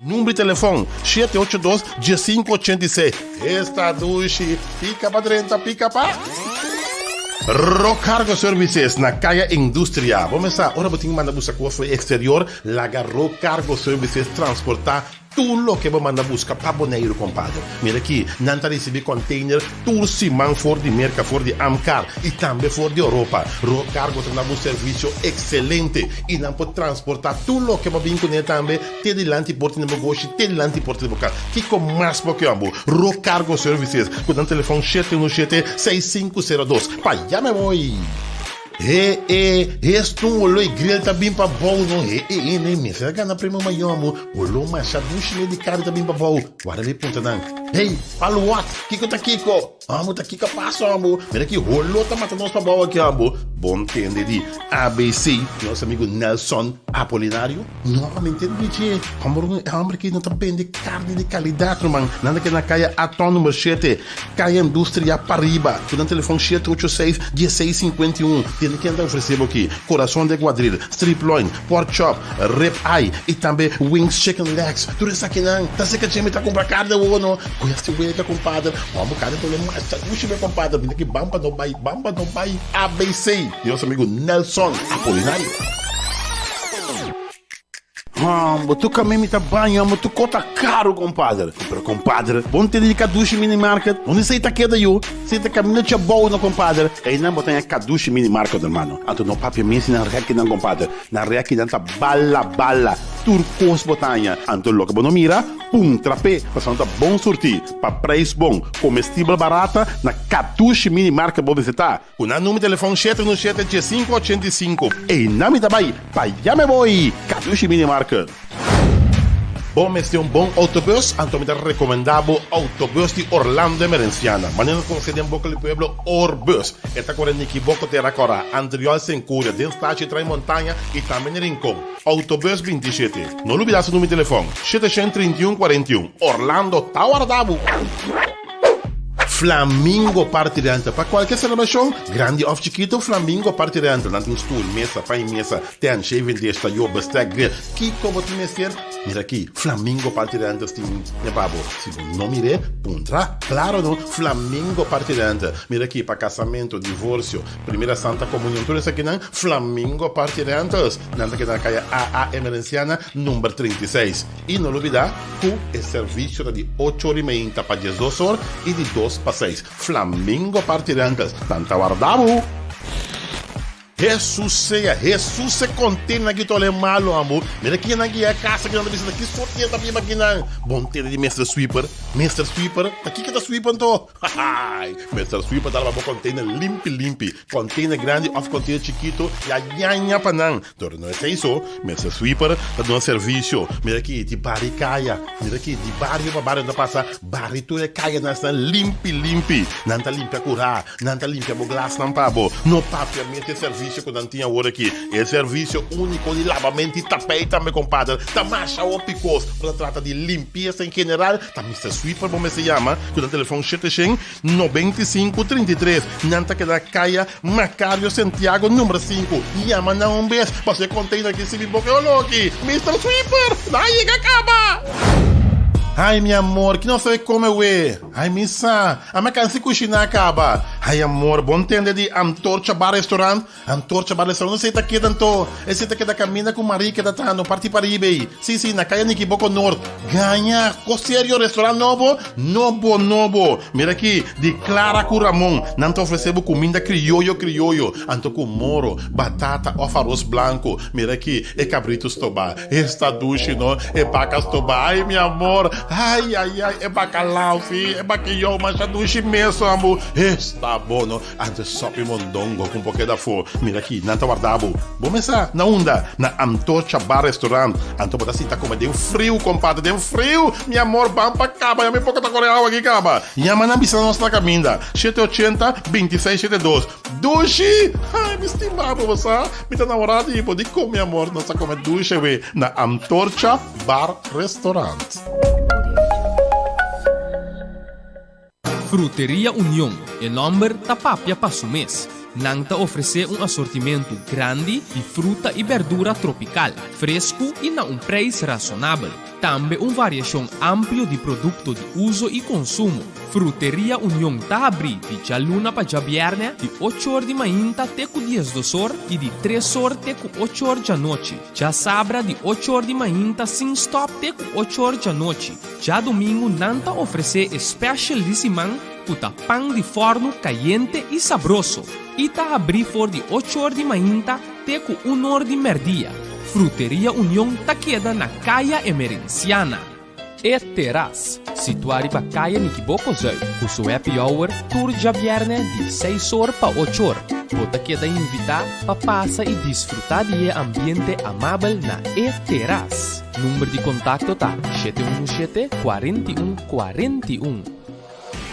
Number di telefòn, shete ocho dos, diesinku ochenta i seis. Esta dushi, pika pa drenta, pika pa. Rock Cargo Services na Kaya Industria. Bo mester sa, ora bo tin manda buska kos for exterior, laga Rock Cargo Services transportá tur loke bo manda buska pa Boneiru, kompadre. Mira aki, nan ta risibí container tur siman for di Merka, for di Amcar i tambe for di Europa. Rock Cargo ta duna bo un servisio ekselente i nan por transportá tur loke bo bin kuné tambe Te dilanti porta di bo goshi, te dilanti porta di bo kas. Kiko mas bo ke abo? Ro Cargo Services ku nan telefòn shete unu shete, seis sinku sero dos. Pa ya me voy! He e, hestun wolo e grill ta bin pa bou no. He e e ne mester a gana premio mayor amo. Wolo masha dushi ne di kari ta bin pa bou. Wara mi punta nan. Hey, palu wat? Kiko ta kiko? Amo ta kiko paso amo? Mira ki holo ta mata nos pa bou aki amo. Bon tende di ABC, nos amigo Nelson Apolinario. No, mi ntende di dje. Homber, e homber aki no ta bende karni di kalidat, ruman. Nan ta keda na kaya Aton number shete, kaya Industria pariba, ku nan telefon shete ocho seis, dieseis sinkuenta i un. Tende ken ta ofresé bo aki, Corazon de Guadril, Strip Loin, Pork Chop, Rib Eye i tambe Wings Chicken Legs. Tur esakinan ta seka dje mi ta kumpra karni awor no. Ku esti wega, kompadre. Homber, karni ta olé masha dushi be, kompadre. Bini aki, bam pa no bai, bam pa no bai. ABC, di nos amigu Nelson Apolinario. Hombo, tu kame mi ta baña, hombo, tu kota karu, kompadre. Pero kompadre, bo no tende di Kadushi Mini Market? Unda esei ta keda yu? Esei ta kaminda Chabou no, kompadre. Einan bo ta haña Kadushi Mini Market, hermano. Anto no papia mes di nan rekinan, kompadre. Nan rekinan ta bala bala. Tur kos bo ta haña. Anto loke bo no mira, puntra p'e, pasobra nan ta bon surtí, pa preis bon, komestibel barata, na Kadushi Mini Market bo mester ta. Ku nan number telefòn shete unu shete diesinku ochenta i sinku. Einan mi ta bai, pa ya me boi! Kadushi Mini Market. Bo mester un bon autobus? Anto mi ta rekomendá bo Autobus di Orlando Emerenciana. Manera nos konosé den boka di pueblo, Orbus. E ta kore Nikiboko Tera Kòrá, Antriol Senkuria, den Stachi Trai Montaña i tambe na Rincon. Autobus 27. No lubidá su number di telefòn, 731 41. Orlando ta warda bo! Flamingo Party Rental Pa cualkier celebracion, grandi of chikito, Flamingo Party Rental. Nan tin stoel, mesa, pan y mesa, tent, shaving dish, tayo, bestek, grill. Kico bo tin mester? Mira aki, Flamingo Party Rentals tin e pa bo. Si bo no mir'é, puntra. Claro no, Flamingo Party Rental. Mira aki, pa casamento, divorcio, primera santa comunion, tur esakinan, Flamingo Party Rentals. Nan ta keda na caya AA Emerenciana, number 36. I no lubidá ku e servisio ta di ocho or i meinta pa diesdos or i di dos pa seis. Flamingo Party Rentals, nan ta warda bo! Hesus sea, Hesus se kontena ki tole malu ambo. Mira kinan ki e kasa kinan ta bisa ta ki sorti e ta biba kinan. Bon tende di Mister Sweeper. Mister Sweeper, ta kiko ta sweep anto? Hahaai! Mister Sweeper ta laba bo container limpi limpi. Container grandi of container chikito ya ñaña pa nan. Dor no esei so, Mister Sweeper ta duna servisio. Mira aki di bari kaya, mira aki di bario pa bario nan ta pasa bari tur e kayanan esnan limpi limpi. Nan ta limpia kurá, nan ta limpia bo glasnan pa bo. No papia mes di e servisio ku nan tin awor aki. E servisio úniko di labamento di tapei tambe kompadre ta masha hopi kos. Ora ta trata di limpiesa en general ta Mister Sweeper bo mester yama ku nan telefòn shete shen 95 33 Nan ta keda kaya Macario Santiago number sinku. Yama nan un bes pasobra e container aki sibi boca e olor aki. Mister Sweeper, nan a yega caba! Ay mi amor, ki nos ta bay come we? Ay mi sa, a mi a cansa di cushina caba. Ay amor, bo ntende di Antorcha Bar Restaurant? Antorcha Bar Restaurant, esei ta keda anto? Esei ta keda caminda cu Marie keda trahando parti pariba ei. Si, si, na Kaya Nikiboko Noord. Gaña! Cos serio, restaurant nobo? Nobo, nobo! Mira aki, di Clara cu Ramon. Nan ta ofrece bo cuminda crioyo, crioyo. Anto cu moro, batata of aros blanco. Mira aki, e cabrito stobá. Esta dushi, no? E baca stobá. Ay, mi amor! Ay, ay, ay, e bacalao, si, e bakiyou masha dushi mes, ambo. Esta bo, no? Antes sopi mondongo ku bo keda afó. Mira aki, nan ta warda bo. Bo mesa na unda? Na Antorcha Bar Restaurant. Anto bo ta sinta kome den friu, kompadre, den friu! Mi amor, ban pa kaba, ya mi poko ta kore awa aki kaba. Yama nan bisa nos na kaminda, shete ochenta, bintiseis shete dos. Dushi! Ai, mi stima bo, bo sa? Mi ta namorá di bo. Dikon, mi amor, nos ta kome dushi awe na Antorcha Bar Restaurant. Fruteria Union, e nomber ta papia pa su mes. Nan ta ofresé un asortimentu grandi di fruta i bèrdura tropikal, fresku i na un preis rasonabel. Tambe un variashon amplio di produkto di uso i konsumo. Fruteria Union ta habrí di djaluna pa djabièrnè di ocho or di mainta te ku diesdos or i di tres or te ku ocho or djanochi. Djasabra di ocho or di mainta sin stòp te ku ocho or djanochi. Djadumingu nan ta ofresé e special di siman ku ta pan di fòrnu kayente i sabroso i ta habrí for di ocho or di mainta te ku un or di mèrdia. Fruteria Union ta keda na Kaya Emerenciana. E Terras, situá riba Kaya Nikiboko Zuid, ku su happy hour tur djabièrnè di seis or pa ocho or. Bo ta keda invitá pa pasa i disfrutá di e ambiente amabel na E Terras. Number di kontakto ta 717 41 41.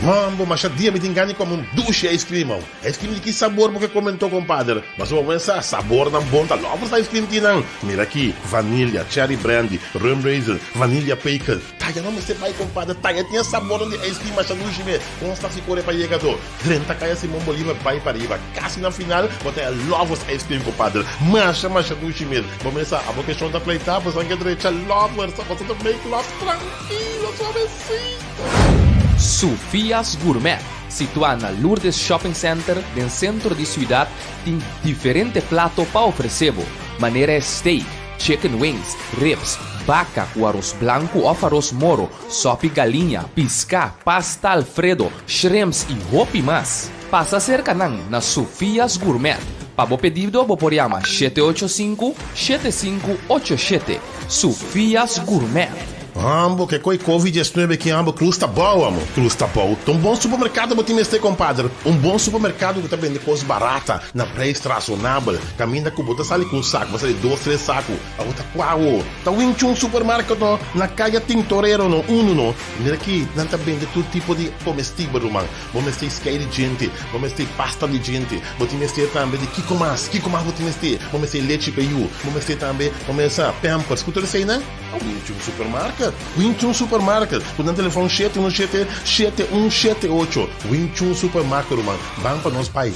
Mambo, masha dia mi tin gana di come un dushi ice cream aw. Ice cream di ki sabor bo ke come anto, compadre? Mas bo pensa, sabornan bon ta lovers ice cream tin nan. Mira aki, vanilla, cherry brandy, rum raisin, vanilla pecan. Taya no mester bai, compadre, taya tin e sabornan di ice cream masha dushi me. Con sta si core pa yega anto? Drenta caya Simon Bolivar bai pariba. Casi na final bo ta e lovers ice cream, compadre. Masha, masha dushi mes. Bo mesa, abo ke shon ta pleita, bo san ke drecha lovers, abo sa ta make love tranquilo, suavecito. Sofia's Gourmet, situá na Lourdes Shopping Center den sentro di siudat, tin diferente plato pa ofresé bo, manera e steak, chicken wings, ribs, baka ku aros blanku òf aros moro, sòpi galiña, piská, pasta alfredo, shrimps i hopi mas. Pasa serka nan na Sofia's Gourmet. Pa bo pedido bo por yama 785 7587. Sofia's Gourmet. Ambo ke koi covid 19 ki ambo cruz ta bou amo cruz ta bou ta un bon supermercado bo tin mester compadre un bon supermercado ku ta bende kos barata na prijs razonabel kaminda ku bo ta sali ku un sak bo sali dos tres saku abo ta kua awo ta Wing Chun supermarket no na kaya Tintorero no uno no mira aki nan ta bende tur tipo di comestibel ruman bo mester skei di djente bo mester pasta di djente bo tin mester tambe di kiko mas kiko mas bo tin mester bo mester lechi pa yu bo mester tambe bo mester pampers ku tur eseinan. A Wing Chun Supermarket, Wing Chun Supermarket, ku nan telefòn shete unu shete, shete un shete ocho. Wing Chun Supermarket ruman, ban pa nos bai.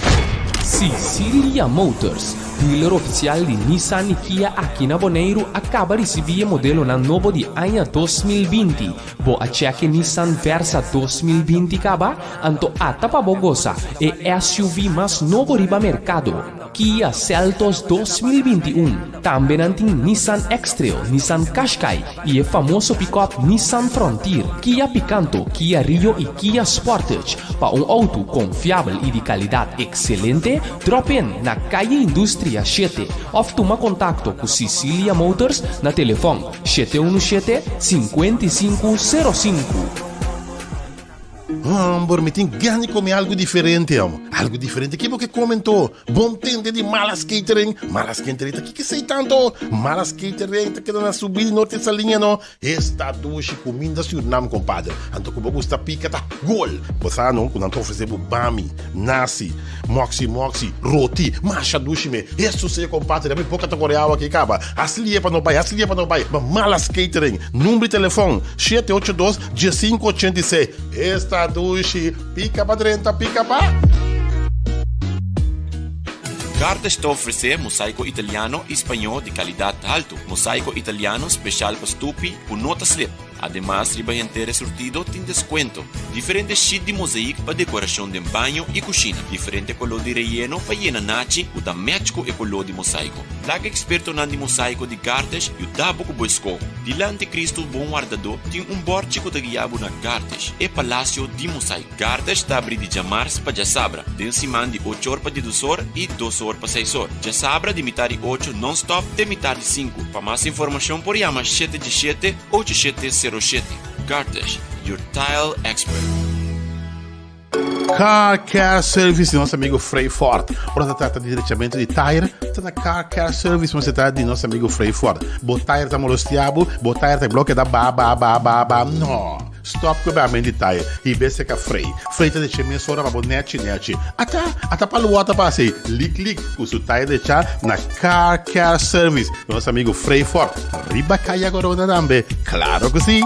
Sicilia Motors, dealer ofisial di Nissan i Kia aki na Boneiru a kaba risibí e modelonan nobo di aña 2020. Bo a chèk e Nissan Versa 2020 kaba? Anto ata pa bo gosa e SUV mas nobo riba merkado. Kia Seltos 2021. Tambe nan tin Nissan X-Trail, Nissan Qashqai i e famoso pikòp Nissan Frontier, Kia Picanto, Kia Rio i Kia Sportage. Pa un outo konfiabel i di kalidat ekselente, dròp in na Calle Industria shete òf tuma kontakto ku Sicilia Motors na telefòn 717 55 05. Homber, mi tin gana di come algo diferente, amo. Algo diferente? Ki bo ke come anto? Bon tende di Malas Catering? Malas Catering ta ki kesey tanto? Malas Catering ta keda na subida di Norte Saliña no. Esta dushi cuminda Surinam, compadre. Anto ku bo gusta pica ta gol. Bo sa no ku nan ta ofrece bo bami, nasi, moxi moxi, roti. Masha dushi me. Eso si, compadre. Mi boca ta core awa aki caba. Hasi lie pa no bay, hasi lie pa no bay. Ma Malas Catering. Number di telefon, shete ocho dos, Diesinku ochenta i seis. Esta dushi, pika pa drenta, pika pa. Gartes ta ofresé mosaiko italiano i spañó di kalidat haltu. Mosaiko italiano speshal pa stupi ku no ta slip. Ademas riba henter e surtido tin deskuento. Diferente sheet di mozaïek pa dekorashon den baño i kushina. Diferente koló di reyeno pa yena nachi ku ta match ku e koló di mosaiko. Laga ekspertonan di mosaiko di Gartes yuda bo ku bo eskoho. Dilanti Kristu Bon Wardadó tin un bòrchi ku ta guia bo na Gartes, e palasio di mosaiko. Gartes ta abri di djamars pa djasabra, den siman di ocho or pa didus or i dos or pa seis or. Djasabra di mitar di ocho nònstòp te mitar di sinku. Pa mas informashon por yama shete djeshete, ocho shete sero shete. Gartes, your tile expert. Car Care Service di nos amigo Frey Ford. Ora ta trata di drechamento di tire, ta na Car Care Service mester ta di nos amigo Frey Ford. Bo tire ta molestia bo, bo tire ta bloke ta ba ba ba ba ba. No! Stop ku e bamento di tire i be seka Frey. Frey ta deche mesora pa bo nechi nechi. Ata, ata pa lua ta pasa ei, lik lik, ku su tire decha na Car Care Service di nos amigo Frey Ford. Riba Kaya Corona tambe, claro ku si!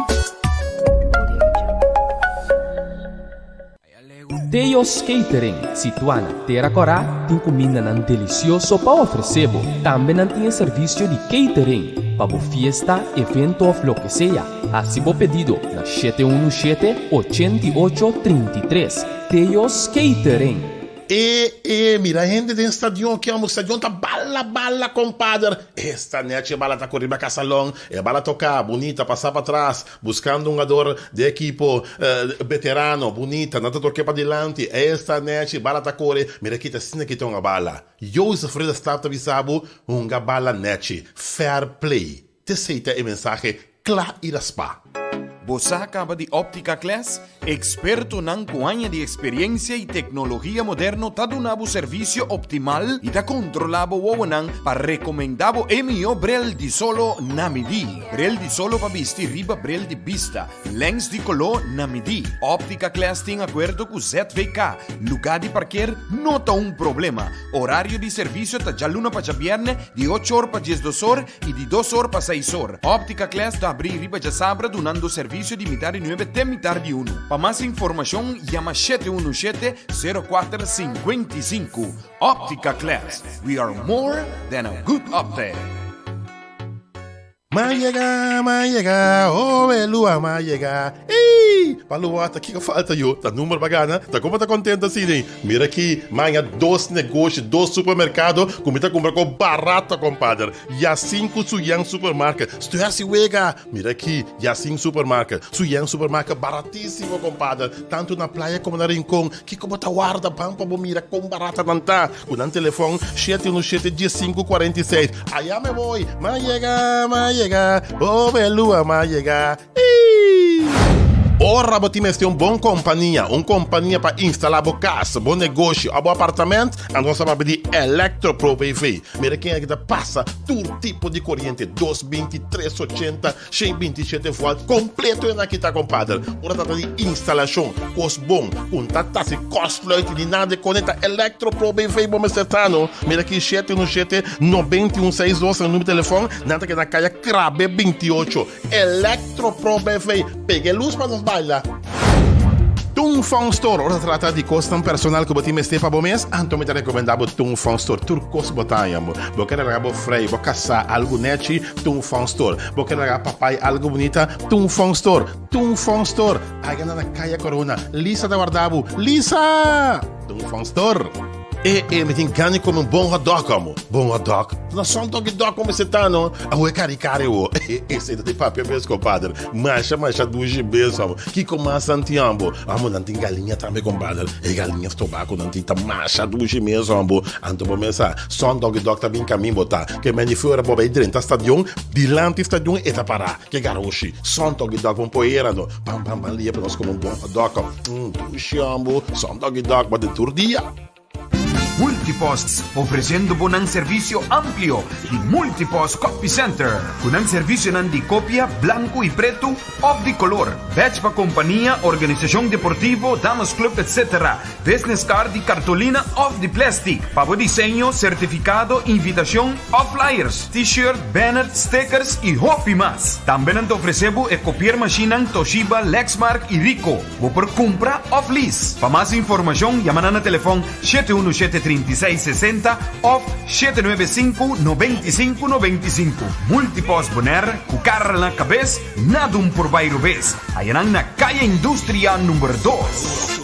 Teo's Catering, situá na Tera Kòrá, tin kumindanan delisioso pa ofresé bo. Tambe nan tin e servisio di catering pa bo fiesta, evento òf loke sea. Hasi bo pedido na 717 88 33. Teo's Catering. E e mira hende den stadion ki amo stadion ta bala bala kompader esta nechi e bala ta kore riba kasalon e bala toka bunita pasa patras Buscando un hungador di ekipo veterano, bunita, nan ta toke padilanti, esta nechi, bala ta core, mira kita asina kita hunga bala. Jozef Ridderstaap ta bisa bo, hunga bala nechi, fair play. T'esey ta e mensahe cla y raspa. Bo sa caba di Optica Class? Expertonan cu aña di experiencia y tecnologia moderno ta duna bo servicio optimal y ta controla bo wowonan pa recomenda bo e miho bril di solo na midi. Bril di solo pa bisti riba bril di bista, lens di color na midi. Optica Class tin acuerdo cu ZVK, lugar di parkeer no ta un problema. Horario di servicio ta djaluna pa djabierne di ocho or pa diesdos or y di dos or pa seis or. Optica Class ta abri riba djasabra dunando servicio di mitar di nuebe te mitar di unu. Pa mas informacion yama 717 04 55. Optica Class, we are more than a good optic. M'a yega, m'a yega, oh Elua, m'a yega, ey! Pa Lua ta kiko falta yo? Ta number pa gana? Ta como ta contento asina ey? Mira aki, maña dos negoshi, dos supermercado cu mi ta cumpra cu barato, compadre. Yacin cu Suyan Supermarket. Estoy haci wega! Mira aki, Yacin Supermarket, Suyan Supermarket, baratisimo, compadre. Tanto na Playa como na Rincon. Kiko bo ta warda? Ban pa bo mira con barata nan ta. Cu nan telefon shete uno shete diesinku kuarenta i seis. Aya me voy, m'a yega, m'a yega, oh Belua, m'a yega, ii. Ora bo tin mester un bon kompania, un kompania pa instalá bo kas, bo negoshi òf bo apartament, anto nos ta papia di Electropro BV. Mira ken aki ta pasa tur tipo di koriente, dos binti, tres ochenta, Shen binti shete volt kompleto e na kita kompader. Ora trata di instalashon, kos bon, un ta tasi kòrsluit ni nada e konekta Electro Pro BV bo mester ta no. Mira aki shete unu shete nobenta i un seis dos na numero telefòn, nan ta keda na kaya Krabe 28. Electro Pro BV, pega e lus pa nos baila. Tung Fong Store, ora ta trata di kosnan personal ku bo tin mester pa bo mes, anto mi ta rekomendá bo Tung Fong Store. Tur kos bo ta haña bo. Bo ke laga bo frei, bo kasá algu nechi, Tung Fong Store. Bo ke laga papai algu bunita, Tung Fong Store. Tung Fong Store. Aiga na na Kaya Corona. Lisa ta warda bo. Lisa! Tung Fong Store. E e mi tin gana di come un bon hot dog amo. Bon hot dog? Na son doggy dog come se ta no. Awo e cari cari wo. Esey ta di papia mes compadre. Masha masha dushi mes amo. Kiko mas nan tin amo? Amo nan tin galiña tambe compadre. E galiña stoba cu nan tin ta masha dushi mes amo. Anto bo mes sa son doggy dog ta bin camin bo ta. Ke men di fuera bo bay drenta stadion dilanti stadion e ta para. Ke garoshi. Son doggy dog bon poera no. Ban ban ban lia pa nos come un bon hot dog. Dushi amo. Son doggy dog bo den tur dia. Multipost, ofreciendo bo nan servicio amplio di Multipost Copy Center, cu nan servicionan di copia blanco y preto of di color, badge pa compania, organisacion deportivo, damas club etc. Business card di cartolina of di plastic, pa bo diseño, certificado, invitacion of flyers, t-shirt, banner, stickers y hopi mas. Tambe nan ta ofrece bo e copiermachinenan Toshiba, Lexmark y Ricoh. Bo por kumpra òf lease. Pa mas informashon yama nan na telefòn 717 36 60 òf 795 95 95. Multipost Bonaire ku kara na kabes, nada un por bai robes. Haya nan na Kaya Industria number dos.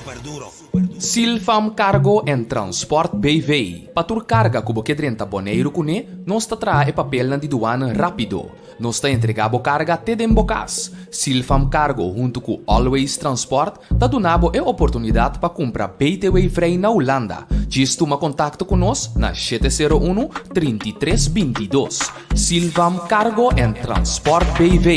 Silfam Cargo en Transport BV. Pa tur karga ku bo ke drenta Boneiru kuné, nos ta traha e papelnan di duana rápido. Nos ta entregá bo karga te den bo kas. Silfam Cargo huntu ku Always Transport ta duna bo e oportunidat pa kumpra BTW vrij na Hulanda. Djis tuma kontakto ku nos na 701 33 22. Silfam Cargo en Transport BV.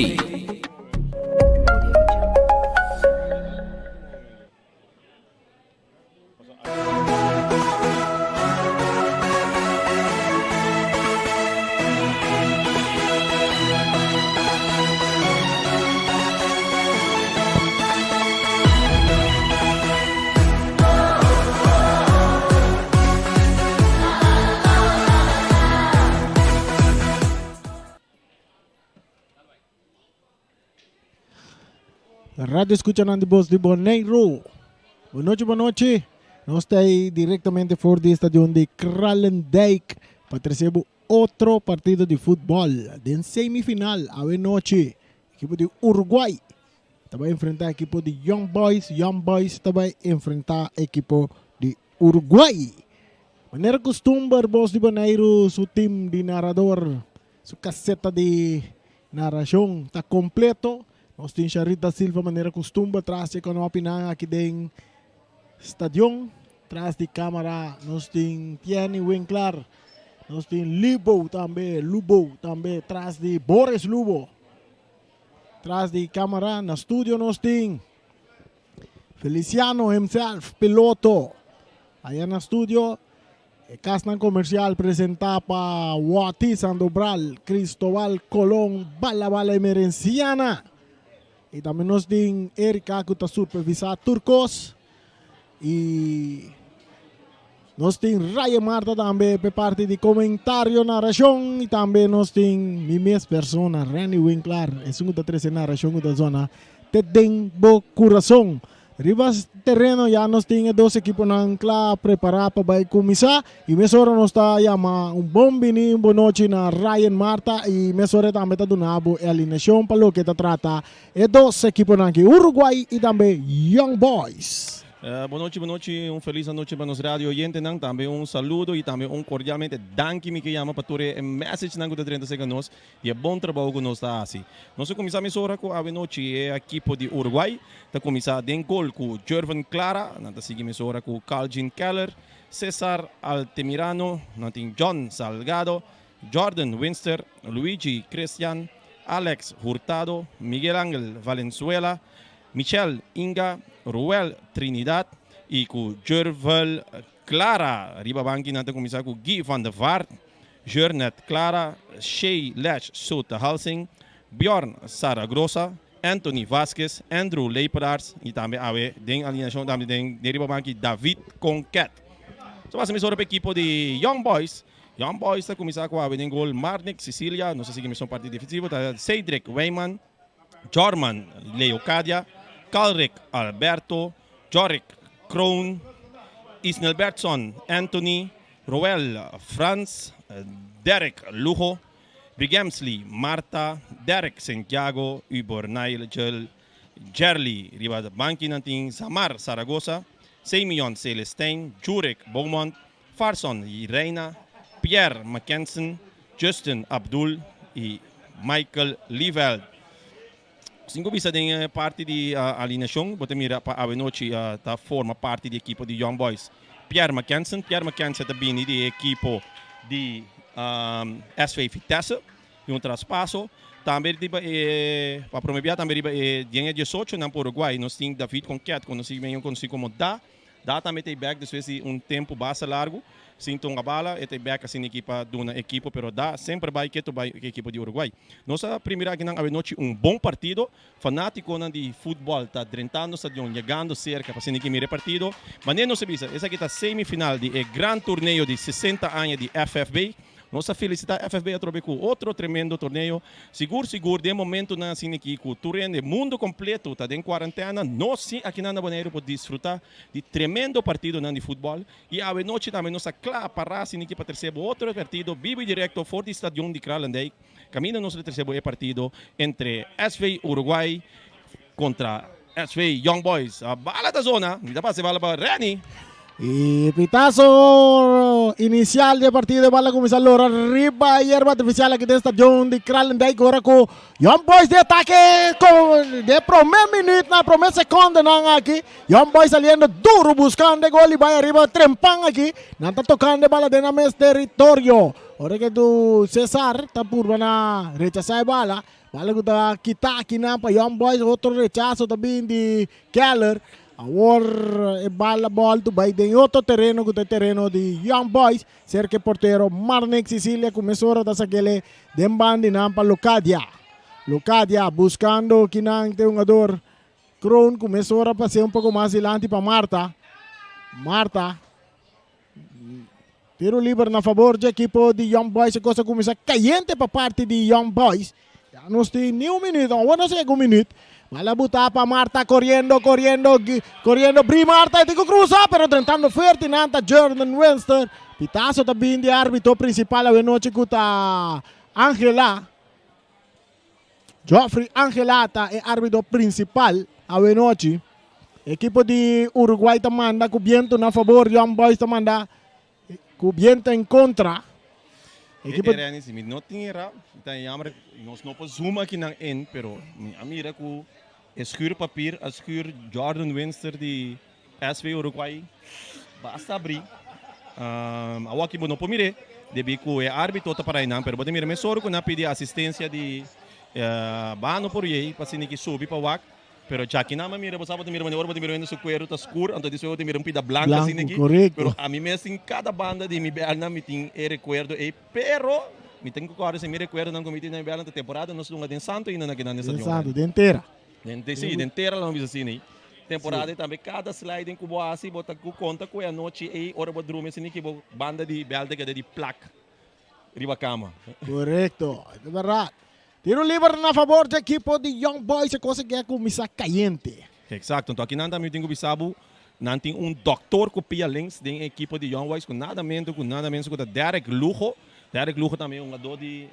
Radio escuchanan di Bos di Boneiru. Bon nochi, bon nochi. Nos ta ei direktamente for di stadion di Kralendijk pa trese bo otro partido di futbòl den semifinal awe nochi. Ekipo di Uruguay ta bai enfrentá ekipo di Young Boys. Young Boys ta bai enfrentá ekipo di Uruguay. Manera kustumber Bos di Boneiru su tim di narador, su kaseta di narashon ta kompleto. Nos tin Sharit da Silva manera kustumber tras di e konopinan aki den stadion. Tras di kamara nos tin Tieni Winklar, nos tin Libo tambe, Lubo tambe tras di Boris Lubo. Tras di kamara na studio nos tin Feliciano himself, piloto. Aya na studio e kasnan komersial presentá pa Wati Sandobral, Cristobal Colon, Bala Bala Emerenciana. I tambe nos tin Erika ku ta supervisá tur kos. I nos tin Ryan Marta tambe pe parti di komentario narashon. I tambe nos tin mi mes persona Randy Winklar, esun ku ta trese narashon ku ta zona te den bo kurason. Riba tereno ya nos tin e dos ekiponan kla prepará pa bai kuminsá i mesora nos ta yama un bon bini, un bon nochi na Ryan Marta i mesora e tambe ta duna bo e alineashon pa loke ta trata e dos ekiponan aki, Uruguay i tambe Young Boys. Bon nochi, bon nochi, un felis anochi pa nos radio oyentenan, tambe un saludo i tambe un kordialmente danki mi ke yama pa tur e messagenan ku ta drenta serka nos. Di e bon trabou ku nos ta hasi. Nos a kuminsá mesora ku awenochi e ekipo di Uruguay ta kuminsá den gol ku Jerven Clara, nan ta sigui mesora ku Calgin Keller, Cesar Altemirano, nan tin John Salgado, Jordan Winster, Luigi Christian, Alex Hurtado, Miguel Angel Valenzuela, Michel Inga, Ruel Trinidad i ku Jervel Clara. Riba banki nan ta kuminsá ku Guy van der Vaart, Jurnet Clara, Shay Lesh Sote Halsing, Bjorn Saragrosa, Anthony Vasquez, Andrew Leperaars y tambe awe den alineacion tambe den den riba banki David Conquet. So pasa mesora pa ekipo di Young Boys. Young Boys ta cuminsa cu awe den gol Marnick Cecilia, nos a sigui mesun parti defensivo ta Cedric Wijman, Jorman Leocadia, Calrick Alberto, Jorick Kroon, Isnelbertson Anthony, Roel Frans, Derek Lugo, Brigemsley Marta, Derek Santiago y Bornail Jerly. Riba bankinan tin Zamar Zaragoza, Semion Celestijn, Jurek Beaumont, Farson Reina, Pierre Mackensen, Justin Abdul y Michael Lieveld. Sin ku bisa den e parti di alineashon, bo ta mira pa awenochi ta forma parti di ekipo di Young Boys. Pierre Mackensen, Pierre Mackensen ta bini di e ekipo di SV Vitesse, di un traspaso. Tambe riba e, pa prome bia tambe riba e den e diesocho nan pa Uruguay nos tin David Conquet, konosí medio konosí komo Da. Da tambe ta e bek despues di un tempu basta largu sin tonga bala. E ta e bek asina aki pa duna ekipo, pero Da semper bai ketu bai ku ekipo di Uruguay. Nos a primira akinan awenochi un bon partido. Fanatikonan di futbòl ta drentando stadion, yegando serka pa asina aki mira e partido. Manera nos a bisa, esaki ta semifinal di e gran torneo di 60 aña di FFB. Nos ta felicita FFB atrobe cu otro tremendo torneo. Sigur sigur den momentonan asina aki cu tur hende, mundo completo ta den cuarentena, nos si akinan na Boneiru por disfruta di tremendo partidonan di futbol. Y awe nochi tambe nos ta cla para asina aki pa trece bo otro partido bibo y directo for di stadion di Kralendijk. Caminda nos lo trece bo e partido entre SV Uruguay contra SV Young Boys. Bala ta zona, mi ta pasa e bala pa Renny. Y pitazo inicial di e partido, e bala cuminsa lora riba e yerba artificial aki den stadion di Kralendijk ora cu Young Boys di atake con de prome minuut na prome secondenan aki. Young Boys saliendo duro buscando e gol y bay ariba trempan aki. Nan ta tocando e bala den nan mes territorio. Ora cu tu Cesar ta purba na rechasa e bala. Bala ku ta kita akinan pa Young Boys. Otro rechaso ta bin di Keller. Awor e bala bolto bai den otro tereno ku ta e tereno di Young Boys. Serka e portero Marnick Cecilia ku mesora ta sakele den bandinan pa Locadia. Locadia buskando kinan te hungador Kroon ku mesora pas'é un poko mas dilanti pa Marta. Marta. Tiro liber na fabor dje ekipo di Young Boys. E kos a kuminsá kayente pa parti di Young Boys. Ya nos tin ni un minuut, awor nos a yega un minuut. Bala buta pa Marta koriendo, koriendo, koriendo Bri Marta e tin ku krusa pero drentando fuerte nan ta Jordan Winston. Pitazo ta bin di arbitro principal awe nochi ku ta Angela. Geoffrey Angela ta e arbitro principal awe nochi. Ekipo di Uruguay ta manda ku biento na fabor, Young Boys ta manda ku biento en kontra. Ekipo. E Renny, si mi no tin era, ta jammer, nos no por zoom aki nan in, pero mi a mira ku e schuurpapier a schuur Jordan Winster di SV Uruguay basta abrí. Um, awor aki bo no por mir'é, debí ku e árbitro ta para einan, pero bo ta mira mesora ku nan a pidi asistensia di uh, Bano por yei pa asina ki subi pa wak. Pero djaki nan a mira, bo sa bo ta mira manera ora bo ta mira hende su kueru ta skur, anto despues bo ta mira un pida blanku asina Blanku, aki. korekto. Pero ami mes tin kada banda di mi bèlnan mi tin e rekuerdo ei, pero mi tin ku kòrda si mi rekuerdonan ku mi tin na mi bèlnan ta temporada nos lunga den Santo ainda na kinan den Den stadion. Santo, den tera. Den, den, sí, den tera lo bisa asina ei. Temporada ei tambe kada sliding ku bo hasi bo ta ku konta ku e anochi ei ora bo drumi asina ki bo banda di bèl ta keda di plak riba kama. Korekto, ta bèrdat. Tiro liber na fabor dje ekipo di Young Boys e cosa ke a kuminsá kayente. Eksakto, anto aki nan tambe tin ku bisa bo nan tin un dòktor ku pia links den e ekipo di Young Boys ku nada mento ku nada menos ku ta Derek Lugo. Derek Lugo tambe un hungadó di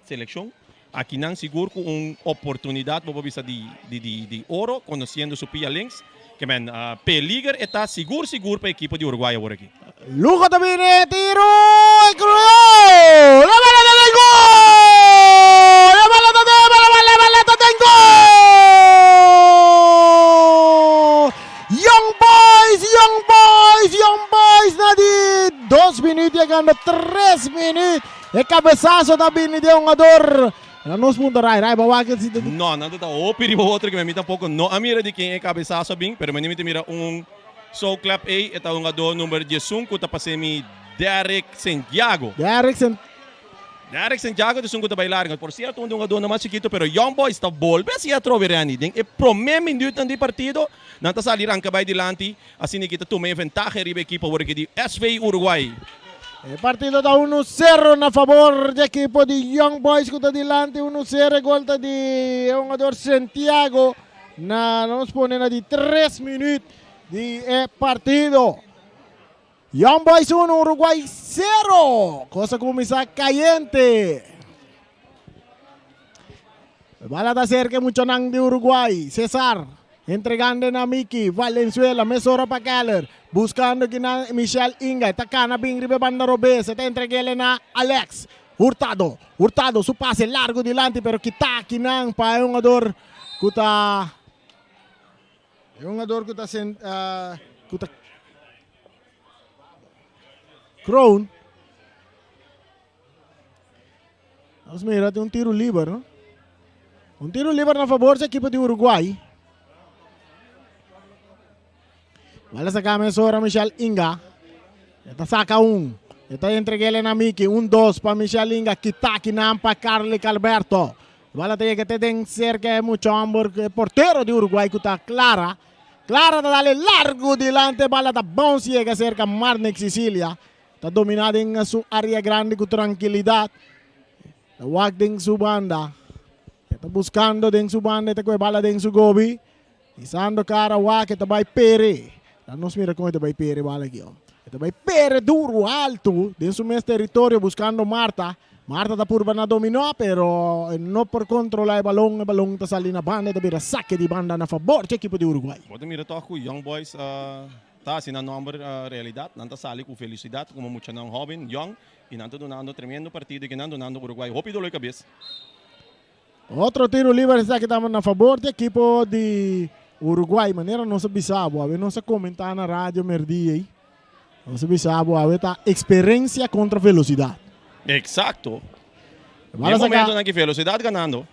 selekshon. Aki nan sigur ku un oportunidat bo por bisa di di oro konosiendo su pia links. Ke men peliger e ta sigur sigur pa ekipo di Uruguay awor aki. Lugo ta bini e tiro e cruzó la bala ta den gol la bala ta den bala bala bala ta den gol Young Boys Young Boys Young Boys na di dos minuut yegando tres minuut e cabezazo ta bini di e hungador Na nos punta rai rai ba wak si No, nan ta hopi riba otro ke mi tampoco no a mira di ken e cabezazo a bin, pero mi ta mira un so clap ey, e ta hungador number diesun cu ta pase mi Derrick Santiago. Derrick San Derrick Santiago ta esun cu ta bay larga. Por cierto un hungador mas chikito pero Young Boys ta bolbe haci atrobe Randy. Den e prome minuutnan di partido nan ta sali ranca bay dilanti asina ki ta tuma e ventaha riba e ekipo awor aki di SV Uruguay. E partido ta unu sero na fabor di ekipo di Young Boys ku ta dilanti unu sero. E gol ta di e hungador Santiago na nos pone na di tres minuut di e partido. Young Boys unu, Uruguay sero. Kos a kuminsá kayente. E bala ta serka e muchanan di Uruguay. Cesar entregando na Miki Valenzuela. Mesora pa Keller. Buscando kinan Michel Inga. E ta cana bin riba e banda robes. E ta entreg'ele na Alex Hurtado. Hurtado su pase largo dilanti pero kita kinan pa e hungador cu ta e hungador cu ta cu ta Kroon. Nos mira tin un tiro liber, no? Un tiro liber na favor di equipo di Uruguay. Bala saca mesora Michel Inga. Eta saca un. Eta entregele na Miki. Un dos pa Michel Inga. Kita kinan pa Carlick Alberto. Bala ta yega te den cerca e mucho homber e portero di Uruguay ku ta Clara. Clara ta dale largo dilante. Bala ta bounce yega cerca Marnik Sicilia. Ta dominá den su área grandi ku trankilidat. Ta wak den su banda. E ta buskando den su banda, e ta kohe bala den su gobi. Hisando kara wak, e ta bai pere. Laat nos mira kon e ta bai pere bala aki. E ta bai pere duru, altu, den su mes teritorio buskando Marta. Marta ta purba na dominó, pero e no por kontrolá e balon. E balon ta sali na banda, e ta bira sake di banda na fabor dje ekipo di Uruguay. Bo ta mira tòg ku Young Boys Ta hasi nan nomber realidad. Nan ta sali cu felicidad como muchanan hoben, young, y nan ta dunando tremendo partido y nan dunando Uruguay hopi dolor di cabes. Otro tiro liber esaki ta na fabor di ekipo di Uruguay. Manera nos a bisa bo awe, nos a comenta na radio merdia ey. Nos a bisa bo awe ta experencia contra velocidad. Exacto. E momentonan aki velocidad ganando.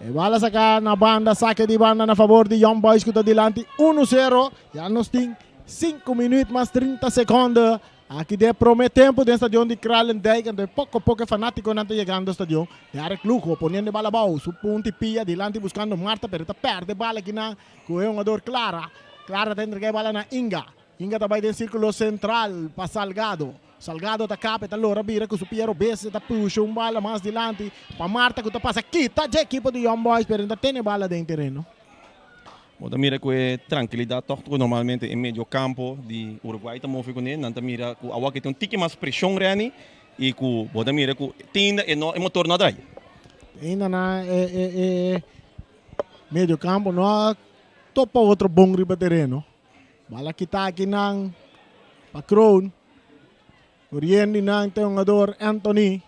E bala saca na banda, saque di banda na favor di Young Boys cu ta dilanti 1-0. Ya nos tin 5 minuut mas 30 seconde. Aki den prome tempo den stadion di Kralendijk. Anto poco poco e fanaticonan ta yegando stadion. Derek Lugo poniendo e bala abao. Su punti pia dilanti buscando Marta pero ta perde bala akinan cu e hungador Clara. Clara ta entrega e bala na Inga. Inga ta bay den circulo central pa Salgado. Salgado ta kap, e ta lora bira ku su pia robes, e ta pusha un bala mas dilanti pa Marta ku ta pasa kita dje ekipo di Young Boys pero e no ta tene bala den tereno. Bo ta mira ku e trankilidat tòg ku normalmente e medio kampo di Uruguay ta move kuné. Nan ta mira ku awor ke tin un tiki mas preshon Renny i ku bo ta mira ku tinda e no e motor no a drai. Tinda na e e e medio kampo no a topa otro bon riba tereno. Bala kita aki nan pa Kroon. Corriendo nan ta e hungador Anthony.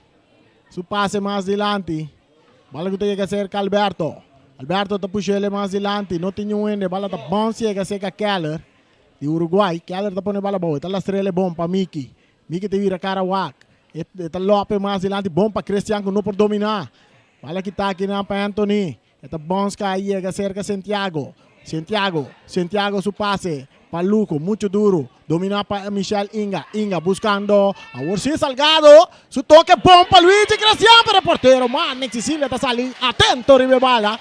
Su pase mas dilanti. Bala ku ta yega serka Alberto. Alberto ta push'ele mas dilanti. No tin niun hende. Bala ta bounce yega serka Keller di Uruguay. Keller ta pone bala abou. E ta lastr'ele bon pa Miki. Miki ta bira kara wak. E ta lope mas dilanti bon pa Christian ku no por dominá. Bala kita akinan pa Anthony. E ta bònska a yega serka Santiago. Santiago, Santiago su pase pa Luco, mucho duro, dominá pa Michel Inga. Inga buskando awor si Salgado, su toke bon pa Luigi Gracian, pero e portero Marnix Cecilia ta sali atento riba e bala.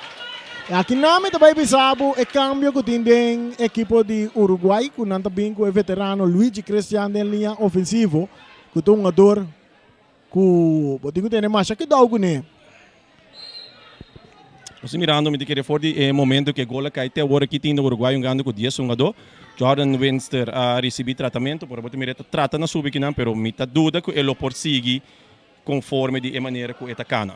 E aki nan mi ta bai bisa bo e kambio ku tin den ekipo di Uruguay, ku nan ta bin ku e veterano Luigi Cristian den liña ofensivo, ku ta un hungador Ku bo tin ku tene masha kidou kuné. Nos ta mirando, mi ta kere for di e momento ku e gol a kai te awor aki tin den Uruguay un grandi ku dies hungadó. Jordan Winster a risibí tratamentu, por bo ta mira e ta trata na subi kinan, pero mi ta duda ku e lo por sigui konforme di e manera ku e ta kana.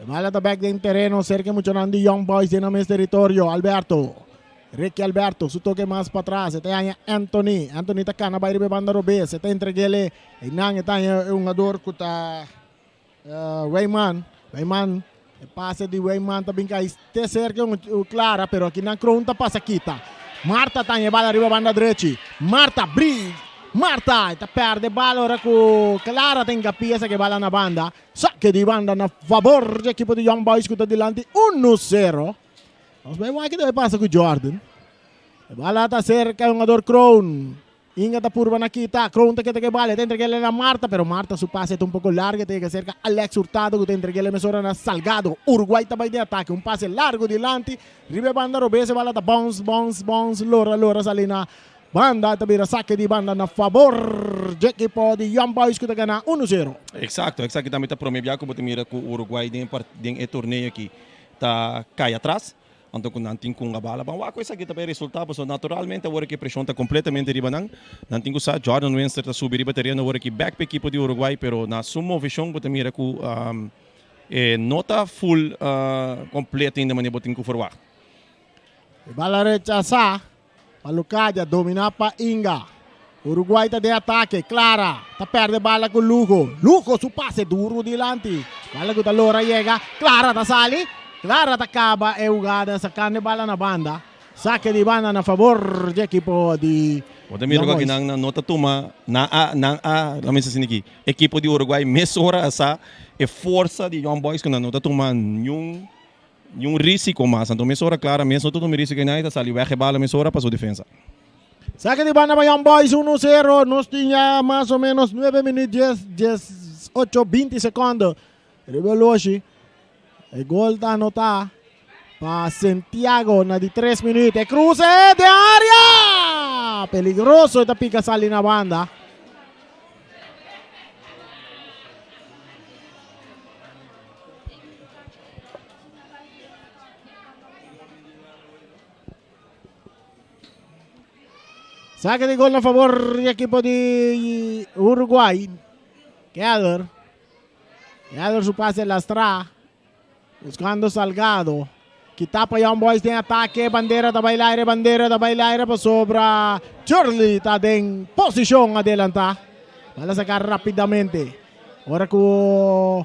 E bala ta bek den tereno serka e muchanan di Young Boys den nan mes teritorio. Alberto, Ricky Alberto, su toke mas patras, e ta haña Anthony. Anthony ta kana bai riba e banda robes, e ta entreg'el einan, e ta haña e hungador ku ta Weyman. Weyman, e pase di Weyman ta bin kai te serka Clara, pero akinan Kroon ta pasa kita. Marta ta haña e bala riba banda drechi. Marta bri, Marta, e ta pèrdè bala ora ku Clara ta hinkapia esaki e bala na banda. Sake di banda na fabor di ekipo di Young Boys ku ta dilanti uno sero. Nos bai wak kiko ta bai pasa ku Jordan. E bala ta serka e hungador Kroon. Inga ta purba na kita. Kroon ta keda ku e bala. E ta entreg'el na Marta, pero Marta su pase ta un poko largu. E ta yega serka Alex Hurtado ku ta entreg'el e mesora na Salgado. Uruguay ta bai den atake. Un pase largu dilanti riba e banda robes. E bala ta bounce, bounce, bounce, lora, lora sali na Banda ta bira sake di banda na fabor dje ekipo di Young Boys ku ta gana uno zero. Eksakto, esaki tambe ta prome bia ku bo ta mira ku Uruguay den den e torneo aki ta kai atras, anto ku nan tin ku hunga bala. Ban wak ku esaki ta bai resulta pasobra naturalmente awor ku e preshon ta kompletamente riba nan. Nan tin ku sa Jordan Winster ta subi riba tereno awor aki bek pa ekipo di Uruguay pero na su moveshon bo ta mira ku e no ta full kompleto ainda manera bo tin ku ferwagt. E bala rechasá Pa Lucadia, domina pa Inga. Uruguay ta den atake. Clara ta perde bala ku Lugo. Lugo su pase duru dilanti. Bala ku ta lora yega. Clara ta sali. Clara ta kaba e hugada sakando e bala na banda. Sake di banda na fabor di ekipo di Bo ta mira Young ku Boys. akinan nan no ta tuma nan a nan a laat mi asina aki ekipo di Uruguay mesora a sa e forsa di Young Boys ku nan no ta tuma niun Niun risico mas. Anto mesora Clara mes no ta tuma risico y nan ta sali weg e bala mesora pa su defensa. Sake di banda pa Young Boys uno sero. Nos tin ya mas o menos nuebe minuut dies dies ocho binti secondo riba e loshi. E gol ta anota pa Santiago na di tres minuut. E cruce den area! Peligroso e ta pica sali na banda. Saque di gol na favor di equipo di Uruguay. Keller. Keller su pase lastra. Buscando Salgado. Kita pa Young Boys den ataque. Bandera ta bai aire, bandera ta bai aire pasobra Shirley ta den posicion adelanta. Bala saca rapidamente. Ora cu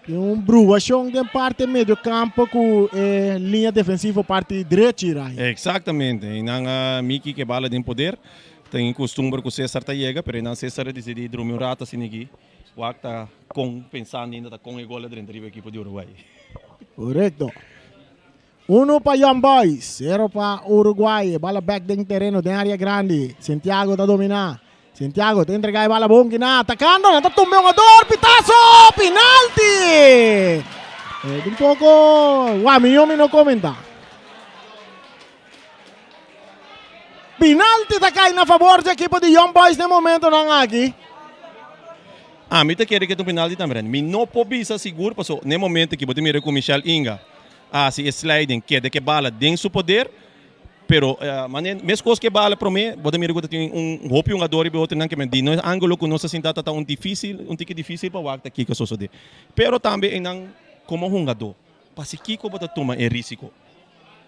Tin un bruashon den parte medio campo cu e linea defensivo parti drechi, Ray. Exactamente. Y nan a Miki ke bala den poder. Tin costumber cu Cesar ta yega, pero nan Cesar a dicidi drumi un rato asina aki. Wak ta con pensando ainda ta con e gol a drenta riba ekipo di Uruguay. Correcto. Uno pa Young Boys, sero pa Uruguay. E bala bek den tereno, den area grandi. Santiago ta domina. Santiago ta entrega e bala bon kina, atakando, nan ta tumbe un jugador, pitazo, penalti! Eh, un poco, wa, mi mi no comenta. Penalti ta kai na favor di ekipo di Young Boys den momentonan aki. Ami ta kere ku ta un penalti tambe Randy. Mi no por bisa sigur paso n'e momento ki bo ta mira ku Michel Inga a hasi e sliding keda ku e bala den su poder pero mane meskos ku e bala prome bo ta mira ku ta tin un hopi hungador riba e otronan ke men di no e angulo ku nos a sinta ta ta un difisil un tiki difisil pa wak ta kiko a sosode. Pero tambe einan komo hungadó pasikiko bo ta tuma e risiko?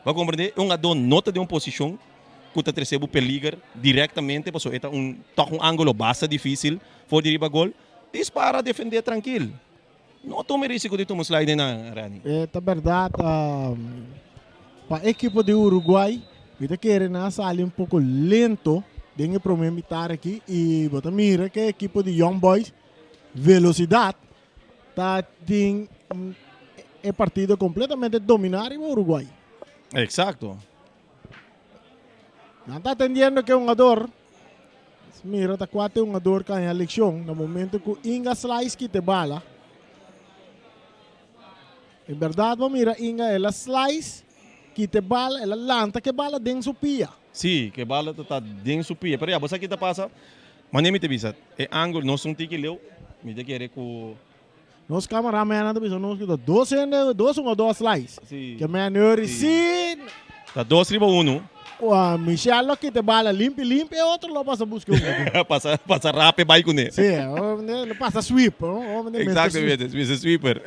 Bo a komprendé? E hungadó no ta den un posishon ku ta trese bo peliger direktamente pasobra e ta un tòg un ángulo basta difísil for di riba gol. Dispara, defendé trankil. No tuma e risiko di tuma un sliding nan, Reni. E ta bèrdat, pa ekipo di Uruguay mi ta kere nan a sali un poko lento den e promé mitar aki i bo ta mira ku e ekipo di Young Boys velosidat Ta tin e partido completamente domina riba Uruguay. Exacto. Nan ta atendiendo ke hungador. Mira ta cua te hungador ka haña leccion na momento cu Inga slice kita e bala. En berdad bo mira Inga el a slice kita e bala, el a lanta ke bala den su pia. Sí, ke bala ta ta den su pia. Pero ya, bo sa ki ta pasa? Mane mi ta bisa, e angulo nos un tiki leu, mi ta kere ku. Nos cameramannan ta bisa nos ku ta dos hende, dos hungador a slice. Sí. Ke men Nuri sí. Ta dos riba unu. Ua, Michel lo kita e bala limpi limpi, e otro lo pasa buska un. Pasa, pasa rap e bai kuné. Sí, lo pasa sweep. Exactamente, Mister Sweeper.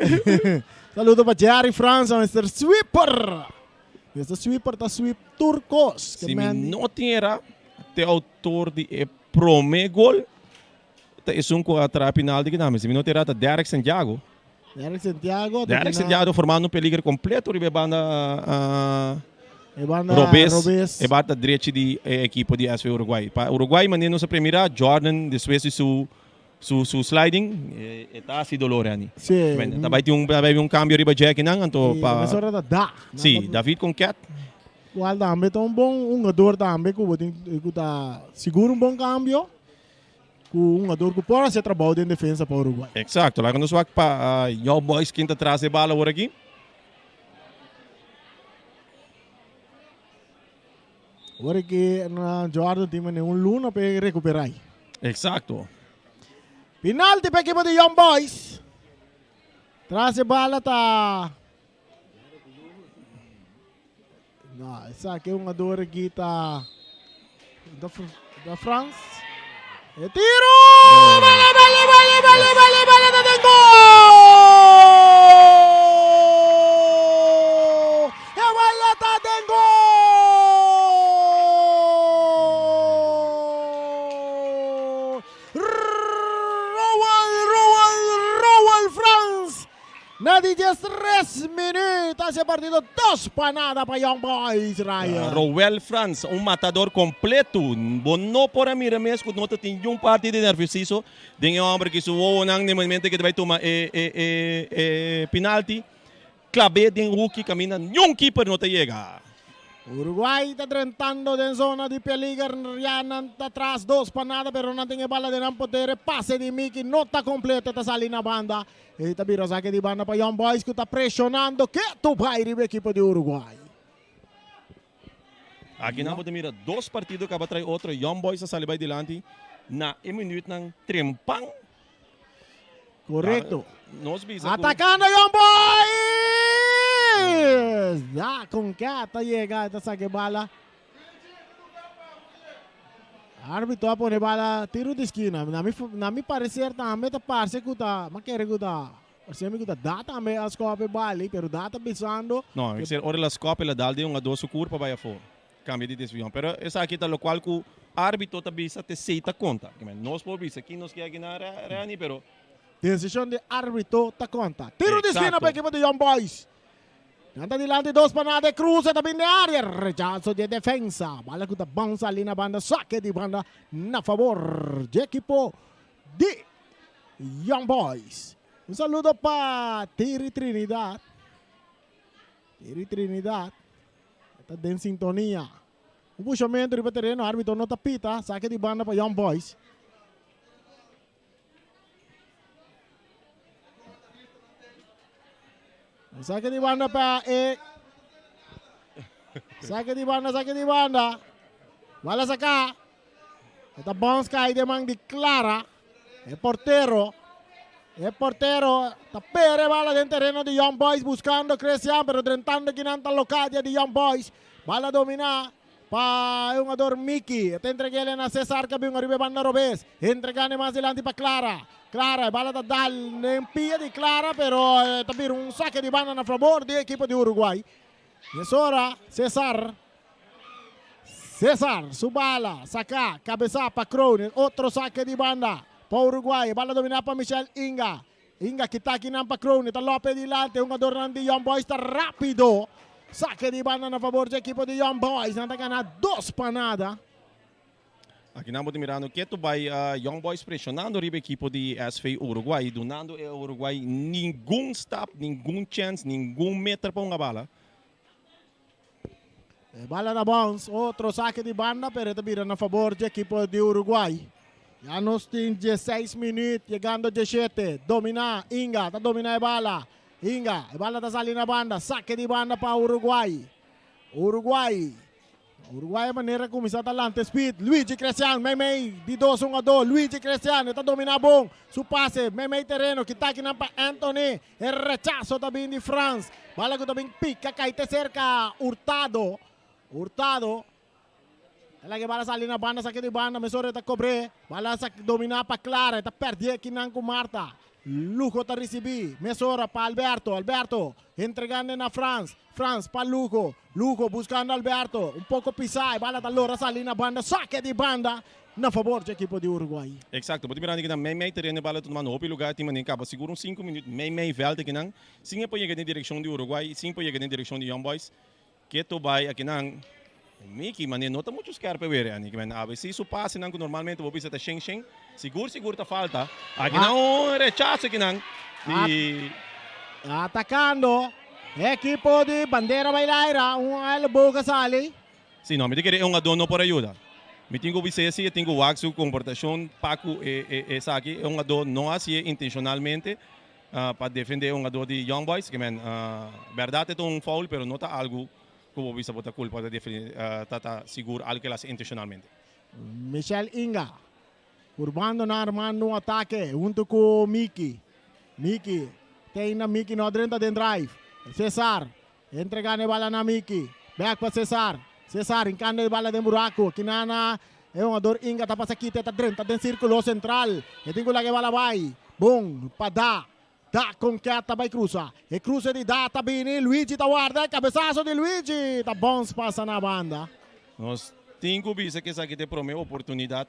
Saludo pa Jerry Franza, Mister Sweeper. Mister Sweeper ta sweep tur kos. Si mi no tin era, te autor di e prome gol ta esun ku a traha penalti ki nami. Si mi no ta era ta Derek Santiago. Derek Santiago. Derek Santiago formando un peliger completo riba e banda E banda robes. robes. E banda drechi di e ekipo di SV Uruguay. Pa Uruguay manera nos a premira Jordan despues di su su su sliding e ta hasi dolor Andy. Sí. Ta bai tin un ta bai un cambio riba Jackie nan anto Sí, pa mesora ta da. Sí, David Conquet. Cual tambe ta un bon hungador tambe cu bo tin cu ta sigur un bon cambio cu un hungador cu por haci trabao den defensa pa Uruguay. Exacto, laga nos wak pa Young Boys ken ta tras e bala awor aki. Awor aki na Jordan tin mane un luna pa e recupera. Exacto. Penalti pa ekipo di Young Boys. Tras e bala ta No, esaki e hungador aki ta da, da Frans. E tiro! Bala, bala, bala, bala, bala, bala, ta den gol! E bala ta den gol! Roel, Roel, Roel Frans! Na di 13 minuut haci e partido dos pa nada pa Young Boys, Ryan. Roel Frans, un matador completo. Bo no por a mira mes cu no ta tin niun parti di nerviosiso den e homber ki su wowonan den momento ke ta bay tuma e e e e penalti. Clabe den hoeki caminda niun keeper no ta yega. Uruguay ta drentando den zona di peliger, ya nan ta tras dos pa nada pero nan tin e bala den nan poder, e pase di Miki no ta completo e ta sali na banda. E ta bira sake di banda pa Young Boys ku ta presionando ketu bai riba ekipo di Uruguay. Aki nan bo ta mira dos partido kaba trai otro. Young Boys a sali bai dilanti na e minuutnan trempan. Korekto. Nos bisa ku. Atakando Young Boys! Da kon ke ta yega e ta saka e bala. Arbitro a pone bala tiro di skina. Na mi, na mi parecer tambe ta parce cu ta, ma kere cu ta, parce mi cu ta da tambe a scop e bali, pero da ta bisando. No, mi ser ora el a scop el a dal den un a dos su curpa bay afo. Cambia di decision. Pero esaki ta locual cu arbitro ta bisa te sey ta conta. Nos por bisa kin nos kier gina Reni, pero. Decision di arbitro ta conta. Tiro di skina pa ekipo di Young Boys. Nan ta dilanti dos pa nada e cruce ta bin den area rechazo di e defensa bala cu ta bounce ali na banda saque di banda na favor di ekipo di Young Boys. Un saludo pa Tiri Trinidad. Tiri Trinidad ta den sintonia. Un pushamento riba tereno arbitro no ta pita saque di banda pa Young Boys. Saque di banda pa e. Saque di banda, saque di banda. Bala saca. Eta bounce cai de man di Clara. E portero. E portero ta pere bala den tereno di Young Boys buscando Christian, pero drentando kinan ta Locadia di Young Boys. Bala domina pa e hungador Miki. E ta entreg'ele na Cesar Cabin ariba e banda robes. Entregando mas dilanti pa Clara. Clara, e bala ta dal den pia di Clara, pero e ta bira un saque di banda na favor di e ekipo di Uruguay. Mesora Cesar. Cesar su bala saca cabeza pa Kroon. Otro saque di banda pa Uruguay. E bala domina pa Michel Inga. Inga kita akinan pa Kroon. Ta Lope dilanti. Hungadornan di Young Boys ta rapido. Saque di banda na favor di ekipo di Young Boys. Nan ta gana 2-0. Aki nan bo ta mirando ketu bai Young Boys presionando riba ekipo di SV Uruguay, dunando e Uruguay ningun stap, ningun chance, ningun meter pa hunga bala. E bala ta bounce, otro saque di banda, pero e ta bira na favor di ekipo di Uruguay. Ya nos tin 16 minuut, yegando 17. Domina, Inga, ta domina e bala. Inga, e bala ta sali na banda, saque di banda pa Uruguay. Uruguay. Uruguay e manera cuminsa ta lanta speed. Luigi Cristian, mei mei di dos hungador. Luigi Cristian e ta domina bon. Su pase, mei mei tereno, kita akinan pa Anthony. E rechazo ta bin di Frans. Bala cu ta bin pica cay te cerca Hurtado. Hurtado. E laga e bala sali na banda, saki di banda, mesora e ta cobre. Bala sa domina pa Clara, e ta perde akinan cu Marta. Lugo ta ricibi, mesora pa Alberto. Alberto entregando na Frans. Frans pa Lugo. Lugo buscando Alberto. Un poco pisa, e bala ta lora sali na banda. Saque di banda na favor di ekipo di Uruguay. Exacto, bo ta mirando kinan mei mei tereno e bala ta tumando hopi lugar, tin manera caba sigur un 5 minuut mei mei veld akinan, sin e por yega den direccion di Uruguay, sin por yega den direccion di Young Boys. Keto bai akinan, Miki, manera no ta mucho skerp e were, Andy, kimen awe si su pasenan cu normalmente bo bisa ta shen shen, sigur sigur ta falta. Akinan un rechazo akinan di. Atacando ekipo di Bandera Bailaira, un elleboog a sali. Si no, mi ta kere e hungadó no por a yuda. Mi tin ku bis'é si e tin ku wak su komportashon pa ku e esaki. E hungadó no hasié intenshonalmente pa defendé e hungadó di Young Boys. Ke men, bèrdat e ta un foul pero no ta algu ku bo bisa bo ta kulpa ta ta sigur algu ku el hasi intenshonalmente. Michel Inga purbando nan armando un atake hunto ku Miki. Miki te ainda Miki no a drenta den drive. Cesar Entrega e bala na Miki. Bek pa Cesar. Cesar hincando e bala den buraco. Kinana e hungador Inga ta pasa kita e ta drenta den circulo central. E tin cu laga e bala bay. Bon pa Da. Da con Cat ta bay cruza. E cruze di Da ta bini. Luigi ta warda. E cabezazo di Luigi ta bons pasa na banda. Nos tin cu bisa cu esaki ta e prome oportunidad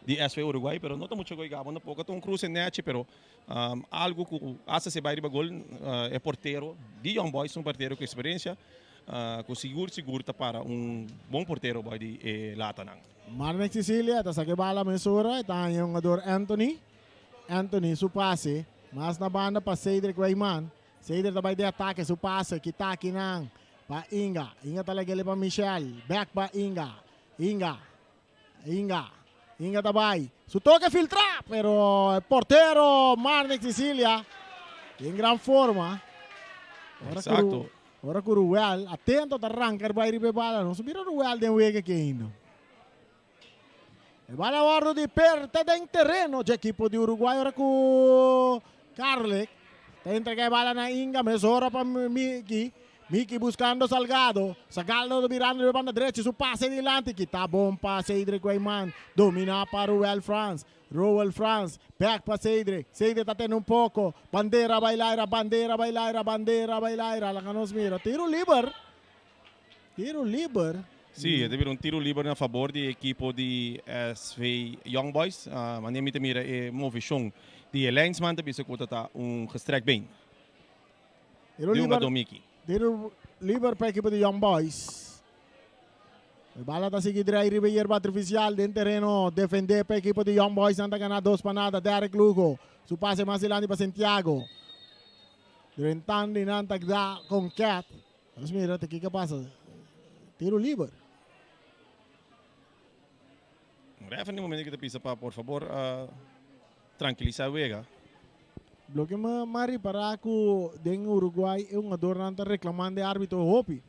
di SV Uruguay, pero no ta mucho goy gabo tampoco. Ta un cruze nechi, pero Algu ku asta si e bai riba gol, e portero di Young Boys un portero ku eksperensia ku sigur sigur ta para un bon portero bai di e latanan. Marnex Cecilia ta saka e bala mesora, e ta haña e hungador Anthony. Anthony su pase mas na banda pa Cedric Wijman. Cedric ta bai den atake, su pase kita akinan pa Inga. Inga ta lag'el pa Michel, bek pa Inga. Inga. Inga. Inga ta bai. Su toke filtra, pero e portero Marnix Sicilia den gran forma. Ora Exacto. Ku, ora ku Ruel atento ta ranka bai riba e bala. No mira Ruel den wega aki ainda. E bala wordo di perte den tereno dje ekipo di Uruguay ora ku Carlick ta entrega e bala na Inga mesora pa Miki. Miki buscando Salgado. Salgado mirando riba banda drechi. Su pase dilanti. Kita bon pa Cedric Wijman. Domina pa Ruel Frans. Ruel Frans. Back pa Cedric. Cedric ta tene un poco. Bandera bailaira. Bandera bailaira. Bandera bailaira. Laga nos mira. Tiro liber. Tiro liber. Sí, e ta bira un tiro liber na fabor di e ekipo di SV Young Boys. Manera mi ta mira e moveshon di e lijnsman ta bisa ku ta ta un gestrekt been. Tiro Di liber, hungadó Miki. tiro liber pa ekipo di Young Boys. E bala ta sigui drai riba e yerba artificial den tereno defende pa ekipo di Young Boys. Nan ta gana 2-0. Derek Lugo su pase mas dilanti pa Santiago. Drentando y nan ta da con Cat. Nos mira te kiko pasa. Tiro liber. Ref en e momento ki ta bisa pa por fabor trankilisa e wega. Loke mi a ripara ku den Uruguay e hungadornan ta reklamando e arbitro hopi.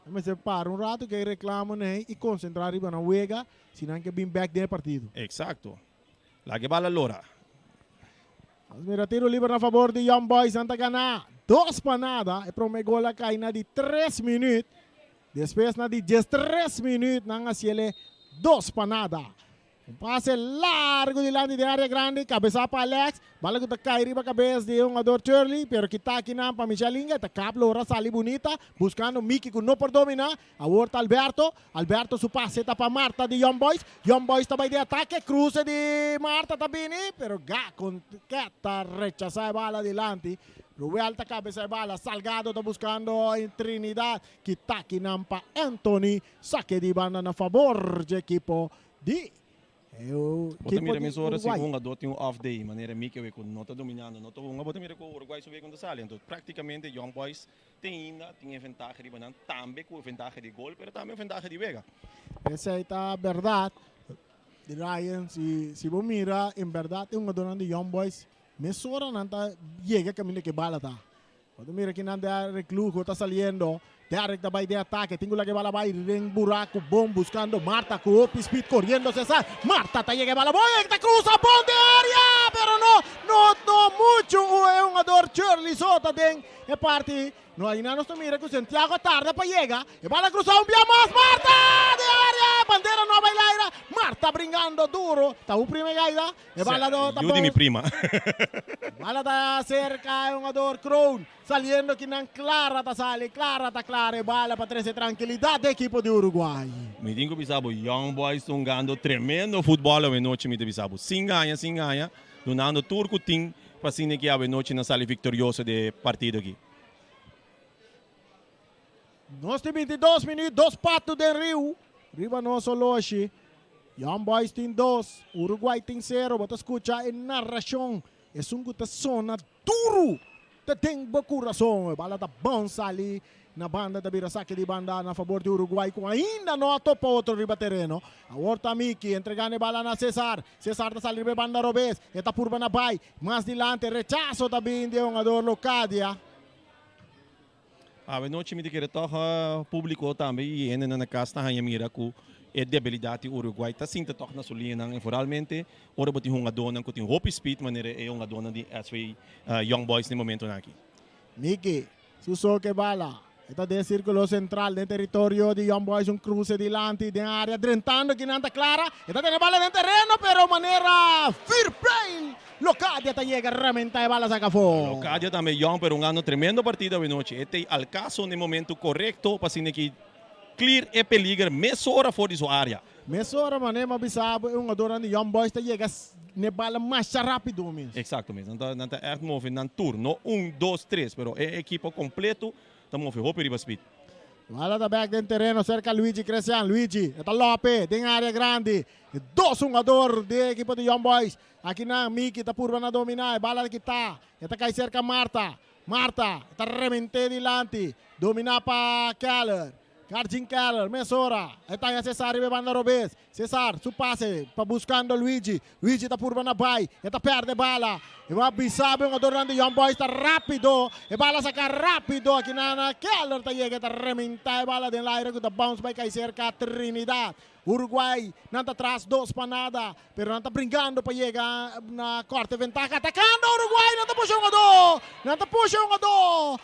Nan mester para un rato ku e reklamo nei i konsentrá riba nan wega si nan ke bin bèk den e partido. Eksakto. Laga e bala lora. Mira tiro liber na fabor di Young Boys. Nan ta gana 2-0. E prome gol a cay na di 3 minuut. Despues na di 13 minuut nan a haciele 2-0. Un pase largo dilanti di area grandi, cabeza pa Alex. Bala cu ta cay riba cabeza di hungador Turley, pero kita akinan pa Michel Inga. Ta kap logra sali bunita, buscando Mickey cu no por domina. Awor ta Alberto. Alberto su pase ta pa Marta di Young Boys. Young Boys ta bay di atake. Cruce di Marta ta bini, pero ga con ta rechasa e bala dilanti. Ruel ta cabeza e bala. Salgado ta buscando en Trinidad. Kita akinan pa Anthony. Saque di banda na favor di equipo di Bo ta mira mesora si un hungador tin un off day, manera Mickey awe cu no ta dominando, no ta hunga, bo ta mira cu Uruguay su wega no ta sali. Anto practicamente Young Boys te ainda tin e ventaha riba nan, tambe cu e ventaha di gol, pero tambe e ventaha di wega. Esey ta berdad, Ryan, si bo mira en berdad e hungadornan di Young Boys mesora nan ta yega caminda cu e bala ta. Bo ta mira kinan Derek Lugo ta saliendo. Derek ta bai den atake. Tin ku laga e bala bai den buraku bon buskando Marta ku hopi speed koriendo Cesar. Marta ta yega e bala bon e ta krusa bon den area pero no no no muchu e hungador Shirley Sota den e parti. No aina nos ta mira ku Santiago a tarda pa yega. E bala krusa un bia mas Marta den area bandera no a bai laira. Marta bringando duro ta un prima e gaida. E bala do ta Yu di mi prima. Bala ta cerca e hungador Kroon. Saliendo kinan Clara ta sali. Clara ta clara e bala pa trece tranquilidad den equipo di Uruguay. Mi tin cu bisa bo Young Boys ta hungando tremendo futbol awe nochi mi ta bisa bo. Sin gaña sin gaña dunando tur cu tin pa asina ki awe nochi nan sali victorioso di e partido aki. Nos tin 22 minuut, dos patu den riu riba nos oloshi. Young Boys tin 2, Uruguay tin 0. Bo ta scucha e narracion, esun cu ta sona duru ta den bo curason. E bala ta bounce sali na banda, ta bira sake di banda na favor di Uruguay cu ainda no a topa otro riba tereno. Awor ta Miki entregando e bala na Cesar. Cesar ta sali riba e banda robes, e ta purba na bay mas dilanti. Rechazo ta bin di e hungador Locadia. Awe nochi mi ta kere tòg públiko tambe i hendenan na kas ta haña mira ku e debilidat di Uruguay ta sinta tòg na su liñanan i foralmente ora bo tin hungadónan ku tin hopi speed manera e hungadónan di SV Young Boys na e momentonan aki. Miki, su so ke bala. E ta den sirkulo sentral den teritorio di Young Boys un kruse dilanti den área drentando kinan ta klara. E ta tene bala den tereno pero manera Firpijn Locadia ta yega rementa e bala saca afó. Locadia tambe yòn pero un ando tremendo partido awenochi. E tei al caso n'e momento corecto pa asina ki clear e peliger mesora for di su area. Mesora mane m'a bisa bo e hungadornan di Young Boys ta yega n'e bala masha rapido mes. Exacto mes. Nan ta nan ta echt move nan tur. No un, dos, tres pero e ekipo completo ta move hopi riba speed. Bala ta bek den tereno cerca Luigi Cresian. Luigi e ta lope den area grandi. E dos hungador di e ekipo di Young Boys. Akinan Miki ta purba na dominá e bala ta kitá. E ta kai serka Marta. Marta ta rement'é dilanti. Dominá pa Keller. Karjin Keller mesora e taña Cesar riba e banda robes. Cesar su pase pa buskando Luigi. Luigi ta purba na bai. E ta pèrdè e bala. E bo a bisa bo e hungadornan di Young Boys ta rápido. E bala saka rápido. Akinan Keller ta yega e ta rementá e bala den laire ku ta bounce bai kai serka Trinidad. Uruguay, nan ta tras 2-0, pero nan ta bringando pa yega na korte ventaha. Atakando Uruguay, nan ta pusha hungadó! Nan ta pusha hungadó!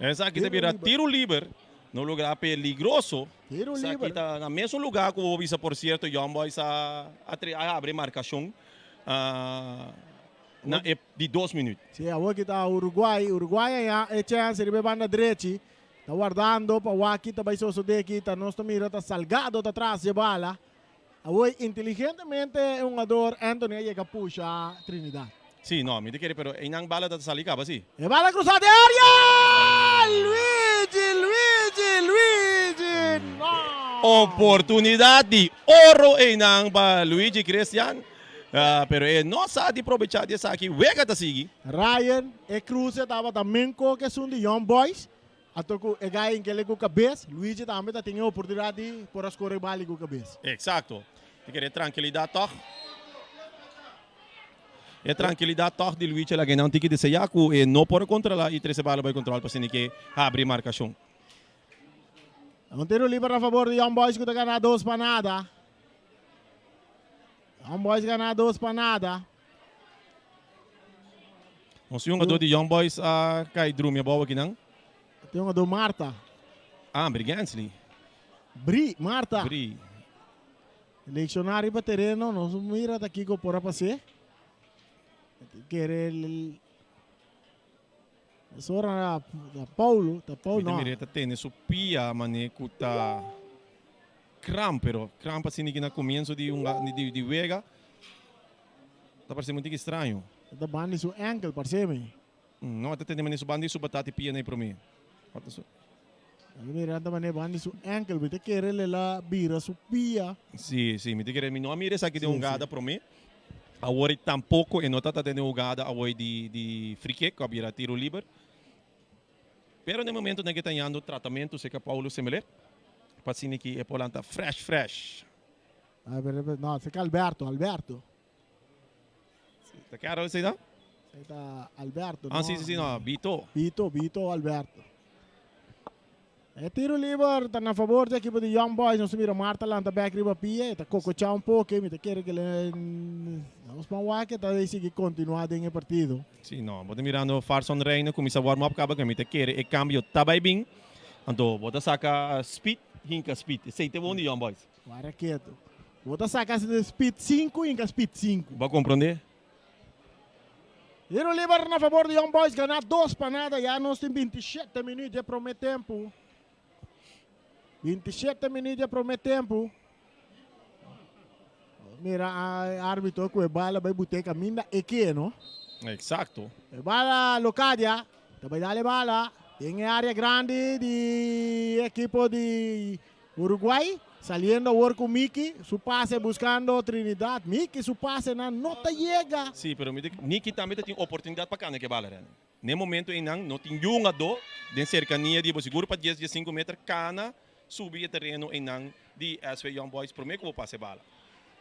Esaki ta bira tiro liber na un lugar peligroso. Tiro liber. Esaki ta na mesun lugar ku bo bisa por sierto Young Boys a a habri markashon na e di dos minuut. Si, awor ki ta Uruguay. Uruguay a haña e chèns riba e banda drechi. Ta wardando pa wak ki ta bai sosode aki. Ta nos ta mira ta Salgado ta tras dje bala. Awor inteligentemente e hungador Anthony a yega pusha Trinidad. Si, no, mi ta kere pero einan bala ta sali kaba si. E bala krusa den area! Luigi, Luigi, Luigi! No! Oportunidad di oro einan pa Luigi Christian, pero e no sa di probecha di esaki. Wega ta sigui. Ryan, e kruse tabata menko ku esun di Young Boys. Ato ku e gai inkele ku kabes, Luigi tambe ta tin e oportunidat di por a skore bali ku kabes. Eksakto. Ta kere trankilidat tòg. E trankilidat tòg di Luigi a laga nan tiki desea ku e no por a kontrolá i trese bala bai kontrol pa asina ke habri markashon. Un tiro liber na fabor di Young Boys ku ta gana 2-0. Young Boys gana 2-0. Nos hungadó di Young Boys a kai drumi abou akinan. Tin hungadó Marta. Ah, Brigansley. Bri, Marta. Bri. Leccionar riba tereno, nos mira ta kiko por a pas'é. Kere Sora na Paulo, ta Paulo Mi ta no. mira ta tene su pia mane ku ta kramp, pero kramp asina ki na komienso di un di di wega ta parse un tiki straño. Ta bandi su enkel parse mi. No, ta tene mane su bandi su batati pia na e prome. Ota su. Mi mira ta mane bandi su enkel, mi ta kere le la bira su pia. Si, si, mi ta kere, mi no a mira esaki den hugada prome. Awor e tampoco e no ta ta den hugada awor di di free kick cu a bira tiro liber. Pero na e momento nan ke ta hañando tratamento cerca Paulo Semeleer pa asina ki e por lanta fresh fresh. A ver, no, cerca Alberto, Alberto. Ta Carol esei ta? Esei ta Alberto, Ah, si, si, si, no, Vito. Vito, Vito Alberto. E tiro liber ta na favor di ekipo di Young Boys. Nos mira Marta lanta bek riba pia. E ta kokochá un poke. Mi ta kere ke le nos ban wak e ta sigui kontinuá den e partido. Si, no. Bo ta mirando Farson Reina kuminsá warm up kaba ke mi ta kere e kambio ta bai bin. Anto bo ta saka speed, hinka speed. Esei ta e bon di Young Boys. Wara ketu. Bo ta saka speed sinku, hinka speed sinku. Bo a komprondé? Tiro liber na fabor di Young Boys gana 2-0. Ya nos tin 27 minuut di e prome tempu. 27 minuut di e prome tempu. Mira arbitro ku e bala bai bute kaminda e ke, no? Eksakto. E bala Locadia ta bai dal e bala den e area grandi di ekipo di Uruguay saliendo awor cu Miki, su pase buscando Trinidad. Miki su pasenan no ta yega. Sí, pero mi ta Niki tambe ta tin oportunidad pa cana ke bala, Rene. Na e momento einan no tin yungadó den cercania di bo, sigur pa dies, diescinco meter cana subi e tereno einan di SV Young Boys prome cu bo pasa e bala.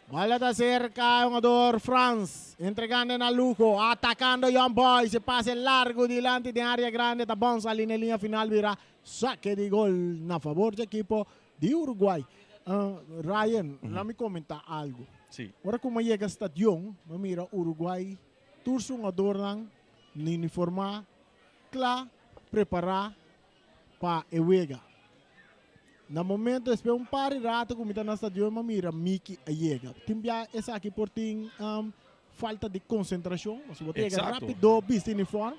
Bala ta cerca e hungador Frans, entregando na Lugo, atacando Young Boys, e pase largo dilanti den area grande ta bon sali na e linea final bira Sake di gol na fabor di ekipo di Uruguay. Ryan, la mi comenta algo. Sí. Ora cu mi a yega stadion, mi a mira Uruguay tur su hungadornan uniforma, cla, prepara pa e wega. Na momento despues un par di rato cu mi ta na stadion mi a mira Mickey a yega. Tin bia esaki por tin Falta di concentracion, pasobra bo ta yega rapido bisti uniform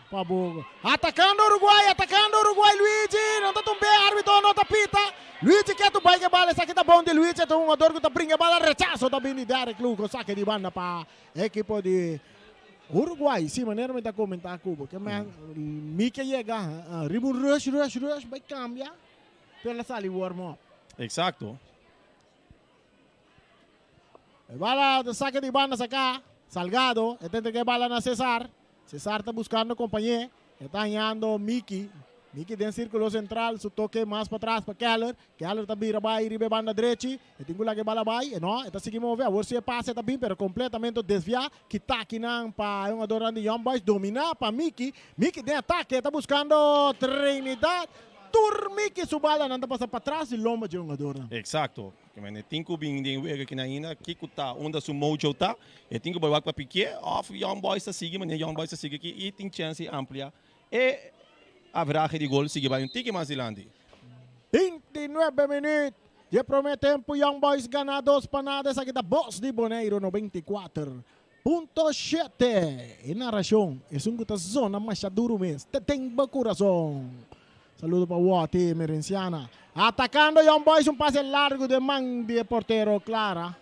pa bo. Atacando Uruguay, atacando Uruguay, Luigi, no ta tumbe, arbitro no ta pita. Luigi ke tu bai ke bala, esaki ta bon di Luigi, e ta un hungador ku ta bringa e bala, rechazo ta bini Derek Lugo, sake di banda pa ekipo di Uruguay. Si, manera mi ta comenta ku bo, ke men, mi ke yega riba un rush, rush, rush, bai cambia, pero el a sali warm up. Exacto. E bala ta saca di banda saca Salgado. E ta entrega e bala na Cesar. Cesar ta buscando compañé. E ta hañando Miki. Miki den circulo central. Su toque mas patras pa Keller. Keller ta bira bay riba e banda drechi. E tin cu laga e bala bay. E no, e ta sigui move. Awor si e pase ta bin pero completamente desvia. Kita akinan pa e hungadornan di Young Boys. Domina pa Miki. Miki den atake. E ta buscando Trinidad. Tur Miki su balanan ta pasa patras di lomba dje hungadornan. Exacto. Kimen e tin ku bin den wega kina ainda, kiko ta, unda su mojo ta, e tin ku bai wak pa Piqué of Young Boys ta sigui manera Young Boys ta sigui aki i tin chèns di amplia e averahe di gol sigui bai un tiki mas dilanti. 29 minuut di e prome tempu Young Boys gana 2-0 esaki ta Bos di Boneiru 94.7 e narashon esun ku ta zona masha duru mes te den bo kurason. Saludo pa Watty Emerenciana. Atacando Young Boys un pase largo den man di e portero Clara.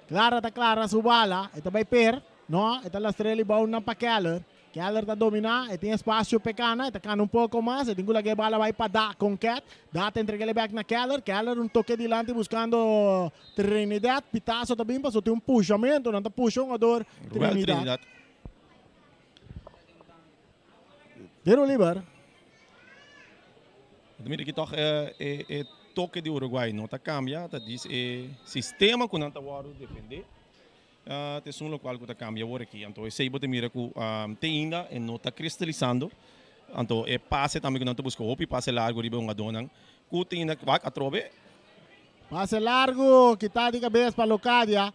Clara ta clara su bala. E ta bay per. No, e ta lastra el bou nan pa Keller. Keller ta domina. E tin espacio p'e cana. E ta cana un poco mas. E tin cu laga e bala bay pa Da con Cat. Da ta entrega el bek na Keller. Keller un toke dilanti buscando Trinidad. Pitazo ta bin paso tin un pushamento. Nan ta pusha hungador Ruel Trinidad. Trinidad. Tiro liber. Mira ki toch e toke di Uruguay no ta cambia, ta dis e sistema cu nan ta wordo defende ta esun locual cu ta cambia awor aki. Anto esey bo ta mira cu te ainda e no ta cristalisando. Anto e pase tambe cu nan ta busca hopi pase largo riba e hungadornan cu te ainda wak atrobe. Pase largo kita di cabes pa Locadia.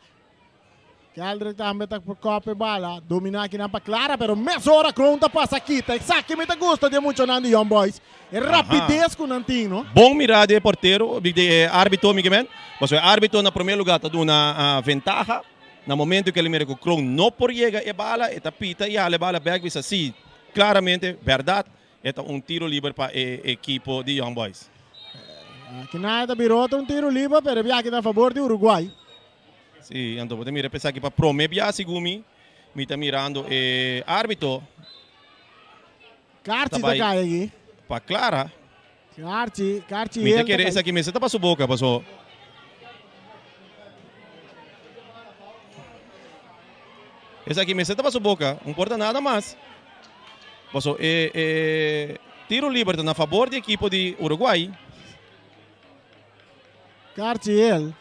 Keldrick tambe ta kòp e bala, dominá akinan pa Clara, pero mesora Kroon ta pasa kita. Esaki mi ta gusta di e muchanan di Young Boys, e rapides ku nan tin, no? Bon mirá di e portero, di e árbitro mi ke men, pasobra e árbitro na promé lugá ta duna ventaha. Na momento ku el a mira ku Kroon no por yega e bala, e ta pita i hala e bala bèk bisa si, klaramente, bèrdat, e ta un tiro liber pa e ekipo di Young Boys. Akinan e ta bira otro un tiro liber, pero e biaha ta a fabor di Uruguay. Sí, anto bo ta mira p'esaki pa prome bia segun mi, mi ta mirando e arbitro. Karchi ta kai aki. Pa Clara. Karchi, Karchi Mi ta kere esaki mester ta pa su boka paso. Esaki mester ta pa su boka, un por ta nada mas. Paso e e tiro liber ta na fabor di ekipo di Uruguay. Karchiel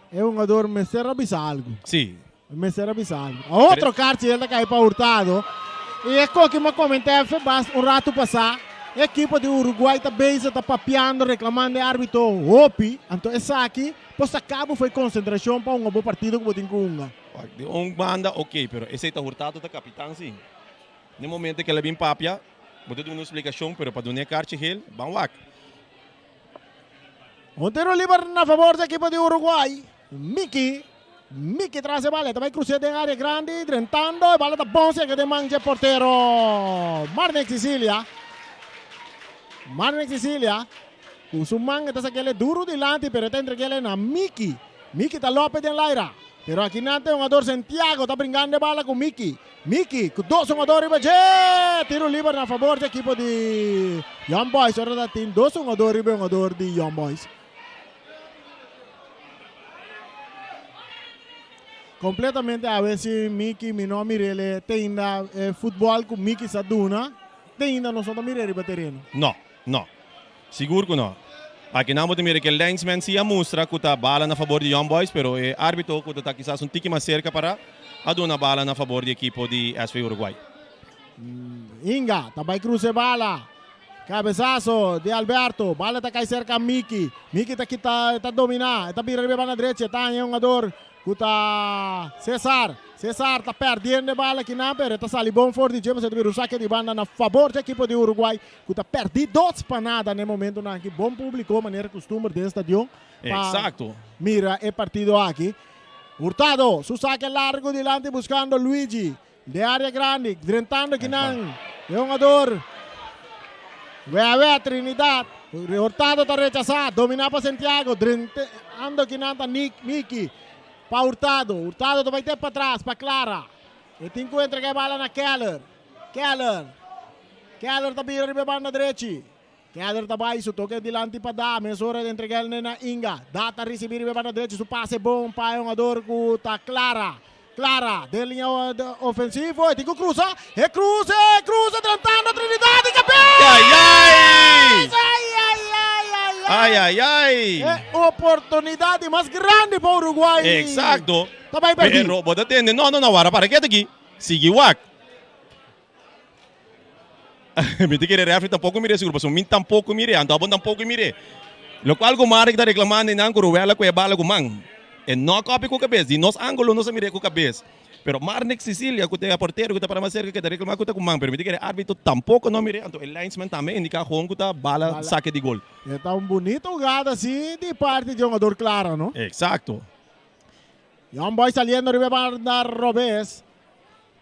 e hungador mester a bisa algu. Sí. Mester a bisa algu. Otro Karchiel ta kai pa Hurtado. I e koki mi a komentá efe bas un ratu pasá. E ekipo di Uruguay ta bezig ta papiando reklamando e arbitro hopi. Anto esaki por saka bo for e konsentrashon pa hunga bo partido ku bo tin ku hunga. Di un banda ok, pero esei ta Hurtado ta kapitan si. Na e momento ku el a bin papia, bo ta duna un splikashon, pero pa duna e karchi gel, ban wak. Un tiro liber na favor di ekipo di Uruguay. Miki, Miki tras e bala, e ta bai cruce den area grandi, drentando, e bala ta bon cerca den man dje portero Marnix Sicilia. Marnix Sicilia, cu su man e ta sakele duro dilanti, pero e ta entregele na Miki. Miki ta lope den laira, pero aki nan ta e hungador Santiago ta bringando e bala cu Miki. Miki ku dos hungador riba dje. Tiro liber na fabor dje ekipo di Young Boys. Ora ta tin dos hungador riba e hungador di Young Boys. Completamente awe si Miki mi no a mirele te inda e futbol ku Miki sa duna te inda nos no ta mire riba tereno. No, no. Sigur ku no. Aki nan bo ta mira ku e linesman si a mustra ku ta bala na fabor di Young Boys, pero e arbitro ku ta ta kisas un tiki mas serka para a duna bala na fabor di ekipo di SV Uruguay. Inga ta bai krusa e bala. Kabesaso di Alberto. Bala ta kai serka Miki. Miki ta kita, ta domina. E ta bira riba e banda drechi. E ta haña e hungador ku ta Cesar. Cesar ta perdiendo e bala kinan, pero e ta sali bon for di dje pasobra e ta bira un sake di banda na fabor dje ekipo di Uruguay. Ku ta pèrdí dos pa nada na e momentunan aki. Bon públiko manera kustumber den stadion pa mira e partido aki. Hurtado su sake largu dilanti buskando Luigi den área grandi drentando kinan e hungador Weawe Trinidad. Hurtado ta rechasá dominá pa Santiago drentando kinan ta Nick Miki pa Hurtado. Hurtado ta bai te patras pa Clara. E tin ku entrega e bala na Keller. Keller. Keller ta bira riba e banda drechi. Keller ta bai, su toke dilanti pa Da. Mesora ta entrega el na Inga. Da ta risibi riba e banda drechi. Su pase bon pa e hungador ku ta Clara. Clara den liña ofensivo. E tin ku krusa. E krusa, e krusa drentando Trinidad di kabes! Ai ai! Ai ai ai ai ai! Ai ai ai! E oportunidad di mas grandi pa Uruguay. Exacto. Ta bai perdi. Pero bo ta tende, no no no, wara para ketu aki. Sigui wak. Mi ta kere refri tampoco mir'é sigur pasobra mi tampoco mir'é, anto abo tampoco mir'é. Locual cu Marek ta reclamando einan cu Ruella cu e bala cu man. E no copia cu cabes, di nos angulo nos a mir'é cu cabes. Pero Marnix Cecilia cu ta e portero cu ta para mas cerca ke ta reclama cu ta cu man, pero mi ta kere arbitro tampoco no mir'é, anto e linesman tambe indica gewoon cu ta bala sake di gol. E ta un bunita hugada si di parti di hungador Clara no. Exacto. Young Boys saliendo riba e banda robes.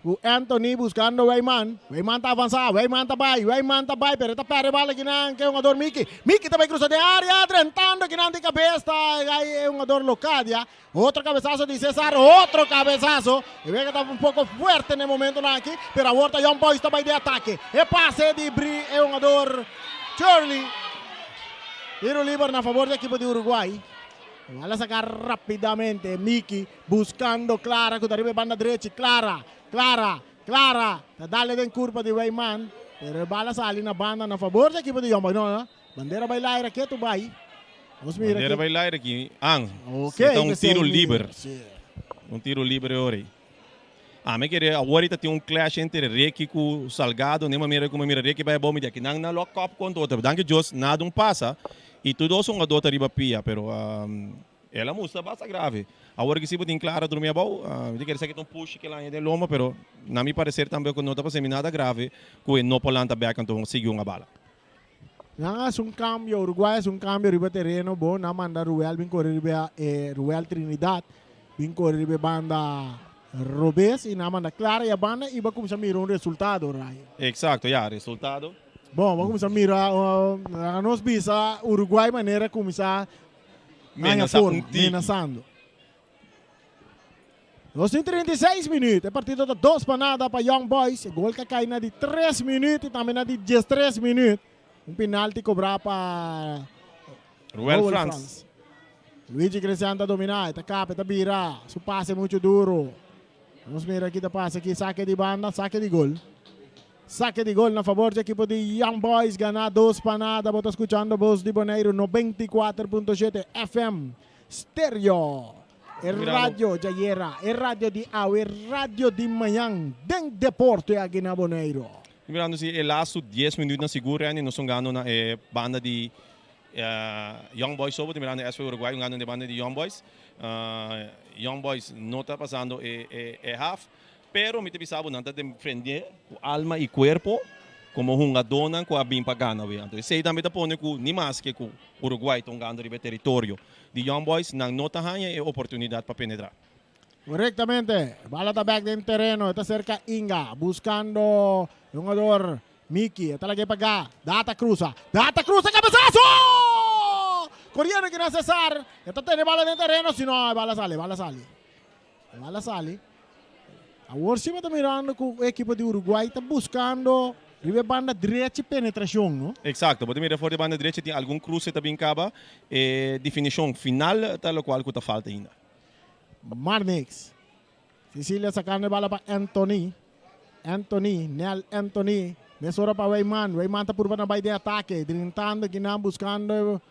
Ku Anthony buskando Weyman. Weyman ta avansá, Weyman ta bai, Weyman ta bai, pero e ta pèrdè e bal akinan ku e hungador Miki. Miki ta bai krusa den área, drentando akinan di kabes ta e hungador Locadia. Otro kabesaso di Cesar, otro kabesaso. E wega ta un poko fuerte na e momentonan aki, pero awor ta Young Boys ta bai den atake. E pase di Bri e hungador Shirley. Tiro liber na fabor di ekipo di Uruguay. E bal a saka rapidamente Miki. Buscando Clara cu ta riba e banda drechi. Clara, Clara, Clara ta dale den curpa di Weyman. Pero e bala sali na banda na fabor di ekipo di Young Boys. No, no. Bandera bay laira ketu bay. Nos mira Bandera ki. bay laira aki. Ang. Ok, Ta un pesey tiro mi- liber. Sí. Un tiro liber e ora ei. Ami kere awor ta tin un clash entre Ricky cu Salgado. Ne manera cu mi mira Ricky bay abou mi di aki nan na lo kop contra otro. Danki Dios nada un pasa y tur dos hungador ta riba pia pero. El a mustra basta grave. Awor ki si bo tin Clara drumi abou, mi ta kere sa ki ta un pushi ke laña den lomba, pero na mi parecer tambe ku no ta pasemi nada grave ku e no por lanta bek anto sigui hunga bala. Nan a hasi un cambio, Uruguay a hasi un cambio riba tereno, bo nan manda Ruel bin kore riba e Ruel Trinidad bin kore riba e banda robes y nan manda Clara y a banda y bo a cuminsa mira un resultado, Ryan. Exacto, ya, resultado. Bon, bo a cuminsa mira, laga nos bisa Uruguay manera cuminsa haña forma, menasando. Nos tin 36 minuut. E partido ta 2-0 pa Young Boys. E gol ka kai na di 3 minuut y tambe na di 13 minuut. Un penalti cobrá pa Ruel Frans. Luigi Cristian ta dominá, e ta kap, e ta bira. Su pase mucho duro. Nos mira aki ta pasa aki, sake di banda, sake di gol. Sake di gol na favor di ekipo di Young Boys, ganá 2-0. Bo ta skuchando Bos di Boneiru 94.7 FM Stereo. E radio djayera, e radio di awe, e radio di mañan den deporte aki na Boneiru. Mirando si e lastu 10 minuutnan sigur Randy nos un gano na e banda di Young Boys so bo ta mirando SV Uruguay un gano na e banda di Young Boys. Young Boys no ta pasando e e half pero mi ta bisa bo nan ta defende ku alma y cuerpo como hungadónan ku a bin pa gana we. Anto esei tambe ta pone ku ni maske ku Uruguay ta hungando riba e teritorio di Young Boys nan no ta haña e oportunidat pa penetrá. Korektamente, bala ta bek den tereno, e ta serka Inga, buskando e hungador Miki, e ta lag'é pa Ga, Data krusa, Data krusa, kabesaso! Koriendo kina Cesar, e ta tene bala den tereno, si no, e bala sali, e bala sali, e bala sali. Awor si bo ta mirando ku e ekipo di Uruguay ta buskando riba e banda drechi penetrashon, no? Eksakto, bo ta mira for di e banda drechi tin algun kruse ta bin kaba, e definishon final ta lokual ku ta falta ainda. Marnix. Cecilia sacando e bala pa Anthony. Anthony, Nel Anthony. Mesora pa Weyman. Weyman ta purba na bay den atake. Drentando kinan buscando.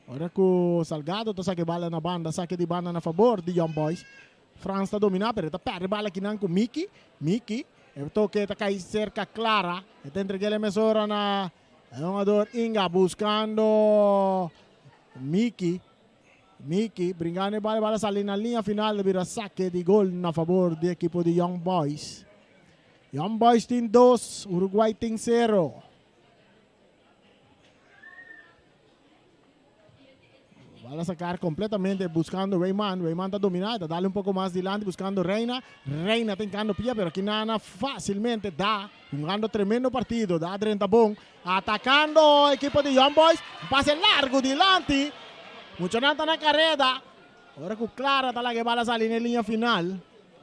Ora cu Salgado ta saca e bala na banda. Saque di banda na favor di Young Boys. Frans ta domina pero e ta perde bala kinan cu Miki. Miki. E toque ta cay cerca Clara. E ta entreg'el e mesora na e hungador Inga buscando Miki. Miki bringando e bala, e bala sali na liña final ta bira sake di gol na fabor di ekipo di Young Boys. Young Boys tin dos, Uruguay tin sero. Bala sacar completamente buscando Rayman. Rayman ta domina, ta dale un poco mas dilanti buscando Reina. Reina ta hincando pia, pero aki Nana facilmente da, jugando tremendo partido. Da drenta bon. Atacando equipo di Young Boys. Un pase largo dilanti. Muchanan ta na careda. Ora cu Clara ta laga e bala sali na e linea final.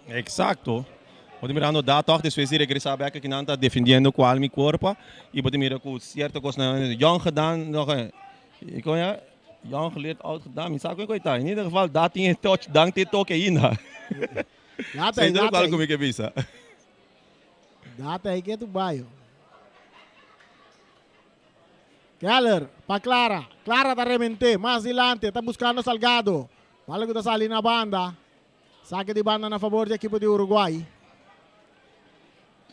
Exacto. Bo ta mirando da toch despues di regresa bek aki nan ta defendiendo cu alma y cuerpo y bo ta mira cu cierto cosnan jong gedaan nog y con ya jong geleerd oud gedaan mi sa con e ta in ieder geval da tin e touch dan tin e toke ainda. Data, Sey data. cu mi ke bisa. Data aí que tu baio. Keller pa Clara. Clara ta remente mas dilante, ta buscando Salgado. Bala cu ta sali na banda. Saque di banda na favor di equipo di Uruguay.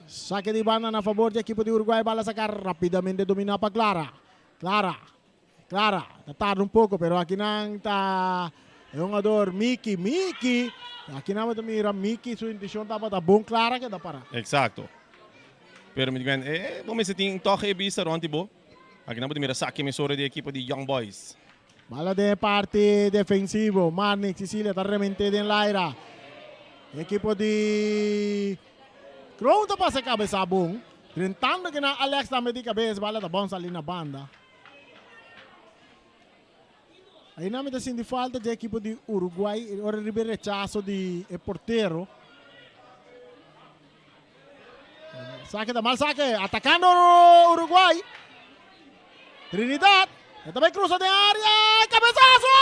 Saque di banda na favor di equipo di Uruguay. Bala saca rapidamente domina pa Clara. Clara. Clara ta tarda un poco pero aki nan ta e hungador Miki. Miki. Aki nan bo ta mira Miki su intencion tabata bon. Clara keda para. Exacto. Pero mi di eh, bo mester tin toch e bista rond di bo. Aki nan bo ta mira saque mesora di equipo di Young Boys. Bala den e parti defensivo. Marnix Cecilia ta remente den laira. Equipo di Kroon ta pasa e cabeza bon. Drentando kinan Alex tambe di cabeza. Bala ta bon sali na banda. Aina mi ta sinti falta di equipo di Uruguay. Ora riba e rechazo di e portero. Saque ta mal saque. Atacando Uruguay. Trinidad. E tambe cruza den area. Cabezazo!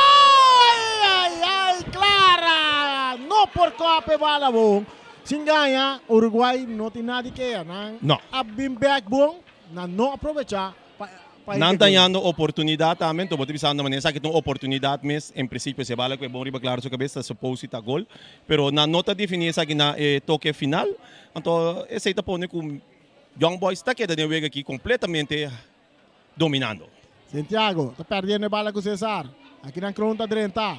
Ay, ay, ay, Clara. No por kope bala bon. Sin gaña, Uruguay no tin nada que. Nan No. a bin back bon. Nan no aprovecha pa pa Nan ta gol. hañando oportunidat tambe, enton bo ta bisando manera esaki ta un oportunidat mes, en principio si e bala ku e bon riba Clara su kabes ta suppose ta gol, pero nan no ta defini esaki na e toke final, anto esei ta pone ku Young Boys ta keda den wega aki completamente dominando. Santiago ta perdiendo e bala ku Cesar. Aki nan Kroon ta drenta.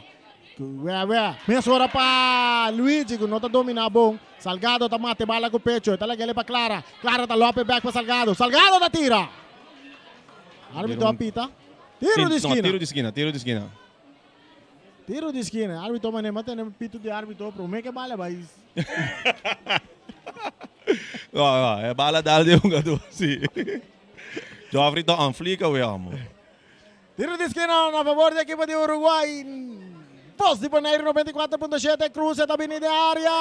Wewe. Mesora pa Luigi, ku no ta dominá bon. Salgado ta mata e bala ku pecho. E ta lag'é pa Clara. Clara ta lòp e bèk pa Salgado. Salgado ta tira! Árbitro a pita. Tiro di skina. No, tiro di skina, tiro di skina. Tiro di skina. Árbitro manera m'a tene pitu di árbitro promé ku e bala bai. No, no, e bala dal di e hungadó, si. Joffrey ta on fleek awe, amo. Tiro di skina na favor di ekipo di Uruguay. Vos di Boneiru 94.7 Cruze ta bini den area.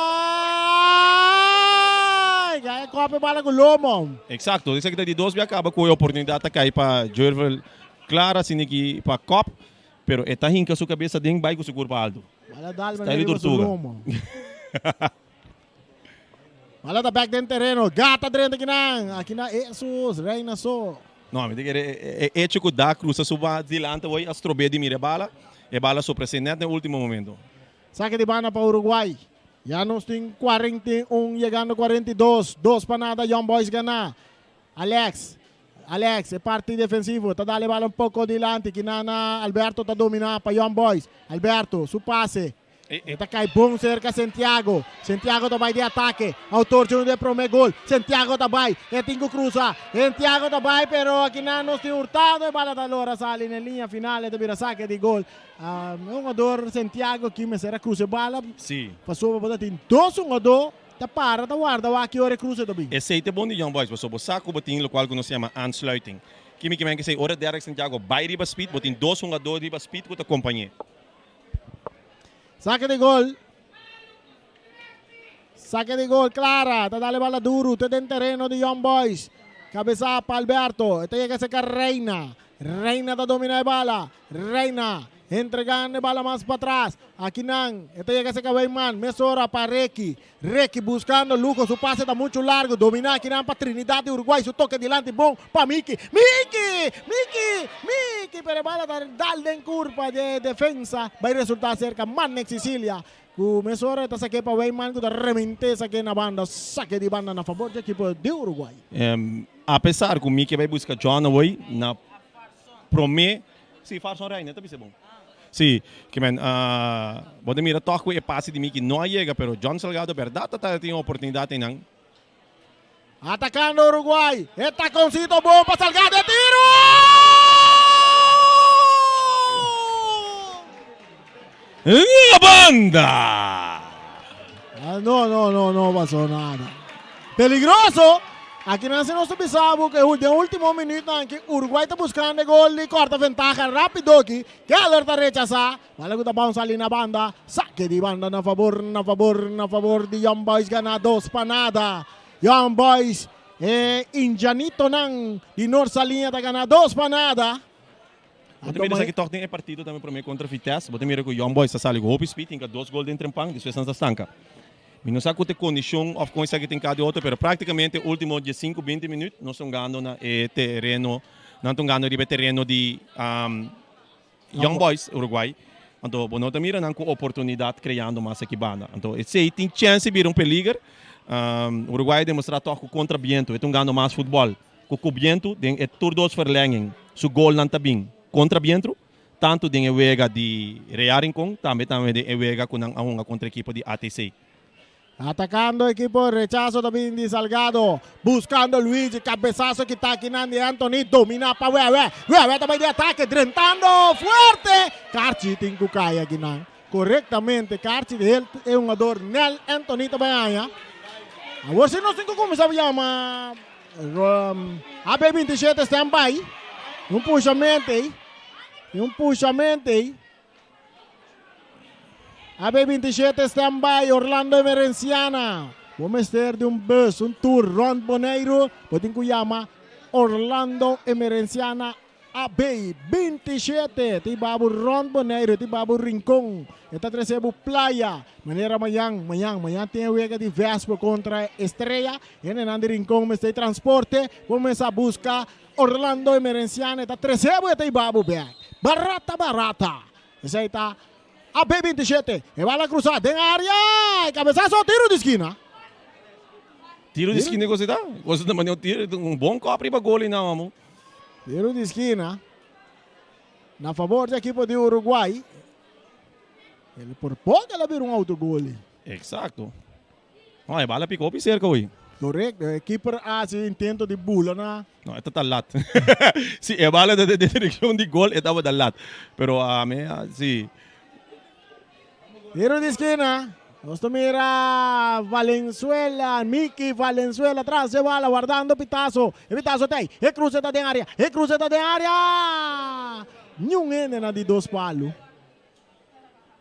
Ya e kope bala ku lomo. Exacto, esaki ta di dos bia kaba ku e oportunidat ta kai pa Joervel Clara sini ki pa kop, pero e ta hinka su kabesa den bai ku su kurpa altu. Bala dal Style riba su tortuga. lomo. Bala ta bek den tereno. Gata drenta kinan. Aki na Jesus Reina so. No, mi ta kere e hecho ku Da krusa su ba dilanti awor a strob'é di mira e bala. E bala sopres'é nèt na e último momento. Sake di banda pa Uruguay. Ya nos tin 41 yegando 42. Dos pa nada Young Boys gana. Alex. Alex, e parti defensivo, ta dal e bala un poko dilanti. Kinana Alberto ta domina pa Young Boys. Alberto, su pase. E ta kai bon serka Santiago. Santiago ta bai di atake. Autor di un di e prome gol. Santiago ta bai. E tin ku krusa. Santiago ta bai pero akinan nos tin Hurtado. E bala ta lora sali na e liña final. E ta bira sake di gol. E hungador Santiago aki mester a krusa e bala. Sí. Pasobra bo ta tin dos hungador ta para ta warda wak ki ora e krusa ta bin. Esei ta e bon di Young Boys pasobra bo sa ku bo tin lokual ku nos yama aansluiting. Kimi kimen ke esei ora Derek Santiago bai riba speed bo tin dos hungador riba speed ku ta kompañ'é. Saque di gol. Saque di gol, Clara. Ta dale bala duro. Te den tereno di Young Boys. Cabeza pa Alberto. E ta yega cerca Reina. Reina ta domina e bala. Reina entregando e bala mas patras. Akinan e ta yega cerca Weyman. Mesora pa Ricky. Ricky buscando Lugo, su pase ta mucho largo, domina akinan pa Trinidad di Uruguay, su toke dilanti bon pa Miki, Miki! Miki! Miki! Pero e bala ta dal den curpa dje defensa, bay resulta cerca Manek Sicilia, cu mesora e ta sake pa Weyman cu ta remente sake na banda, sake di banda na favor dje ekipo di Uruguay. Apesar cu Miki a bay busca John awey na prome. Si, Farson Reina ta bisa bon. Si, ke men, bo ta mira tòg ku e pase di Miki no a yega, pero John Salgado bèrdat ta ta tin oportunidat einan. Atakando Uruguay, e takoncito bon pa Salgado, e tiro! Na banda! No, no, no, no pasó nada. Peligroso! Aki nan si nos ta bisa bo ku den ultimo minuutnan aki Uruguay ta buskando e gol di kòrta ventaha rápido aki. Keller ta rechasá. Bala ku ta bounce ali na banda. Sake di banda na fabor, na fabor, na fabor di Young Boys gana dos pa nada. Young Boys, e Indianitonan di Noord Saliña ta gana dos pa nada. Bo ta mira esaki tòg den e partido tambe promé kontra Vitesse. Bo ta mira ku Young Boys ta sali ku hopi speed, hinka dos gol den trempan, despues nan ta stanka. Mi no sa ku ta e kondishon òf kon esaki tin ka di otro, pero práktikamente último diesinku, binti minüt nos ta hungando na e tereno, nan ta hungando riba e tereno di Young Boys Uruguay. Anto bo no ta mira nan ku oportunidat kreando mas aki banda. Anto esei tin chèns di bira un peliger. Uruguay a demostrá tòg ku kontra bientu e ta hungando mas futbòl. Ku ku bientu den e tur dos verlenging su golnan ta bin kontra bientru, tantu den e wega di Real Rincon tambe tambe den e wega ku nan a hunga kontra ekipo di ATC. Atakando ekipo rechaso ta bin di Salgado buskando Luigi kabesaso kita akinan di Anthony domina pa Wewe Wewe ta bai di atake drentando fuerte Karchi tin ku kai akinan korektamente Karchi di hel e hungador Nel Anthony ta bai haña awor si nos tin ku kuminsá yama AB 27 stand by. Un pushamento ei. Un pushamento ei. AB 27 stand by. Orlando Emerenciana. Bo mester di un bus, un tour rond Boneiru. Bo tin ku yama Orlando Emerenciana AB 27 ta hiba bo rond Boneiru, ta hiba bo Rincon, e ta trese bo playa. Manera mañan, mañan, mañan tin e wega di Vespo kontra Estrella. Hendenan di Rincon mester e transporte, bo mester a buska Orlando Emerenciano, e ta trese bo, e ta hiba bo bek. Barata, barata. Esei ta AB 27. E bala krusa den area, e kabesaso, tiro di skina. Tiro di skina kos e ta? Kos e ta manera un tiro, un bon kòp riba gol einan, amo. Tiro di skina na favor di ekipo di Uruguay. El por poco el a bira un autogol. Exacto. No, e bala pica hopi cerca hoy. Correcto, e keeper a haci intento di bula na. No, e ta ta lat. Si e bala ta den direccion di gol, e tabata lat. Pero ami, si. Tiro di esquina. Nos ta mira Valenzuela, Mickey Valenzuela tras dje bala wardando pitazo. E pitazo ta ei. E cruce ta den area. E cruce ta den area! Niun hende na di dos palu.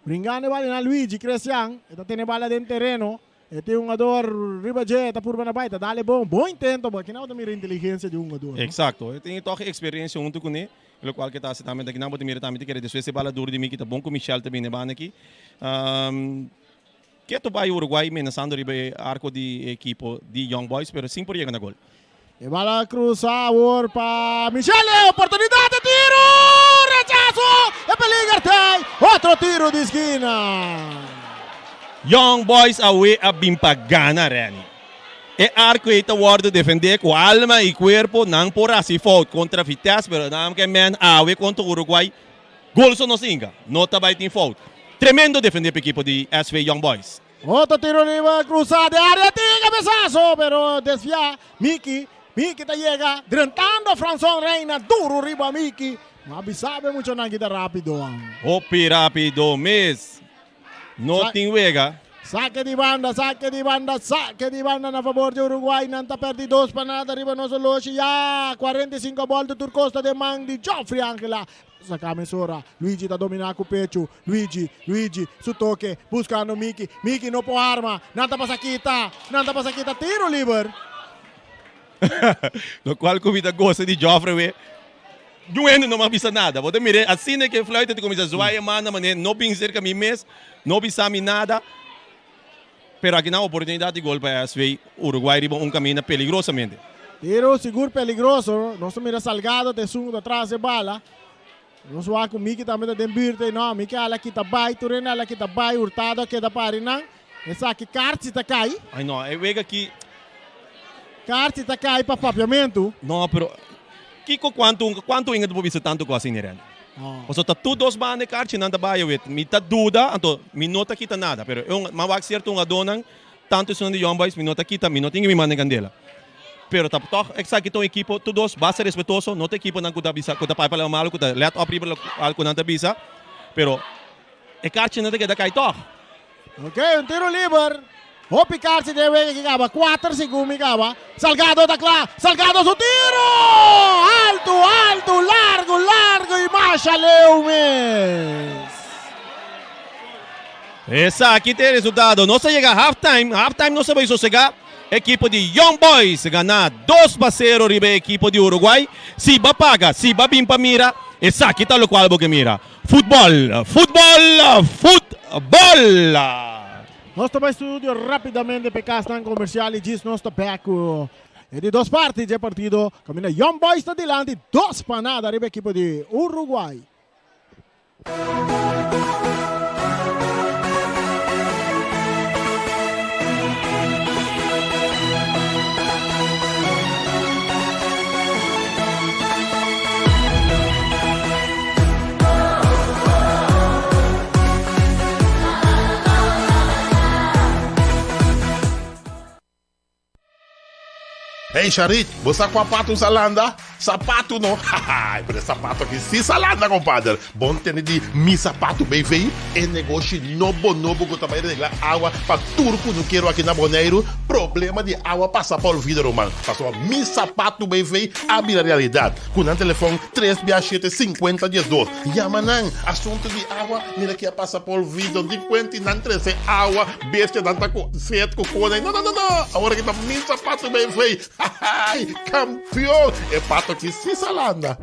Bringando e bala na Luigi Cresian. E ta tene bala den tereno. E tin un hungador riba dje. E ta purba na bai. Ta dale bon. Bon intento. Bo aki nan bo ta mira inteligencia di un hungador. Exacto. E tin toch experiencia hunto cune. Lo cual ke ta haci tambe. Aki nan bo ta mira tambe ta kere despues e bala duro di Miki ta bon cu Michel ta bini e banda aki. Keto bai Uruguay menasando riba e arco di e ekipo di Young Boys pero sin por yega na gol. E bala cruza awor pa Michele, oportunidad de tiro, rechazo, e peliger tey, otro tiro di skina. Young Boys awe a bin pa gana Renny. E arco ey ta wordo defende cu alma y cuerpo, nan por haci fout contra Vitesse pero nan ke men awe contra Uruguay gol so nos inga, no ta bay tin fout. Tremendo defende pa ekipo di SV Young Boys. Otro tiro riba cruza de area tin cabezazo pero desvia Miki. Miki ta yega drentando Franson Reina duro riba Miki. No a bisa be muchanan kita rapido an. Hopi rapido mes. No tin wega. Sake di banda, sake di banda, sake di banda na fabor di Uruguay. Nan ta perdi 2-0 riba nos oloshi. Ya 45 bolta tur cos ta den man di Geoffrey Angela. Saca mesora. Luigi ta domina cu pecho. Luigi, Luigi, su toke, buscando Miki. Miki no por arma. Nan ta pasa kita. Nan ta pasa kita. Tiro liber. Locual cu mi ta goza di Joffrey we. Niun hende no mag bisa nada. Bo ta mira asina ke fluit ta cuminsa zwaai e man na manera no bin cerca mi mes, no bisa mi nada. Pero aki nan oportunidad di gol pa SV Uruguay riba un caminda peligrosamente. Tiro sigur peligroso. Nos ta mira Salgado ta esun cu ta tras e bala. Nos wak cu Miki tambe ta den buurt ey. No, Miki ala kita bay. Tur hende ala kita bay. Hurtado a keda pari nan. Esaki kaartje ta cay. Ay no, e wega aki. Kaartje ta cay pa papiamento. No, pero kico cuanto cuanto inga ta por bisa tanto cos asina, Randy? Pasobra ta tur dos banda e kaartjenan ta bai awet. Mi ta duda, anto mi no ta kita nada, pero e un m'a wak sierto hungadónan, tanto esunnan di Young Boys, mi no ta kita, mi no tin ke mi manda en kandela. Pero ta tòg esaki ta un ekipo, tur dos basta respetuoso, no ta ekiponan ku ta bisa, ku ta papia palabra malu, ku ta lèt òp riba lokual ku nan ta bisa, pero e kaartjenan ta keda kai tòg. Ok, un tiro liber. Hopi karchi den wega ki kaba. Kuater segun mi kaba. Salgado ta kla. Salgado su tiro! Altu, altu, largu, largu i masha leu mes. Esaki ta e resultado. Nos a yega half time. Half time nos a bai sosega. Ekipo di Young Boys gana 2-0 riba e ekipo di Uruguay. Si bo a paga, si bo a bin pa mira, esaki ta lokual bo ke mira. Futbol, futbol, futbol! Nos ta bai studio rapidamente p'e kasnan komersial i djis nos ta bek ku e di dos parti dje partido kaminda Young Boys ta dilanti 2-0 riba ekipo di Uruguay. Hey Sharik, bo sa kua patu sa landa? Sapatu no? Haha, pero e sapato aki si sa landa compadre. Bon tende di Mi Sapatu BV, e negoshi nobo nobo ku ta bai regla awa pa tur kunukero aki na Boneiru. Problema di awa pasa pa olvido ruman, pasobra Mi Sapatu BV a bira realidat. Ku nan telefòn tres bia shete sinkuenta diesdos. Yama nan. Asuntu di awa, mira ki a pasa pa olvido. Di kuenti nan trese awa, bestianan ta ku set ku kona. No, no, no, no! Awor aki ta mi sapatu bay fei. Hahay! Kampion! E pato aki si sa landa.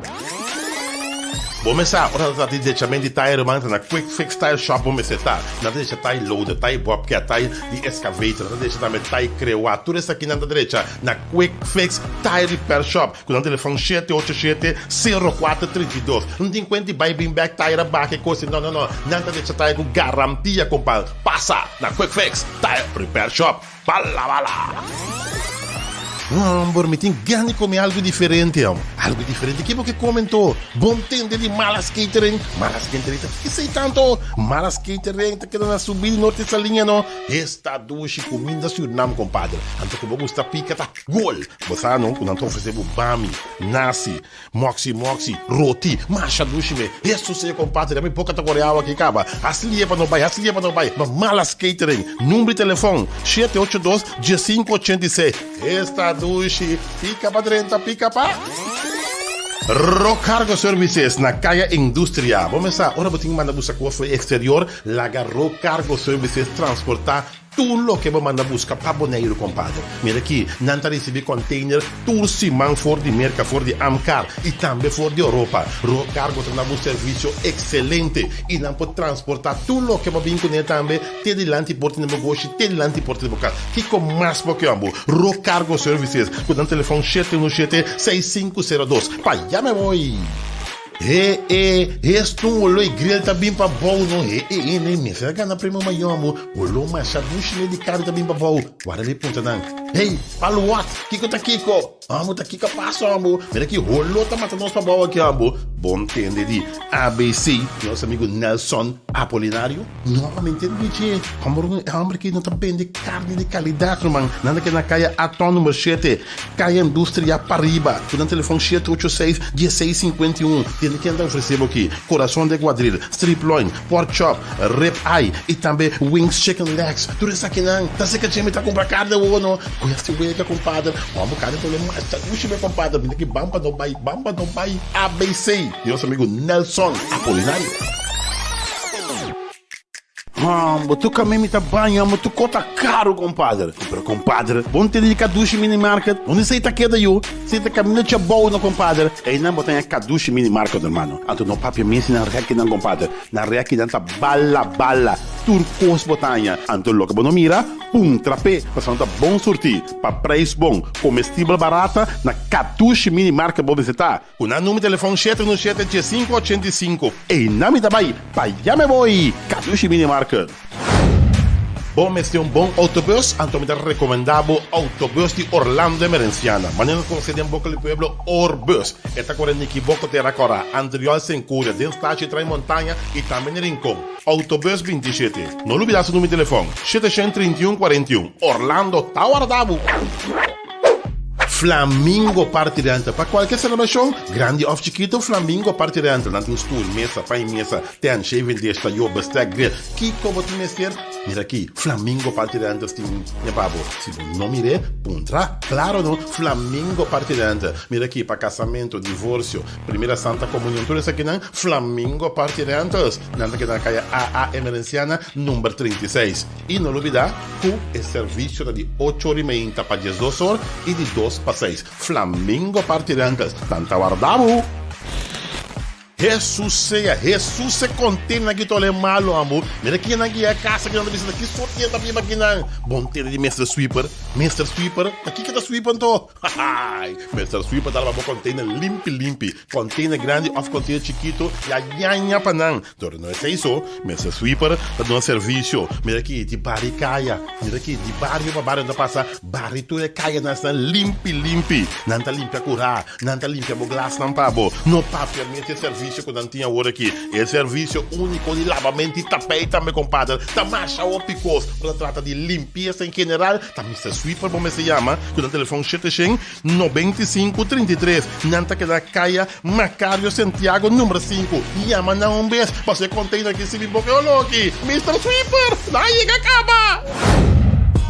Bo mester sa, ora ta trata di dechament di tayer ruman, ta na Quick Fix Tire Shop bo mester ta. Nan ta decha tai loader, tai bobcat, tai di excavator, nan ta decha tambe tai crewa. Tur esaki nan ta drecha na Quick Fix Tire Repair Shop. Ku nan telefòn shete ocho shete, sero kuater, 32. No tin kuenta di bai bin bèk tayer a baha e kos ei. No, no, no. Nan ta decha tayer ku garantia, kompa. Pasa na Quick Fix Tire Repair Shop. Bala, bala! Homber, mi tin gana di kome algu diferente, hom. Algu diferente ki bo ke come anto? Bon tende di Malas Catering. Malas Catering ta kiko esei tanto? Malas Catering ta keda na subida di Norte Saliña no. Esta dushi cuminda Surinam compadre. Anto cu bo gusta pica ta gol. Bo sa no cu nan ta ofrece bo bami, nasi, moxi moxi, roti, masha dushi me. Hesus sea compadre, mi boca ta core awa aki caba. Haci lie pa no bay, haci lie pa no bay. Ma Malas Catering, number di telefon, 782 1586. Esta dushi, pica pa drenta, pica pa. Rock Cargo Services na Kaya Industria. Bo mesa, ora bo tin manda buska kos for exterior, laga Rock Cargo Services transporta tur loke bo manda buska pa Boneiru, compadre. Mira aki, nan ta ricibi container tur siman for di Merca, for di Amcar y tambe for di Europa. Rock Cargo ta duna bo un servicio excelente y nan por transporta tur loke bo bin cune tambe te dilanti porta di bo goshi, te dilanti porta di bo kas. Kiko mas bo ke ambo? Ro Cargo Services ku nan telefòn 717 6502. Pa ya me voy! He e, hestun wolo e grill ta bin pa bou no he e e ne mester a gana premio mayor ambo wolo masha dushi ne di kari ta bin pa bou wara mi puntra nan hey palu wat kiko ta kiko ambo ta kiko a pasa ambo mira ki wolo ta mata nos pa bou aki ambo bon tende di ABC nos amigo Nelson Apolinario. No, mi ntende di dje. Homber, e homber aki no ta bende carni di calidad, ruman. Nan ta keda na caya Aton number shete, caya Industria pariba, cu nan telefon shete ocho seis, dieseis sinkuenta i un. Tende ken ta ofrece bo aki, Corazon de Guadril, Strip Loin, Pork Chop, Rib Eye y tambe Wings Chicken Legs. Tur esakinan ta seca dje mi ta cumpra carni awo no. Cu esti wega, compadre. Homber, carni ta olé masha dushi be, compadre. Mi ta ki ban pa no bay, ban pa no bay. ABC, di nos amigo Nelson Apolinario. Hombo, tu kame mi ta baña, hombo, tu kota karu, compadre. Pero, compadre, bo no tene di Kadushi Mini Market? Unda esei ta keda yu? Esei ta kaminda Chabou, no, compadre? Einan bo ta haña Kadushi Mini Market, hermano. Anto no papia mes di nan rekinan, compadre. Nan rekinan ta bala bala. Tur kos bo ta haña. Anto loke bo no mira, puntra p'e, pasobra nan ta bon surtí, pa preis bon, komestibel barata, na Kadushi Mini Market bo mester ta. Ku nan number telefòn shete unu shete diesinku ochenta i sinku. Einan mi ta bai, pa ya me boi! Kadushi Mini Market. Bo mester un bon autobus? Anto mi ta rekomendá bo Autobus di Orlando Emerenciana. Manera nos konosé den boka di pueblo, Orbus. E ta kore Nikiboko Tera Kòrá, Antriol Senkuria, den Stachi Trai Montaña i tambe na Rincon. Autobus 27. No lubidá su number di telefòn, 731 41. Orlando ta warda bo! Flamingo Party Rental Pa cualkier celebracion, grandi of chikito, Flamingo Party Rental nan tin stoel, mesa, pan y mesa, tent, shaving dish, tayo, bestek, grill. Kico bo tin mester? Mira aki, Flamingo Party Rentals tin e pa bo. Si bo no mir'é, puntra. Claro no, Flamingo Party Rental. Mira aki, pa casamento, divorcio, primera santa comunion, tur esakinan, Flamingo Party Rentals. Nan ta keda na caya AA Emerenciana, number 36. I no lubidá ku e servisio ta di ocho or i meinta pa diesdos or i di dos pa seis. Flamingo Party Rentals, nan ta warda bo! Hesus sea, Hesus se kontena ki tole malo ambo. Mira kinan ki ya kasa kinan ta bisa ki sortie ta biba kinan. Bon tene di Mister Sweeper. Mister Sweeper, ta kiko ta sweep anto? Hahaai! Mister Sweeper ta laba bo container limpi limpi. Container grandi of container chikito ya yaña pa nan. Dor no esei so, Mister Sweeper ta duna servicio. Mira aki di bari caya, mira aki di bario pa bario nan ta pasa bari tur e cayanan esnan limpi limpi. Nan ta limpia cura, nan ta limpia bo glasnan pa bo. No papia mes di e servicio cu nan tin awor aki. E servicio unico di labamento y tapey tambe compadre. Ta masha hopi cos. Ora ta trata di limpieza en general ta Mister Sweeper bo mester yama cu nan telefon shete shen 95 33. Nan ta keda Kaya Macario Santiago number sinku. Yama nan un bes pasobra e container aki sibi boca e oloki. Mister Sweeper, nan a yega caba!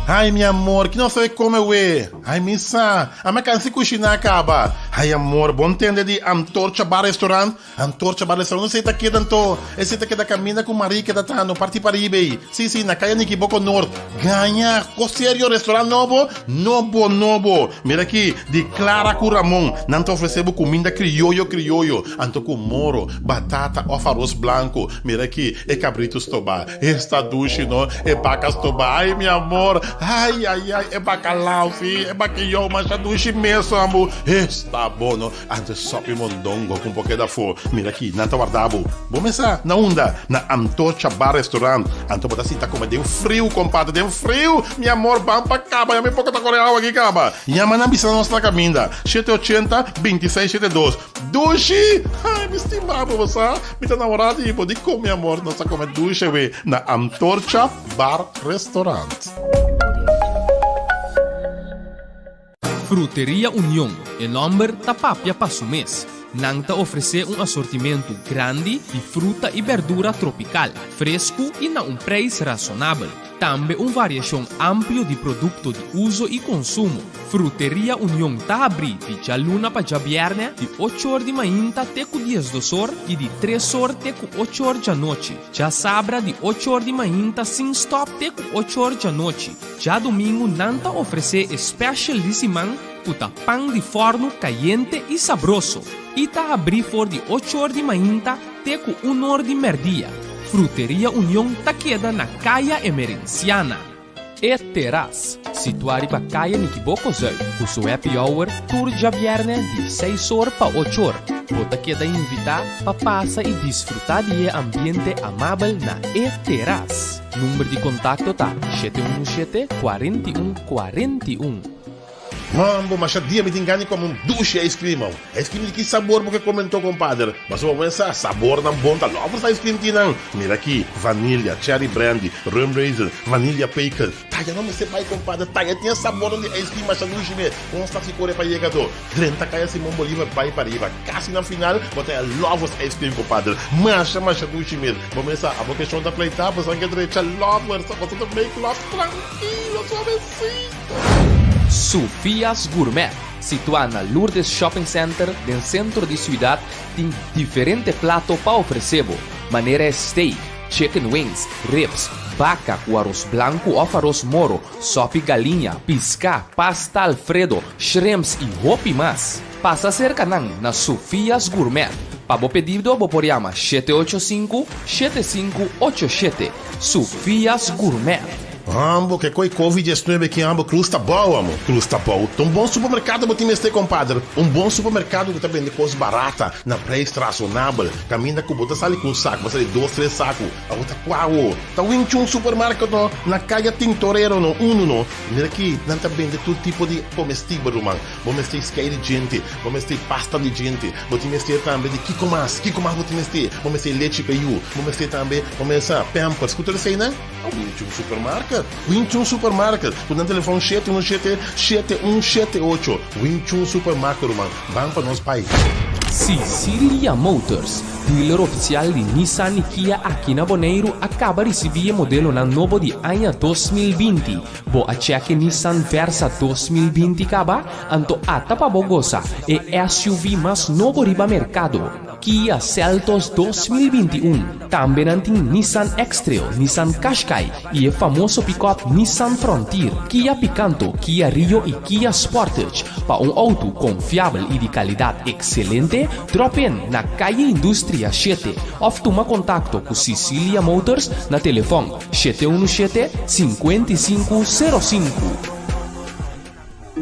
Ay mi amor, ki nos ta bay come we? Ay mi sa, a mi a cansa di cushina caba. Ay amor, bo ntende di Antorcha Bar Restaurant? Antorcha Bar Restaurant, esei ta keda anto? Esei ta keda kaminda ku Marie keda ta no parti pariba ei. Sí, sí, na Kaya Nikiboko Noord. Gaña! Kos serio, restaurant nobo? Nobo, nobo! Mira aki, di Clara ku Ramon. Nan ta ofresé bo kuminda krioyo, krioyo. Anto ku moro, batata òf aros blanku. Mira aki, e kabritu stobá. Esta dushi, no? E baka stobá. Ai, mi amor! Ai ai ai e bacalao si, e bakiyou masha dushi mes ambo. Esta bon no. Antes sopi mondongo ku un poke dafó. Mira aki, nan ta warda bo. Bo mesa na unda? Na Antorcha Bar Restaurant. Anto bo ta sinta kome den friu, kompadre, den friu! Mi amor, ban pa kaba, ya mi poko ta kore awa aki kaba. Yama nan bisa nos na kaminda, shete ochenta, bintiseis shete dos. Dushi! Ai, mi stima bo, bo sa? Mi ta namorá di bo. Dikon, mi amor, nos ta kome dushi awe na Antorcha Bar Restaurant. Fruteria Union, e nòmber ta papia pa su mes. Nan ta ofresé un asortimentu grandi di fruta i bèrdura tropikal, fresku i na un preis rasonabel. Tambe un variashon amplio di produkto di uso i konsumo. Fruteria Union ta habrí di djaluna pa djabièrnè di ocho or di mainta te ku diesdos or i di tres or te ku ocho or djanochi. Djasabra di ocho or di mainta sin stòp te ku ocho or djanochi. Djadumingu nan ta ofresé e special di siman ku ta pan di fòrnu kayente i sabroso i ta habrí for di ocho or di mainta te ku un or di mèrdia. Fruteria Union ta keda na Kaya Emerenciana. E Teras, situá riba Kaya Nikiboko Zuid, ku su happy hour tur djabièrnè di seis or pa ocho or. Bo ta keda invitá pa pasa i disfrutá di e ambiente amabel na E Teras. Number di kontakto ta 717 41 41. Mambo, masha dia mi tin gana di come un dushi ice cream aw. Ice cream di ki sabor bo ke come anto compadre? Pasobra bo pensa sabornan bon ta lovers ice cream tin nan. Mira aki, vanilla, cherry brandy, rum raisin, vanilla pecan. Taya no mester bai compadre, taya tin e sabornan di ice cream masha dushi mes. Con stap si core pa yega to. Drenta Kaya Simon Bolivar bai pariba. Kasi na final bo ta e lovers ice cream compadre. Masha masha dushi mes. Bo mesa abo ke shon ta pleita bo san ke drecha lovers bo ta make love trankilo suavecito. Sofia's Gourmet, situá na Lourdes Shopping Center den sentro di siudat, tin diferente plato pa ofresé bo, manera e steak, chicken wings, ribs, baka ku aros blanku òf aros moro, sòpi galiña, piská, pasta alfredo, shrimps i hopi mas. Pasa serka nan na Sofia's Gourmet. Pa bo pedido bo por yama 785 7587. Sofia's Gourmet. Ambo ke koi covid 19 ki ambo cruz ta bou amo cruz ta bou ta un bon supermercado bo tin mester compadre un bon supermercado ku ta bende kos barata na prijs razonabel kaminda ku bo ta sali ku un sak bo sali dos tres saku abo ta kua awo ta win chun supermarket no na kaya tintorero no unu no mira ki nan ta bende tur tipo di comestibel ruman bo mester skei di djente bo mester pasta di djente bo tin mester tambe di kiko mas kiko mas bo tin mester bo mester lechi pa yu bo mester tambe bo mester pampers ku tur eseinan. A Winchun Supermarket, Winchun Supermarket, ku nan telefòn shete unu shete, shete un shete ocho. Winchun Supermarket ruman, ban pa nos bai. Sicilia Motors, dealer ofisial di Nissan i Kia aki na Boneiru a kaba risibí e modelonan nobo di aña 2020. Bo a chèk e Nissan Versa 2020 kaba? Anto ata pa bo gosa e SUV mas nobo riba merkado. Kia Seltos 2021. Tambe nan tin Nissan X-Trail, Nissan Qashqai i e famoso pikòp Nissan Frontier, Kia Picanto, Kia Rio i Kia Sportage. Pa un outo konfiabel i di kalidat ekselente, dròp in na Calle Industria shete òf tuma kontakto ku Sicilia Motors na telefòn shete unu shete, 55 05.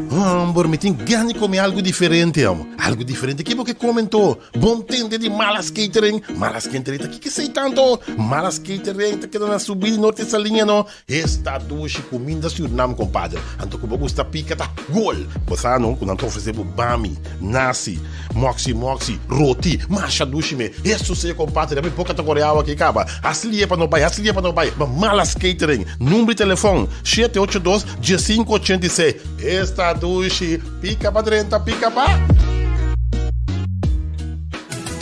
Homber, mi tin gana di come algo diferente, amo. Algo diferente? Ki bo ke come anto? Bon tende di Malas Catering. Malas Catering ta kiko esei tanto? Malas Catering ta keda na subida di Norte Saliña no. Esta dushi cuminda Surinam, compadre. Anto ku bo gusta pica ta gol. Bo sa no ku nan ta ofrece bo bami, nasi, moxi moxi, roti. Masha dushi me. Eso sea, compadre. Mi boca ta kore awa aki kaba. Hasi lie pa no bai, hasi lie pa no bai. Ma Malas Catering. Number di telefon, shete ocho dos, Diesinco ochenta i seis. Esta dushi, pica pa drenta, pica pa.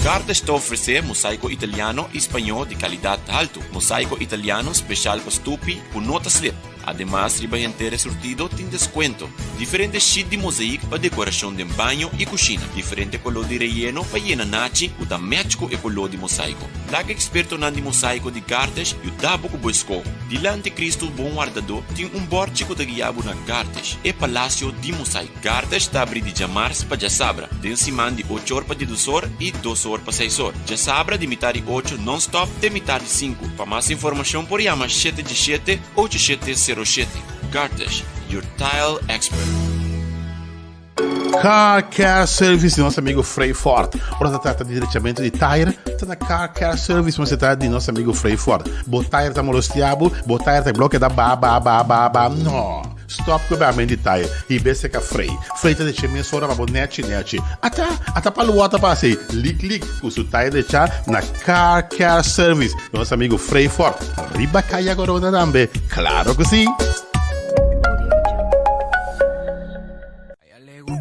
Cartes ta ofresé mosaico italiano i spañó di kalidat haltu, mosaico italiano speshal pa stupi ku no ta slip. Ademas riba henter e surtido tin deskuento. Diferente sheet di mozaïek pa dekorashon den baño i kushina. Diferente koló di reyeno pa yena nachi ku ta match ku e koló di mosaico. Laga ekspertonan di mosaiko di Cartes yuda bo ku bo eskoho. Dilanti Kristu Bon Wardadó tin un bòrchi ku ta guia bo na Cartes, e palasio di mosaiko. Cartes ta abri di djamars pa djasabra, den siman di ocho or pa didus or i dos or pa seis or. Djasabra di mitar di ocho nònstòp te mitar di sinku. Pa mas informashon por yama shete djeshete, ocho shete sero shete. Carthage, your tile expert. Car Care Service di nos amigo Frey Ford. Ora ta trata di drechamento di tire, ta na Car Care Service mester ta di nos amigo Frey Ford. Bo tire ta molestia bo, bo tire ta bloke ta ba ba ba ba ba. No! Stop ku e bamen di tire i bese ka Frey. Frey ta deche mesora pa bo nechi nechi. Ata, ata pa lua ta pasa ei, lik lik, ku su tire decha na Car Care Service di nos amigo Frey Ford. Riba Kaya Corona tambe, klaro ku si!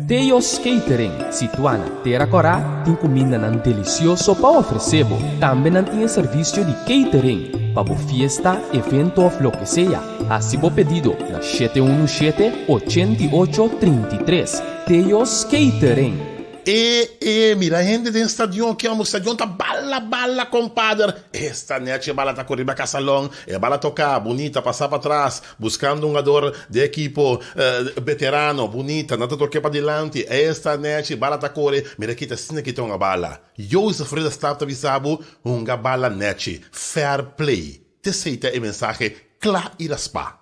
Teo's Catering, situá na Tera Kòrá, tin kumindanan delisioso pa ofresé bo. Tambe nan tin e servisio di catering pa bo fiesta, evento òf loke sea. Hasi bo pedido na 717 88 33. Teo's Catering. E e mira hende den stadion ki amo stadion ta bala bala kompader esta nechi e bala ta kore riba kasalon e bala toka bunita pasa patras Buscando un hungador di ekipo veterano, bunita, nan ta toke padilanti, esta nechi, bala ta core, mira kita asina kita hunga bala. Jozef Ridderstaap ta bisa bo, hunga bala nechi, fair play. T'esey ta e mensahe cla y raspa.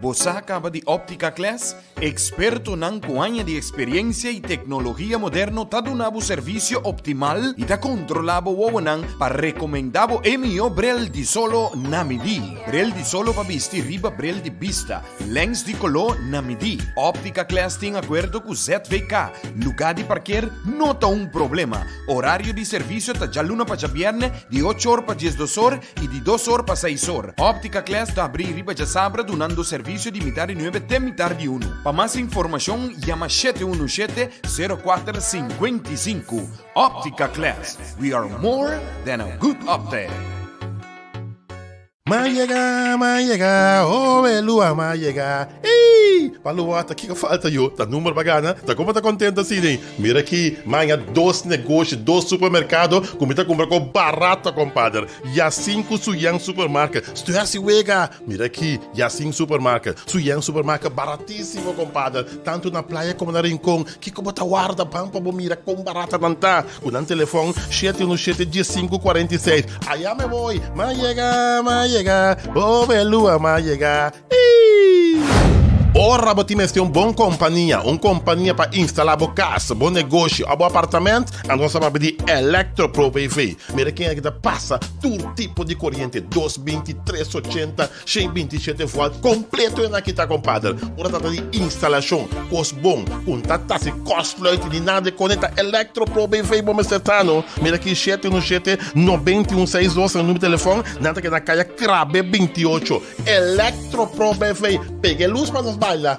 Bo sa caba di Optica Class? Expertonan cu aña di experiencia y tecnologia moderno ta duna bo servicio optimal y ta controla bo wowonan pa recomenda bo e miho bril di solo na midi. Bril di solo pa bisti riba bril di bista, lens di color na midi. Optica Class tin acuerdo cu ZVK. Lugar di parkeer no ta un problema. Horario di servicio ta djaluna pa djabierne di ocho or pa diesdos or y di dos or pa seis or. Optica Class ta abri riba djasabra dunando servicio di mitar di nuebe te mitar di unu. Pa mas informacion yama 717 04 55. Optica Class, we are more than a good optic. M'a yega, m'a yega, oh Elua, m'a yega, ey! Pa Lua ta kiko falta yo, ta number pa gana, ta como ta contento asina? Mira aki, maña dos negoshi, dos supermercado cu mi ta cumpra cu barato, compadre. Yacin cu Suyan Supermarket. Estoy haci wega. Mira aki, Yacin Supermarket, Suyan Supermarket, baratisimo, compadre. Tanto na Playa como na Rincon. Kico bo ta warda ban pa bo mira con barata nan ta? Cu nan telefon shete uno shete diescinco cuarenta y seis. Aya me voy, m'a yega, m'a yega, oh Belua, m'a yega. Ii! Ora bo tin mester un bon kompania, un kompania pa instalá bo kas, bo negoshi òf bo apartament, anto nos ta papia di Electropro BV. Mira ken aki ta pasa tur tipo di koriente, dos binti, tres ochenta, shen binti shete vòlt, kompleto e nan aki ta kompader. Ora trata di instalashon, kos bon, ku no ta tasi kòsluit ni nada di konekta, Electropro BV bo mester ta no. Mira aki shete unu shete, nobenta i un seis dos, nan numero di telefòn, nan ta keda na kaya Krabe 28. Electro Pro BV, pega e luz pa nos baila.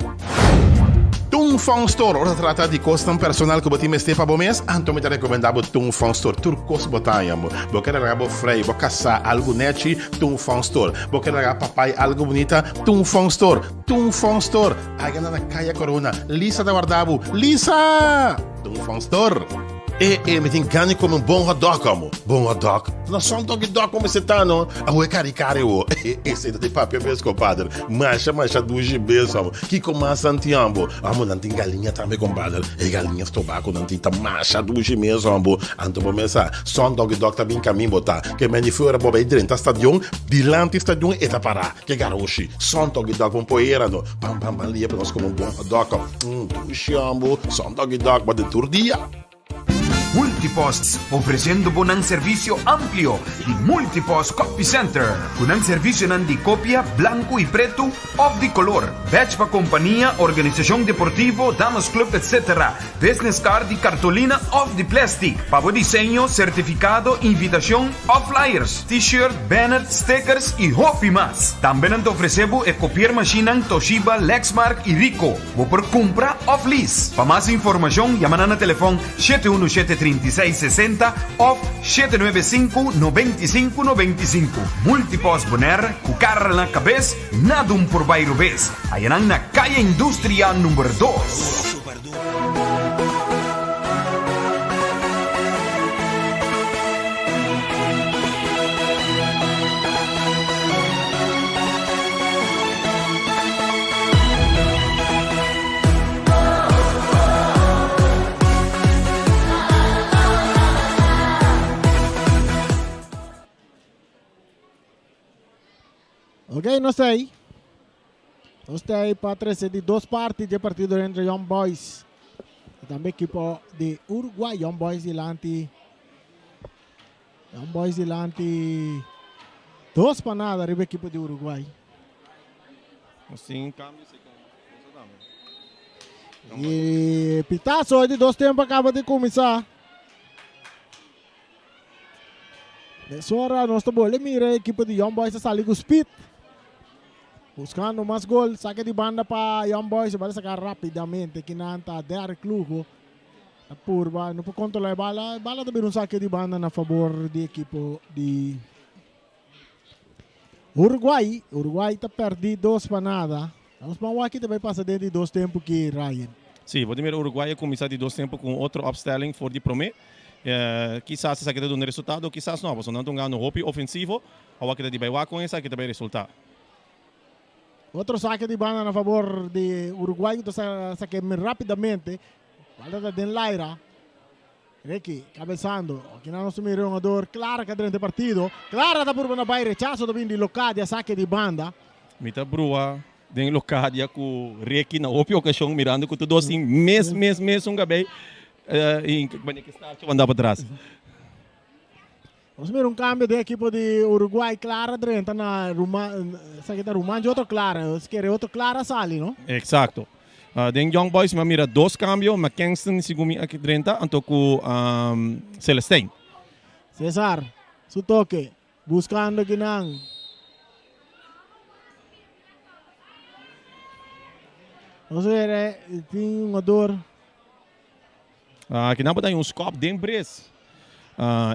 Tung Fong Store, ora ta trata di kosnan personal ku bo tin mester pa bo mes, anto mi ta rekomendá bo Tung Fong Store. Tur kos bo ta haña bo. Bo ke laga bo frei, bo kasá algu nechi, Tung Fong Store. Bo ke laga papai algu bunita, Tung Fong Store. Tung Fong Store. Haña nan na Kaya Corona. Lisa ta warda bo. Lisa! Tung Fong Store. E e mi tin gana di come un bon hot dog amo. Bon hot dog? No son doggy dog como ese ta no. Awo e cari cari awo. Ese ta di papia mes compadre. Masha masha dushi mes amo. Kiko mas nan tin amo? Amo nan tin galiña tambe compadre. E galiña stobá cu nan tin ta masha dushi mes amo. Anto bo mes sa son doggy dog ta bin camin bo ta. Ke men di fuera bo bay drenta stadion, dilanti stadion e ta para. Ke garoshi. Son doggy dog bon poera no. Pam pam pam lia pa nos come un bon hot dog. Dushi amo. Son doggy dog bo den tur dia. Multipost, ofreciendo bo nan servicio amplio di Multipost Copy Center, cu nan servicionan di copia blanco y preto of di color, badge pa compania, organisacion deportivo, damas club etc. Business card di cartolina of di plastic, pa bo diseño, certificado, invitacion of flyers, t-shirt, banner, stickers y hopi mas. Tambe nan ta ofrece bo e copiermachinenan Toshiba, Lexmark y Ricoh. Bo por kumpra òf lease. Pa mas informashon yama nan na telefòn 717 36 60 òf 795 95 95. Multipost Bonaire ku kara na kabes, nada un por bai robes. Haya nan na Kaya Industria number dos. Ok, nos ta ahí. Nos ta ahí pa trece di dos parti di partido entre Young Boys y tambe equipo di Uruguay. Young Boys dilanti. Young Boys dilanti 2-0 riba equipo di Uruguay. Sin cambio, se Y pitazo di dos tempo acaba di cuminsa. Mesora nos ta bolbe mira e ekipo di Young Boys a sali ku speed. Buscando mas gol. Saque di banda pa Young Boys. Bala saca rapidamente. Kinan ta Derek Lugo. Ta purba. No por controla e bala. Bala ta bira un saque di banda na favor di ekipo di Uruguay. Uruguay ta perdi 2-0. Nos ban wak ki ta bay pasa den di dos tempo ki, Ryan. Si, bo ta mira Uruguay a cuminsa di dos tempo cu un otro opstelling for di prome. Kisas esaki ta duna resultado, kisas no, pasobra nan ta un gano hopi ofensivo. Awor ki ta di bay wak con esaki ta bay resulta. Otro sake di banda na favor di Uruguay cu ta sake rapidamente. Bala ta den laira. Ricky cabezando. Aki nan nos ta mira un jugador Clara ka drenta e partido. Clara ta purba na bay rechazo ta bin di Locadia sake di banda. Mi ta brua den Locadia cu Ricky na hopi ocasion mirando cu tur dos tin mes mes mes un gabey y manera ki startje banda patras. Nos mira un cambio den ekipo di Uruguay. Clara drenta na Ruman, esaki ta Ruman di otro Clara. Si kere otro Clara sali, no? Exacto. Den Young Boys mi a mira dos cambio, McKinston segun mi a drenta anto cu Celestijn. Cesar, su toke, buscando kinan. Nos mira tin un jugador. Aki nan bo ta un skop den bres.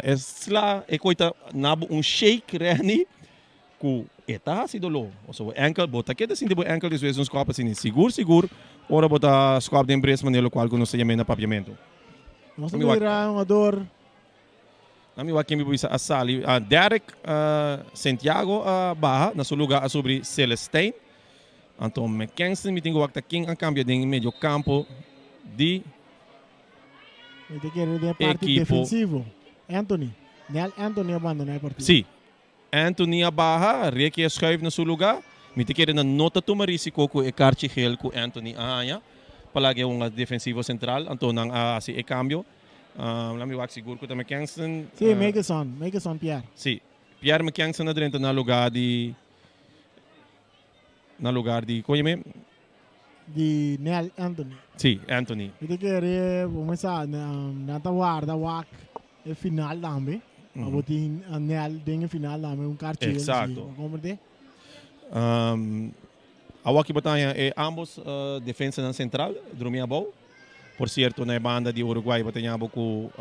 E sla e koi ta nabo un shake Renny ku e ta hasi doló. Oso bo enkel bo ta keda sinti bo enkel despues di un skop asina. Sigur sigur ora bo ta skop den bres manera lokual ku nos ta yam'é na papiamentu. Nos ta mira un ador. Nan mi wak ken mi por bisa a sali. Derek Santiago a baha na su luga a subri Celestijn. Anto McKenzie mi tin ku wak ta ken a kambia den medio kampo di Mi ta kere den parti ekipo. defensivo. Anthony. Nel Anthony a bandona e partido. Sí. Anthony a baha, Ricky a schuif na su luga. Mi ta kere nan no ta tuma risiko ku e karchi gel ku Anthony a haña pa laga e hunga defensivo sentral. Anto nan a hasi e kambio. Laat mi wak sigur ku ta McKenzie. Sí, Mickelson. Mickelson Pierre. Sí. Pierre McKenzie a drenta na luga di na lugar di kon yam'é? Di Nel Anthony. Sí, Anthony. Mi ta kere bo mesa nan ta warda wak e final tambe. Pa bo tin Nel den e final tambe un karchi. Exacto. Bo komprende? Awor aki bo ta haña e ambos defensanan sentral drumi abou. Por cierto na e banda di Uruguay bo ta haña bo ku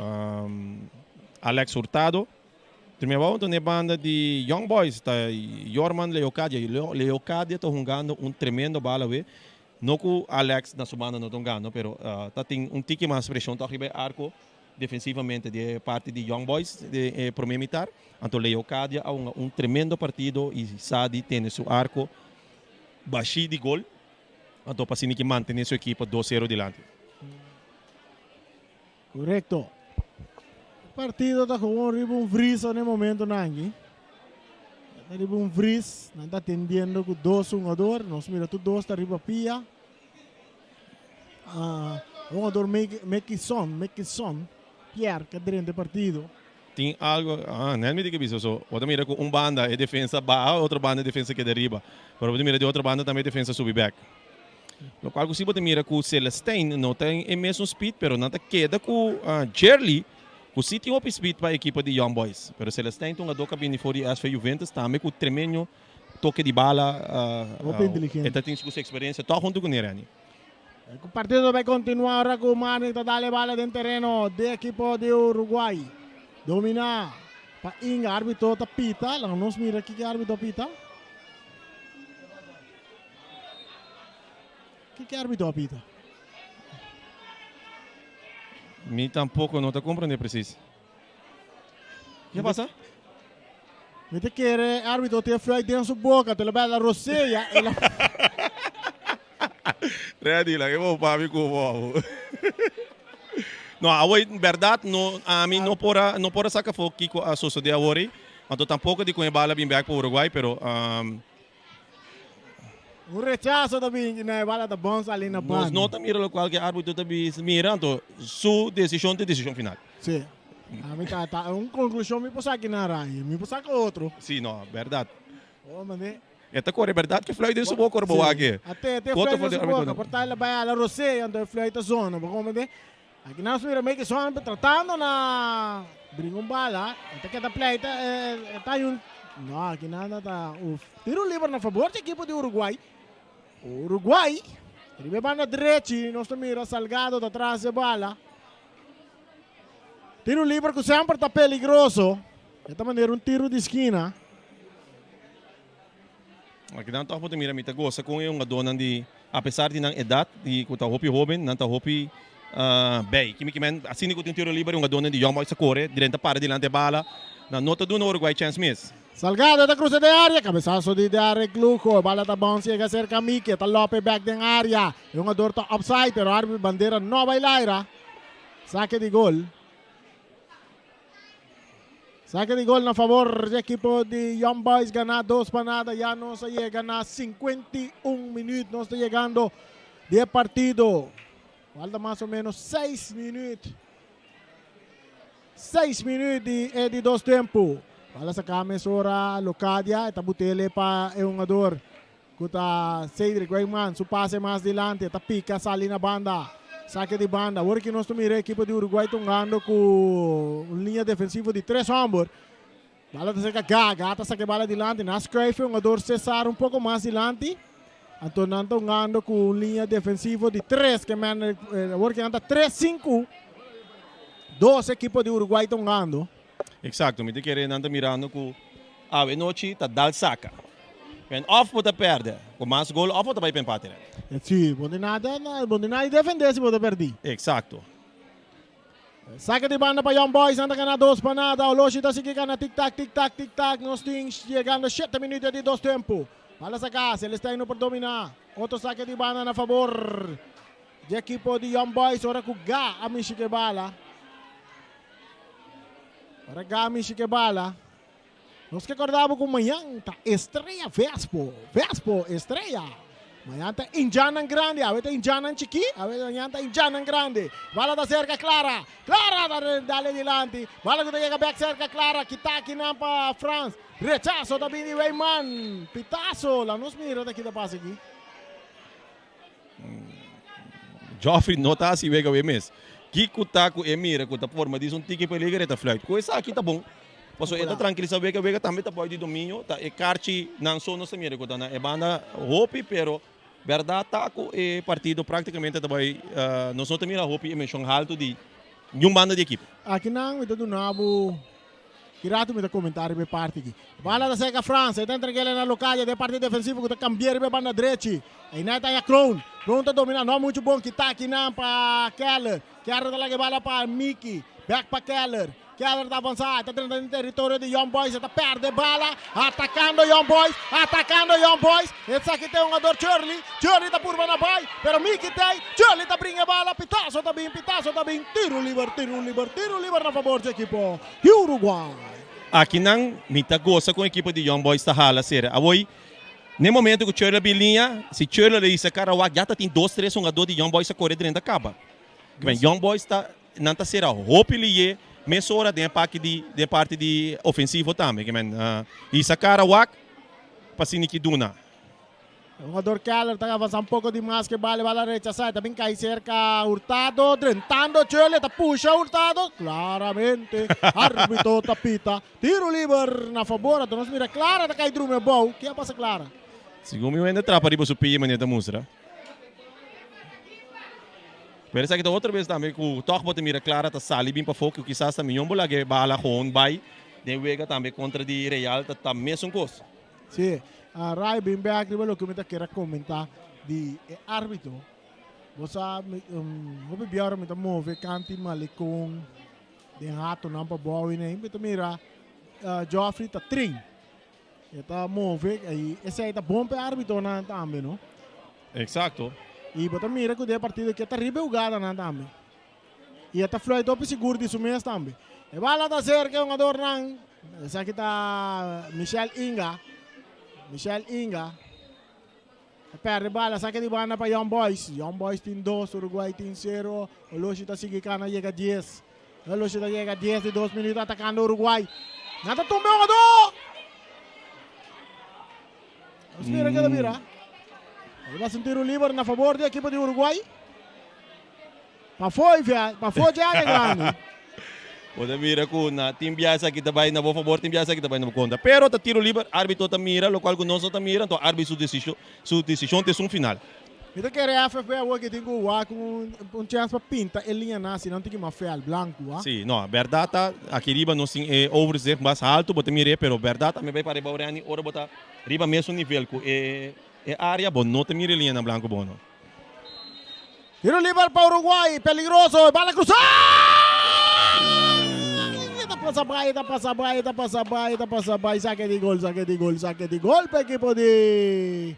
Alex Hurtado. Drumi abou anto na e banda di Young Boys ta Yorman Leocadia. Leocadia ta hungando un tremendo bala awe. No ku Alex na su banda no ta hungando pero ta tin un tiki mas presion tòg riba e arko defensivamente di e parti di Young Boys den e prome mitar. Anto Leocadia a hunga un tremendo partido y sa di tene su arko bashí di gol. Anto pa asina ki mantene su ekipo 2-0 dilanti. Korekto. E partido ta gewoon riba un vries na e momentonan aki. Ta riba un vries. Nan ta atendiendo ku dos hungador. Nos mira tur dos ta riba pia. Ah, hungador Mekison, Mekison Pierre ka drenta e partido. Tin algo, ah, net mi tin ke bisa so. Bo ta mira ku un banda e defensa baha, otro banda e defensa keda riba. Pero bo ta mira di otro banda tambe e defensa subi bek. Lokual ku si bo ta mira ku Celestijn no ta e mesun speed, pero nan ta keda ku Jerly, ku si tin hopi speed pa ekipo di Young Boys. Pero Celestijn ta un hungadó ku a bini for di SV Juventus tambe ku tremendo toke di bala. Hopi inteligente. E ta tin su eksperensia tòg huntu ku Nereni. E partido ta bai kontinuá ora ku Marnick ta dal e bala den tereno di ekipo di Uruguay. Dominá pa Inga. Arbitro ta pita. Laga nos mira kiko e arbitro a pita. Kiko e arbitro a pita? Mi tampoko no ta komprendé presis. Ke pasa? Mi ta kere e arbitro tin e fluit den su boka, te lo bai la rosea. El a... Ready, la ke bo papi ku bo. No, awor berdad no ami no por a no por a saka afó kiko a sosodé awor ei. Anto tampoko di kon e bala bin bek pa Uruguay, pero um. Un rechaso ta bin na e bala ta bon sali na Nos banda. no ta mira locual cu e arbitro ta bisa mira, anto su decision ta e decision final. Si. Ami ta ta un conclusion mi por saki na Ryan, mi por saka otro. Si, no, berdad. Oh, mane. E ta core berdad cu e fluit den su boca ora bo wak e. Ate, te Otro fluit for den di su arbitro boca, no. por ta el a bay ala rosea, anto e fluit ta zona, bo comprende? Aki nan mira Mike Swan tratando na bringa un bala. E ta keda pleita, e ta un... No, aki nan ta un tiro liber na fabor di ekipo di Uruguay. Uruguay, riba e banda drechi, nos ta mira Salgado ta tras e bala. Tiro liber ku semper ta peligroso. E ta manera un tiro di skina. Aki nan tòg bo ta mira mi ta gosa kon e hungadónan di apesar di nan edat di ku ta hopi hóben nan ta hopi bei. Kimi ki men asina ku tin tiro liber e hungadónan di Young Boys ta kore drenta para dilanti e bala nan no ta duna Uruguay chèns mes. Salgado ta krusa den área, kabesaso di Derrick Lugo, e bala ta bounce yega serka Mike, ta lope bèk den área, e hungador ta opside pero árbitro bandera no bai laira, sake di gol. Saque di gol na favor di equipo di Young Boys gana 2-0. Ya nos a yega na 51 minuut. Nos ta yegando di e partido. Falta mas o menos 6 minuut. 6 minuut di e di dos tempo. Bala saca mesora Locadia. E ta butele pa e hungador cu ta Cedric Wijman. Su pase mas dilanti. Ta pica sali na banda. Saque di banda. Awor cu nos ta mira equipo di Uruguay tungando cu un linea defensivo di tres homber. Bala ta cerca Ga. Ga ta saca bala dilanti. Na schuif e hungador Cesar un poco mas dilanti. Anto nan ta hungando cu un linea defensivo di tres. Que men, awor cu nan ta 3-5. Dos equipo di Uruguay ta hungando. Exacto, mi ta kere nan ta mirando cu awe nochi ta dal saca. En of bo ta perde cu mas gol of bo ta bay pa empate ret. Si, bo tin nada, bo tin nada di defende si bo ta perdi. Exacto. Saca di banda pa Young Boys, nan ta gana 2-0. Oloshi ta sigui gana tic tac, tic tac, tic tac. Nos tin yegando 7 minuut di dos tempo. Bala saca, Celestijn no por domina. Otro saque di banda na favor di equipo di Young Boys. Ora cu Ga a mishi cu e bala. Ora Ga a mishi cu e bala. Nos ke korda bo ku mañan ta Estrella Vespo. Vespo, Estrella. Mañan ta Indiannan grandi. Awe ta Indiannan chikí. Awe mañan ta Indiannan grandi. Bala ta serka Clara. Clara ta dale dilanti. Bala ku ta yega bek serka Clara. Kita akinan pa Frans. Rechaso ta bini Weyman. Pitaso. La nos mira ta kita pasa aki. Joffrey no ta hasi wega awe mes. Kiko ta ku e mira ku ta forma dis un tiki peliger e ta fluit. Ku esaki ta bon. Pasobra e ta trankilisa wega, wega tambe ta boi di dominio. Ta e karchi nan so nos ta mira ku ta na e banda hopi pero bèrdat ta ku e partido praktikamente ta bai nos no ta mira hopi e menshon haltu di niun banda di ekipo. Akinan mi ta duna bo Ki rato mi ta comenta riba e parti aki. Bala ta seca Frans, e ta entreg'el na Locadia den parti defensivo cu ta cambia riba e banda drechi. Einan ta haya Kroon. Kroon ta domina no mucho bon kita akinan pa Keller. Keller ta laga e bala pa Mickey. Back pa Keller. Keller ta avansa, e ta drenta den territorio di Young Boys, e ta perde e bala. Atacando Young Boys, atacando Young Boys. Esaki ta e hungador Shirley. Shirley ta purba na bay, pero Mickey ta ey. Shirley ta bringa e bala, pitazo ta bin, pitazo ta bin. Tiro liber, tiro liber, tiro liber na fabor di ekipo di Uruguay. Akinan mi ta gosa con ekipo di Young Boys ta hala sera. Awoi, n'e momento cu Shirley a bin liña, si Shirley lo hisa cara wak, ya ta tin dos, tres hungador di Young Boys a core drenta caba. Young Boys ta, nan ta sera hopi liye mesora den e paki di, den e parti di ofensivo tambe. Hisa cara wak pa asina ki duna. E hungador Keller ta avansa un poco di mas ke bal, e bal a rechasa, e ta bin kai cerca Hurtado, drentando Churley, ta pusha Hurtado, claramente arbitro ta pita tiro liber na fabor, anto nos mira Clara ta kai drumi abou, ke a pasa Clara? Segun mi wende trapa riba su pia manera ta mustra. Pero esaki ta otro bes tambe ku tòg bo ta mira Clara ta sali bin pafó ku kisas ta mion bo laga e bala gewoon bai den wega tambe kontra di Real ta ta mesun kos. Sí, a Rai bin bek riba loke mi ta kier a comenta di e arbitro. Bo sa, mi, um, hopi biaha ora mi ta move kanti malecon den hatonan pa bou i mi ta mira uh, Geoffrey ta trin. E ta move i esei ta bon pa e arbitronan tambe, no? Exacto. I bo ta mira ku den e partido aki e ta riba e hugadanan tambe. I e ta fluit hopi sigur di su mes tambe. E bala ta serka e hungadornan. Esaki ta Michel Inga. Michel Inga. Perde bala, sake di banda pa Young Boys. Young Boys tin 2, Uruguay tin 0. Oloshi ta sigui kana yega 10. Oloshi ta yega 10 di 2 minuut atakando Uruguay. Nan ta tumba e hugadó! Nos mira ke ta bira. Ahí va un tiro liber na favor di ekipo di Uruguay. Pafó pafó dje área grandi. Bo ta mira ku na tin biaha esaki ta bai na bo fabor, tin biaha esaki ta bai na bo kontra. Pero ta tiro liber, arbitro ta mira lokual ku nos no ta mira, anto arbitro su desishon su desishon ta esun final. Mi ta kere FFB awor ke tin ku wak un un chèns pa pinta e liñanan si nan tin ki mas fèl, blanku, a. Si, no, bèrdat ta aki riba nos tin e overzicht mas haltu, bo ta mir'é, pero bèrdat ta mi bai para riba Orani ora bo ta riba mesun nivel ku e e área bo no ta mira e liñanan blanku bo no. Tiro liber pa Uruguay, peligroso, bala cruza! Ta pasa bai, ta pasa bai, ta pasa bai, ta pasa bai, saque di gol, saque di gol, saque di gol pa equipo di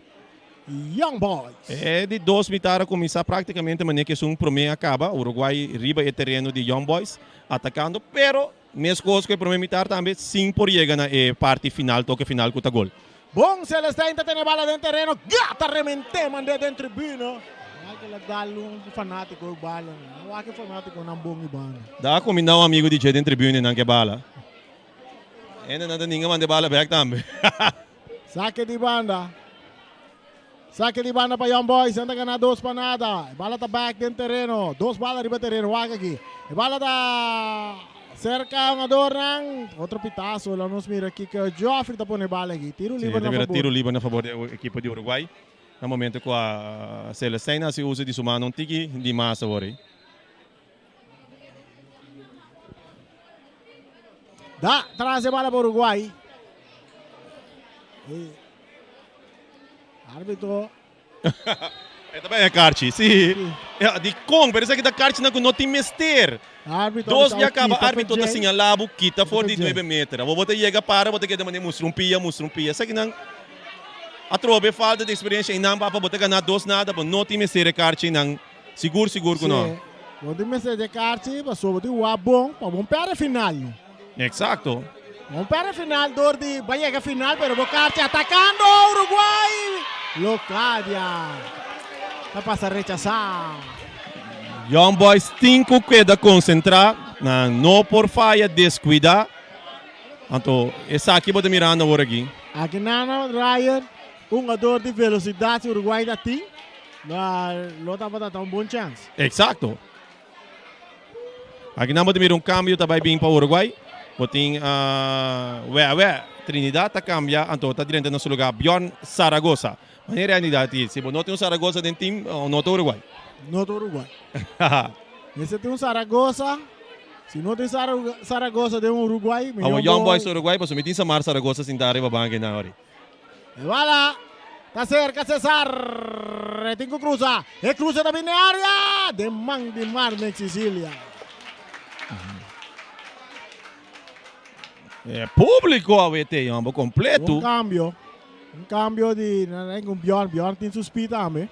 Young Boys. E di dos mitar a cuminsa practicamente manera cu esun prome a caba, Uruguay riba e tereno di Young Boys atacando, pero mescos cu e prome mitar tambe sin por yega na e parti final, toke final cu ta gol. Bon Celestijn ta tene bala den tereno, gata remente mand'é den tribuna. Wak el a dal un fanatico e bala nan. Wak e fanaticonan bon i banda. Da cuminda un amigo di dje den tribuna nan ke bala. Hende nan ta ninga mand'é bala bek tambe. Sake di banda. Sake di banda pa Young Boys. Nan ta gana dos pa nada. E bala ta bek den tereno. Dos bala riba tereno. Wak aki. E bala ta serka hungadornan. Otro pitazo. Lo nos mira kiko Geoffrey ta pone bala aki. Tiro liber na fabor. Tiro liber na fabor di e ekipo di Uruguay. Na momento ku a Celestijn hasi uso di su mano un tiki di mas awor ei. Da tras e bala pa Uruguay. Arbitro. E ta bay karchi, si. Ja, di kon, pero esaki ta karchinan ku no tin mester. Arbitro Dos ta bia kaba kita arbitro ta for señalá bo kita for di Jay. nuebe meter. Abo bo ta yega para bo ta keda manera mustra un pia, mustra un pia. Esakinan atrobe falta di eksperensia einan papa bo ta gana dos nada bo no tin mester e karchinan. Sigur sigur ku no. Si, bo tin mester di e karchi pasobra bo tin wak bon pa bo pèrdè final no. Eksakto. Bon pèrdè final dor di bo a yega final pero bo karchi atakando Uruguay. Locadia ta pasa rechasá. Young Boys tin ku keda konsentrá, nan no por faya deskuidá. Anto esaki bo ta mirando awor aki. Aki nan Ryan, un hungador di velosidat si Uruguay ta tin, lo tabata ta un bon chèns. Eksakto. Aki nan bo ta mira un cambio ta bay bin pa Uruguay. Bo tin Wewe Trinidad ta cambia anto ta drenta na su lugar Bjorn Zaragoza. Manera realidad ti si bo no tin un Zaragoza den team no ta Uruguay. No ta Uruguay. Mester tin un Zaragoza. Si no tin Zaragoza den Uruguay. Awo Young Boys Uruguay pasobra mi tin Samar Zaragoza sinta ariba banca nan ori. E bala ta cerca Cesar. E tin cu cruza. E cruza ta bin den area. Den man di Marnix Cecilia. E publico awe te homber completo. Un cambio. Un cambio di un Bjorn. Bjorn tin su speed tambe.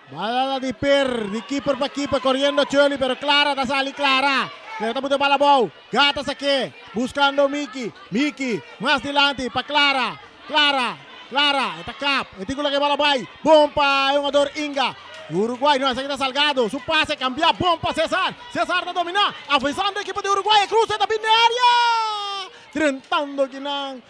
Bala di Per, di keeper pa keeper, corriendo Churley, pero Clara ta sali Clara. Clara ta pone bala abou. Gata saké, buscando Miki. Miki, mas dilanti pa Clara. Clara, Clara, e ta kap. E tin ku laga e bala bai. Bon pa e hungador Inga. Uruguay, no, esaki ta Salgado. Su pase cambia, bon pa Cesar. Cesar ta domina, avanzando ekipo di Uruguay. E cruce ta bin den area. Drentando kinan.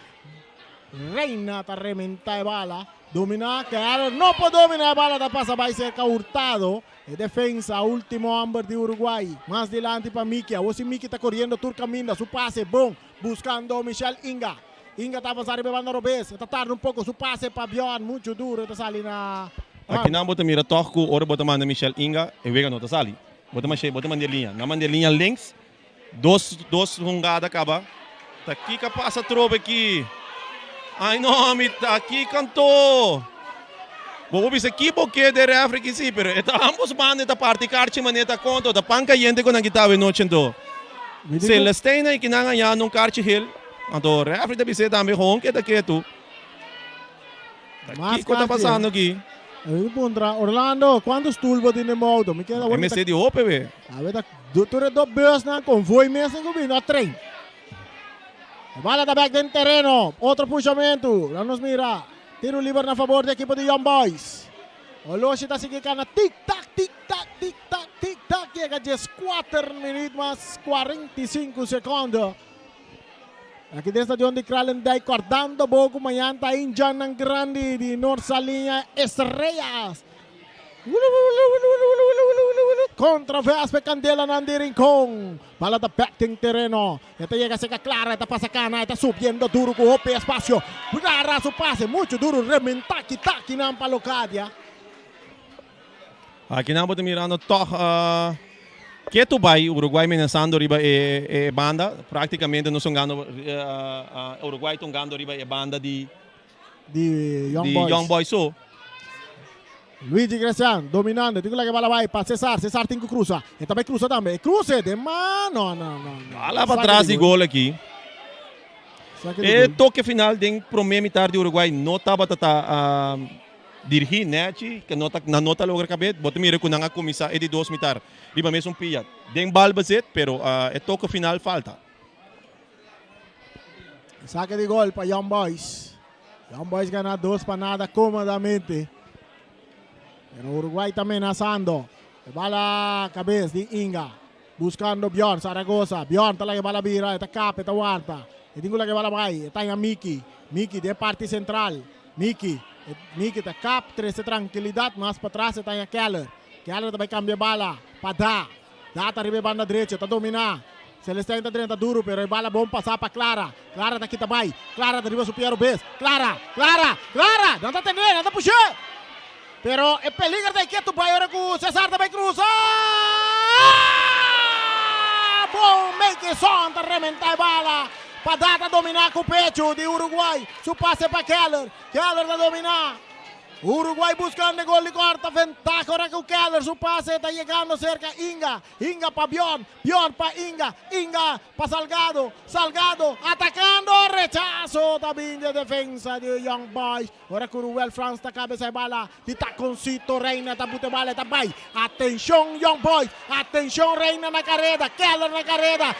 Reina ta rementa e bala. Domina, Keller no por domina e bala ta pasa bai cerca Hurtado. E defensa, ultimo homber di Uruguay. Mas dilanti pa Miki. Awor si Miki ta coriendo tur caminda. Su pase bon, buscando Michel Inga. Inga ta avansa riba e banda robes. E ta tarda un poco. Su pase pa Bjorn, mucho duro. E ta sali na. Aki nan bo ta mira tog cu ora bo ta manda Michel Inga, e wega no ta sali. Bo ta mashe, bo ta manda e liña. Nan manda e liña links. Dos dos hungada kaba. Ta kiko a pasa atrobe aki? Ai no, mi ta kiko anto? Bo por bisa ki bo ke den refri ki si, pero e ta ambos banda e ta parti karchi manera ta konta, ta pan kayente ku nan kita awe nochi anto. Celestijn a kinan a yanda un karchi hel, anto refri ta bis'é tambe hon ke ta ketu. Ta kiko ta pasando aki? Mi puntra, Orlando, kuantu stul bo tin den bo auto? Mi keda E mester di hopi we. Awe ta tur e do busnan konvoi mes tin ku bini, no trein. E bala ta bek den tereno, otro pushamentu, laga nos mira. Tiro liber na fabor di ekipo di Young Boys. Oloshi ta sigui kana tik tak, tik tak, tik tak, tik tak. Yega 14 minuut mas 45 seconde. Aki den stadion di Kralendijk kordando bo ku mañan ta Indjannan grandi di Noord Saliña Estrellas. Kontra Vespe Kandelanan di Rincon. Bala ta bek den tereno. E ta yega serka Clara, e ta pasa kana, e ta subiendo duru ku hopi espasio. Clara su pase muchu duru rementa kita kinan pa Locadia. Akinan bo ta mirando tòg ketu bai Uruguay menasando riba e banda. Praktikamente nos hungando Uruguay ta hungando riba e banda di Di Young Boys. Young Boys so. Luigi Gracian dominando, tin ku laga e bala bai pa Cesar, Cesar tin ku krusa, e ta bai krusa tambe, e kruse den man, no no no no. Bala pa tras di gol aki. Sake di E gol. toke final den prome mitar di Uruguay no tabata ta dirigi nechi, ke no ta nan no ta logra kabet. Bo ta mira ku nan a kuminsá e di dos mitar riba mesun pia den bal bezit, pero e toke final falta. Sake di gol pa Young Boys. Young Boys gana 2-0 komodamente. Pero Uruguay ta menasando. E bala kabes di Inga. Buskando Bjorn Zaragoza. Bjorn ta laga e bala bira. E ta kap, e ta warda. E tin ku laga e bala bai. E ta haña Miki. Miki den parti sentral. Miki. Miki ta kap, trese trankilidat. Mas patras e ta haña Keller. Keller ta bai kambia e bala pa Da. Da ta riba e banda drecho, ta dominá. Celestijn ta drenta duru, pero e bala bon pasá pa Clara. Clara ta kita bai. Clara ta riba su pia robes. Clara! Clara! Clara! Nan ta tené, nan ta push'é! Pero e peliger ta e ketu bai ora ku Cesar ta bai krusa. Bon Meikeson ta rementá e bala. Pa Da ta dominá ku pechu di Uruguay. Su pase pa Keller. Keller ta dominá. Uruguay buscando e gol di corta ventaha ora cu Keller su pase ta yegando cerca Inga, Inga pa Bjorn, Bjorn pa Inga, Inga pa Salgado, Salgado atacando, rechazo ta bin di e defensa di Young Boys ora cu Ruel Frans ta cabeza e bala di taconcito Reina ta buta e bala e ta bay, atencion Young Boys, atencion Reina na careda, Keller na careda,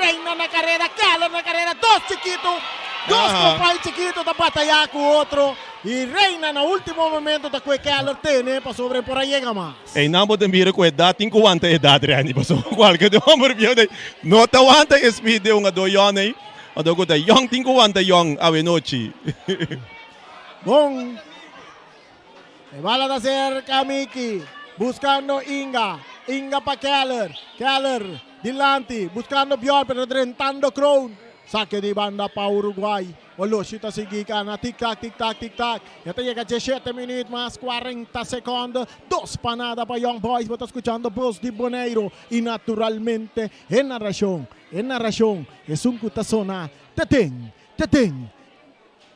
Reina na careda, Keller na careda, dos chikito, dos compay chikito ta bataya cu otro. I Reina na ultimo momento ta kue Keller tene pasobra e por a yega mas. Einan bo ta mira ku edat tin ku wanta edat Renny pasobra kualke di homber bieu dei no ta wanta e speed di un ado yon ei anto ku ta yon tin ku wanta yon awenochi. Bon e bala ta serka Miki buskando Inga, Inga pa Keller, Keller dilanti buskando Bjorn pero drentando Kroon sake di banda pa Uruguay. Oloshi ta sigui gana tik tak tik tak tik tak. E ta yega 17 minuut mas 40 seconde. 2-0 pa Young Boys. Bo ta scuchando Bos di Boneiro. Y naturalmente e narracion, e narracion esun cu ta sona teten, teten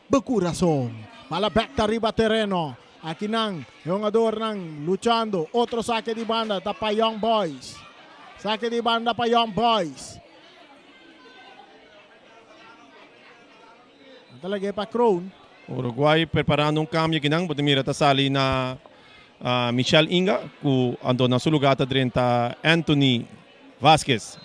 bo curason. Bala bek ta riba tereno. Aki nan e hungadornan luchando. Otro sake di banda ta pa Young Boys. Sake di banda pa Young Boys. Nan ta lag'é pa Kroon. Uruguay preparando un cambio akinan, bo ta mira ta sali na Michel Inga cu anto na su lugar ta drenta Anthony Vasquez.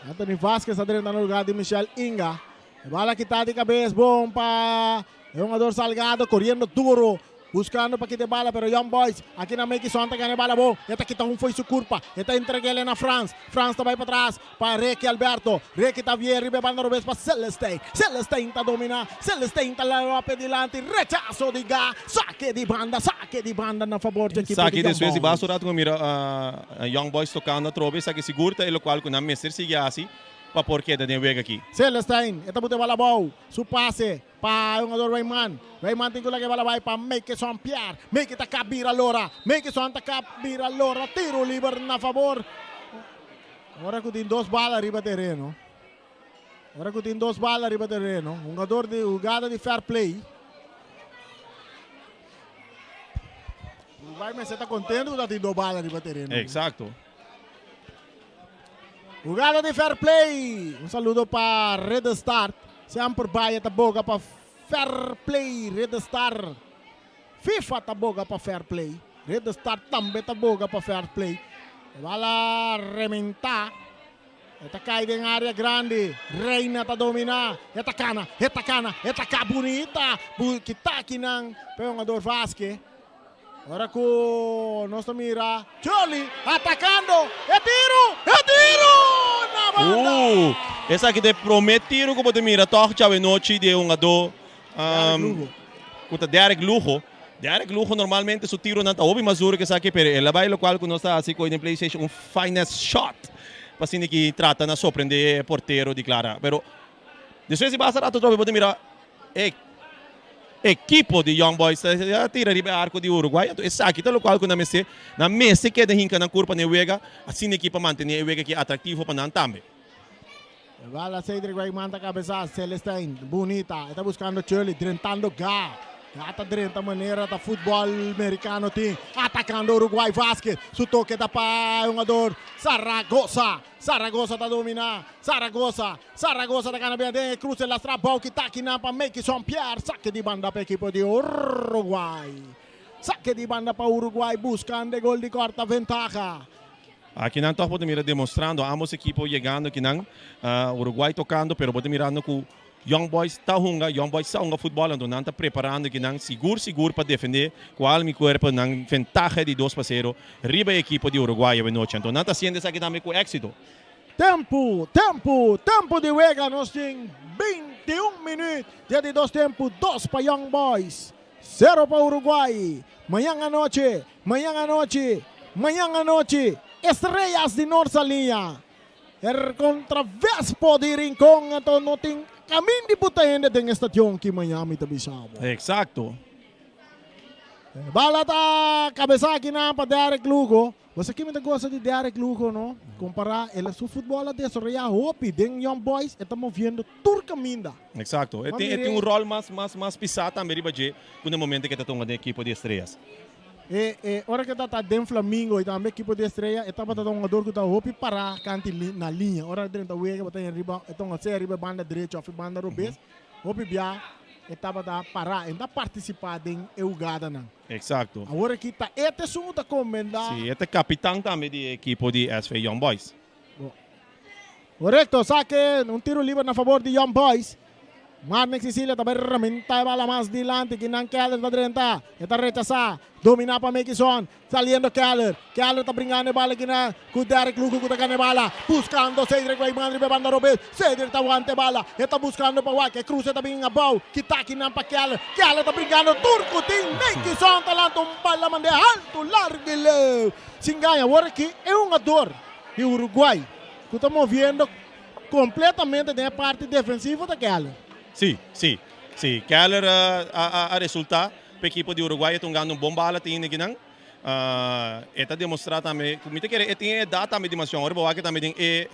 Anthony Vasquez ta drenta na lugar di Michel Inga. E bala kita di cabes bon pa e hungador Salgado coriendo duro. Buscando pa kita e bala pero Young Boys aki na Mekison ta gana e bala bon. E ta kita un fo'i su curpa. E ta entreg'el na Frans. Frans ta bay patras pa Ricky Alberto. Ricky ta vier riba e banda robes pa Celestijn. Celestijn ta domina. Celestijn ta laba p'e dilanti. Rechaso di Ga. Sake di banda. Sake di banda na fabor dje ekipo di Esaki Young despues di Boys. basta rato ku a mira Young Boys tokando atrobe. Esaki sigur ta e lokual ku nan mester sigui hasi pa por keda den wega aki. Celestijn e ta buta e bala abou. Su pase Pa e hungador Rayman. Rayman tin ku laga e bala bai pa Makeson Pierre. Make ta kap bira lora. Makeson ta kap bira lora. Tiro liber na fabor. Ora ku tin dos bala riba tereno. Ora ku tin dos bala riba tereno. Hungador di hugada di fair play. Uruguay mester ta kontento ku ta tin dos bala riba tereno. Exacto. Hugada di fair play. Un saludo pa Red Star. Semper Baye ta boga pa fair play. Red Star. FIFA ta boga pa fair play. Red Star tambe ta boga pa fair play. E bala rementa. E ta kai den área grandi. Reina ta dominá. E ta kana, e ta kana, e ta ka bunita. Bu kita akinan pa e hungador Vásquez. Ora ku nos ta mira Charlie atakando. E tiru! E tiru! Na banda! Esaki ta e promé tiru ku bo ta mira tòg djawe nochi di e hungadó Derek Lugo. ku ta Derek Lugo. Derek Lugo normalmente su tironan ta hopi mas duro ku esaki pero el a bai lokual ku nos ta hasi ku den PlayStation un finesse shot pa asina ki trata na sorprende e portero di Clara. Pero despues di basta rato atrobe bo ta mira e ekipo di Young Boys ta tira riba e arko di Uruguay anto esaki ta lokual ku nan mester nan mester keda hinka nan kurpa na e wega asina ki pa mantene e wega aki atraktivo pa nan tambe. Bala Cedric Wijman ta cabeza Celestijn bunita e ta buscando Churley drentando Ga Ga ta drenta manera ta futbol mericano tin atacando Uruguay Vasquez su toque ta pa e hungador Zaragoza Zaragoza ta domina Zaragoza Zaragoza ta gana bien den e cruce lastra bou kita kinan pa Makeson Pierre saque di banda pa ekipo di Uruguay saque di banda pa Uruguay buscando e gol di corta ventaha. Aki nan tòg bo ta mira demostrando ambos ekipo yegando aki nan. Uruguay tokando pero bo ta mirando ku Young Boys ta hunga, Young Boys sa hunga futbòl anto nan ta preparando aki nan sigur sigur pa defendé ku alma i kuerpo nan ventaha di dos pa sero riba e ekipo di Uruguay awe nochi. Anto nan ta hasiendo esaki tambe ku éksito. Tempu, tempu, tempu di wega nos tin 21 minüt dje di dos tempu, dos pa Young Boys, sero pa Uruguay. Mañan anochi, Mañan anochi, mañan anochi, Estrellas di Noord Saliña er kontra Vespo di Rincon, anto no tin kamin di buta hende den e stadion ki mañan mi ta bisa bo. Exacto. Bala ta kabesa akinan pa Derek Lugo. Bo sa ki mi ta gosa di Derek Lugo no? Kompará el su futbòl a desaroyá hopi den Young Boys, e ta moviendo tur kaminda. Exacto. E tin e tin un ròl mas mas mas pisá tambe riba dje ku na e momento ke ta tunga den ekipo di Estrellas. E e ora ke ta ta den Flamingo i tambe ekipo di Estrella e tabata ta un hungador ku ta hopi pará kanti na liña. Ora drenta wega bo ta hende riba e ta hunga sea riba e banda derecho òf e banda robes. Hopi bia e tabata pará, e no ta partisipá den e hugadanan. Exacto. Awor aki ta e ta esun ku ta komendá. Si, e ta kapitan tambe di e ekipo di SV Young Boys. Bo. Korekto, sake un tiro liber na fabor di Young Boys. Marnix Cecilia ta bai rementá e bala mas dilanti. Kinan Keller ta drenta. E ta rechasá. Dominá pa Mekison. Saliendo Keller. Keller ta bringando e bala kinan ku Derrick Lugo ku ta gana e bala. Buskando Cedric Wijman riba e banda robes. Cedric ta wanta e bala. E ta buskando pa wak. E kruse ta bin abou. Kita kinan pa Keller. Keller ta bringando tur ku tin. Mekison ta lanta un bala mand'é haltu, largu i leu. Sin gaña awor aki e hungador di Uruguay ku ta moviendo kompletamente den e parti defensivo ta Keller. Sí, sí, sí. Keller a resultá pa ekipo di Uruguay. E ta hungando un bon bala tin hende kinan. E ta demostrá tambe ku mi ta kere e tin e edat tambe di mas yòn. Ora bo wak tambe den e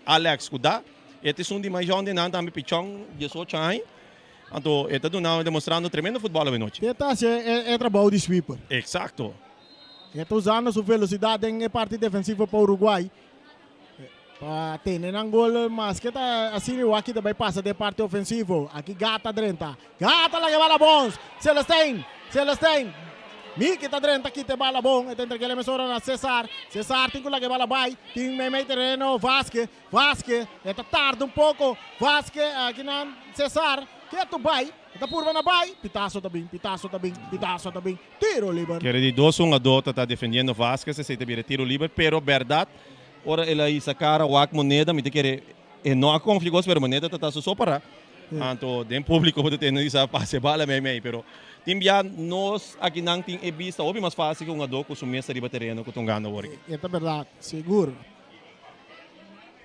Alex ku da, e ta esun di mas yòn den nan tambe, pichòn diesocho aña. Anto e ta duna demostrando tremendo futbòl awenochi. E ta hasi e trabou di sweeper. Eksakto. E ta usando su velocidad den e parti defensivo pa Uruguay pa tene nan gol maske ta asina igual aki ta bay pasa den parti ofensivo. Aki Gata drenta. Gata laga e bala bons. Celestijn. Celestijn. Miki ta drenta kita e bala bon. E ta entrega el mesora na Cesar. Cesar tin ku laga e bala bay. Tin meimei tereno Vasquez. Vasquez. E ta tarda un poko. Vasquez aki nan Cesar. Ketu bay. E ta purba na bay. Pitazo ta bin. Pitazo ta bin. Pitazo ta bin. Tiro liber. Kere di dos hungadó ta ta defendiendo Vasquez, esei ta bira tiro liber, pero bèrdat ora el a hisa kara wak Moneda, mi ta kere e no a konfia kos, pero Moneda ta ta su so pará. Anto den públiko bo ta tende hisa pasa e bala mei mei, pero tin bia nos akinan tin e bista hopi mas fásil ku hungadó ku su mes ta riba tereno ku ta hungando awor aki. E ta bèrdat, sigur.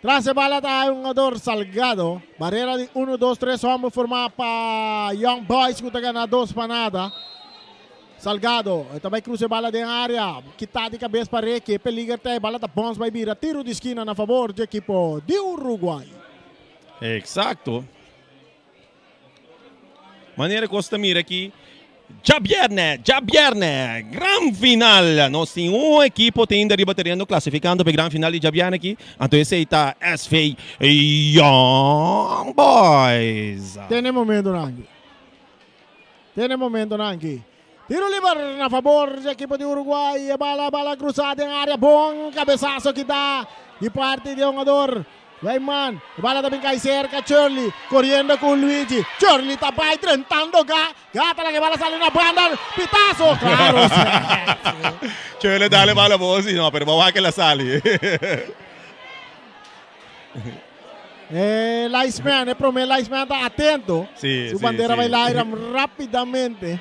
Tras e bala ta e hungador Salgado. Barera di uno, dos, tres homber forma pa Young Boys ku ta gana dos pa nada. Salgado e ta bai krusa e bala den area. Kita di kabes pa Ricky. E peliger ta e bala ta bons bai bira tiro di skina na fabor dje ekipo di Uruguay. Exacto. Manera ku nos ta mira aki djabièrnè, djabièrnè, gran final. Nos tin un ekipo tin ainda riba tereno klasifikando pa e gran final di djabièrnè aki. Anto esei ta SV Young Boys. Tene momentonan aki. Tene momentonan aki. Tiro liber na fabor di ekipo di Uruguay. E bala, bala cruzá den área. Bon cabezazo kita. Di parti di hungador Wijman. E bala ta bin kai serka Shirley. Koriendo ku Luigi. Shirley ta bai drentando Ga. Ga ta laga e bala sali na banda. Pitazo! Klaro! Shirley dale bala bo si no, pero bo wak el a sali. E linesman, e prome linesman ta atento. Sí, Su sí, bandera sí. bai laira rapidamente.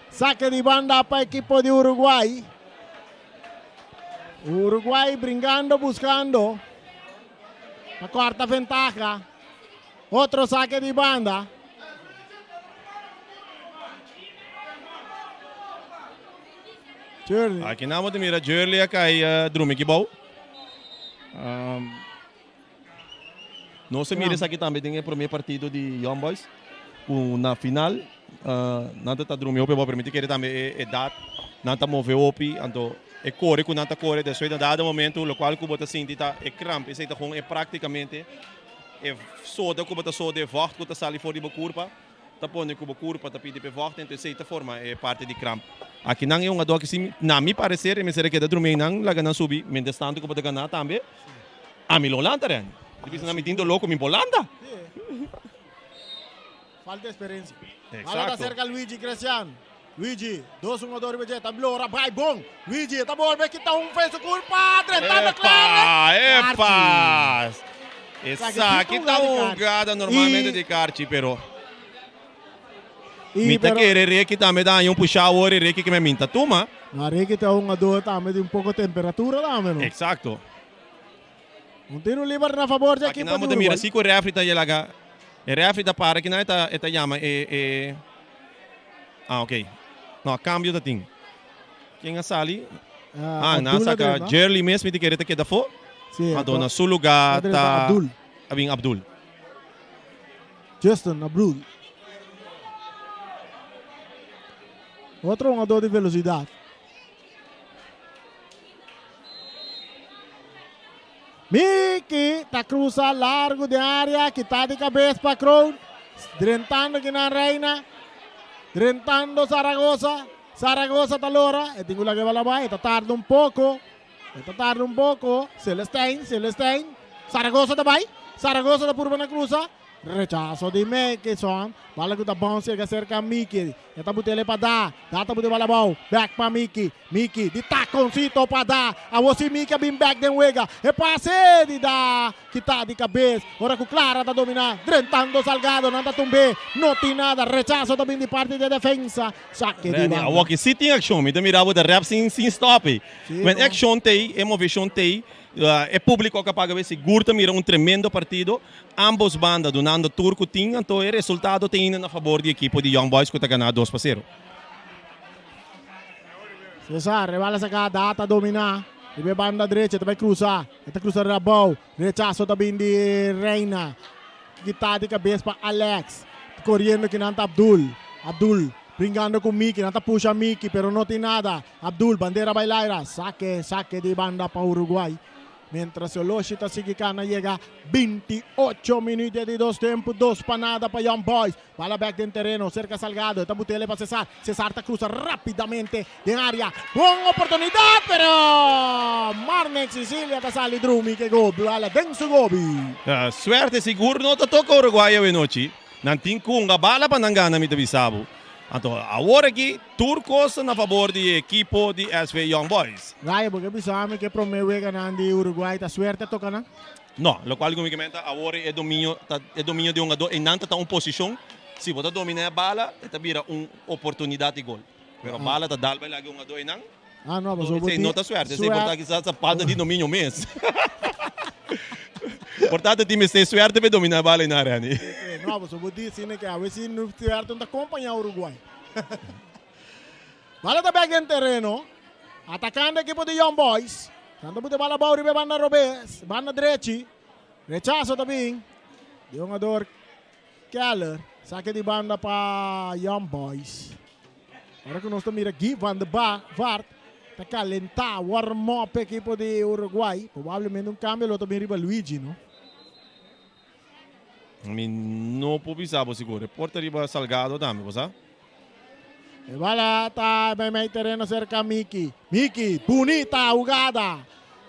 Sake di banda pa ekipo di Uruguay. Uruguay bringando, buscando pa corta ventaha. Otro saque di banda. Shirley. Aki nan bo ta mira Shirley a kai uh, drumi ki bou. Um, nos a mira esaki tambe den e prome partido di Young Boys. Ku na final uh, nan ta drumi hopi bou, pero mi ta kere tambe e edat nan ta move hopi, anto e kore ku nan ta kore despues na dado momento lokual ku bo ta sinti ta e kramp, esei ta gewoon e praktikamente e soda ku bo ta soda, e vocht ku ta sali for di bo kurpa ta pone ku bo kurpa ta pidi pa e vocht, anto esei ta forma e parti di kramp. Aki nan e hungadó aki si na mi pareser e mester a keda drumi einan laga nan subi, mientras tanto ku bo ta gana tambe ami lo lanta Renny. Di bisa nan mi tin doló ku mi por lanta. Falta experiencia. Bala ta Exacto. cerca Luigi Crecian. Luigi, dos hungador riba dje, ta blora, bai bon. Luigi ta bolbe kita un fe su culpa, drentando Epa, claro. epa. Esaki Esaki ta ta un hungada normalmente Y- di Karchi, pero Y mi ta pero- kere Ricky tambe ta haña un pusha awor y Ricky ke me minta tuma. No, Ricky ta un hungador tambe di un poco temperatura tambe, no? Exacto. Un tiro liber na favor di Aki ekipo nan di bo ta mira Uruguay. si ku e refri ta yelaga. E refri ta para aki nan e ta e ta yama e e Ah ok. No cambio ta tin. Ken a sali? Ah, nan a Abdul a saka drenta. Jerly mes mi ta kere ta keda afó. Sí, Anto anto na su lugar a drenta ta Abdul. a bin Abdul. Justin Abdul. Otro hungador di velocidad. Miki ta cruza largo den area, kita di cabez pa Kroon. Drentando kinan Reina. Drentando Zaragoza. Zaragoza ta lora. E tin cu laga e bala bai. E ta tarda un poco. E ta tarda un poco. Celestijn, Celestijn. Zaragoza ta bai. Zaragoza ta purba na cruza. Rechazo di Mekison. Bala cu ta bounce yega cerca Miki. E ta butele pa Da. Da ta bute bala abou. Bek pa Miki. Miki di taconcito pa Da. Awor si Miki a bin bek den wega. E pase di Da kita di cabes. Ora cu Clara ta domina. Drentando Salgado. Nan ta tumbe. No tin nada. Rechazo ta bin di parti di e defensa. Saque di Randy, banda. awor ki si tin accion. Mi ta mira bo ta rap sin sin stop ey. Si, Wen no. accion t'ey, e movecion t'ey, e publico a paga be sigur ta mira un tremendo partido. Ambos banda dunando tur cu tin, anto e resultado ta ainda na fabor di ekipo di Young Boys cu ta gana 2-0. Cesar rebala saca Data domina riba e banda drecha ta bay cruza e ta cruza Rabou rechazo ta bin di Reina kita di cabes pa Alex coriendo kinan ta Abdul Abdul bringando cu Miki nan ta pusha Miki pero no tin nada Abdul bandera bay laira sake sake di banda pa Uruguay. Mientras Oloshi ta sigui kana yega 28 minuut di dos tempo, dos pa nada pa Young Boys. Bala bek den tereno cerca Salgado, e ta butele pa Cesar. Cesar ta cruza rapidamente den area. Bon oportunidad pero Marnex Cecilia ta sali drumi ke gol. Bala den su gobi. Suerte sigur no ta toca Uruguay awe nochi. Nan tin cu hunga bala pa nan gana mi ta bisa bo. Anto awor aki tur cos ta na fabor di e ekipo di SV Young Boys. Raya bo ke bisa mi ke prome weganan di Uruguay ta suerte toca nan? No, locual cu mi ke menta awor e dominio ta e dominio di hungador eynan ta ta un posicion si bo ta domina e bala e ta bira un oportunidad di gol. Pero bala ta dal bay laga e hungador eynan. Ah no, pasobra bo Esey tin no ta suerte, esey por ta kisas ta falta di dominio mes. Por tanto tin mester suerte pa e domina e bala eynan Renny. No, pasobra bo di asina ke awe si suerte no ta acompaña Uruguay. Bala ta bek den tereno. Atakando ekipo di Young Boys. Nan ta buta e bala abou riba e banda robes, banda drechi. Rechaso ta bin di hungador Keller. Sake di banda pa Young Boys. Ora ku nos ta mira Guy van der Vaart ta kalentá, warm up ekipo di Uruguay. Probablemente un kambio lo ta bin riba Luigi, no? Mi no por bisa bo sigur. E por ta riba Salgado tambe, bo sa? E bala ta meimei tereno serka Miki. Miki, bunita hugada.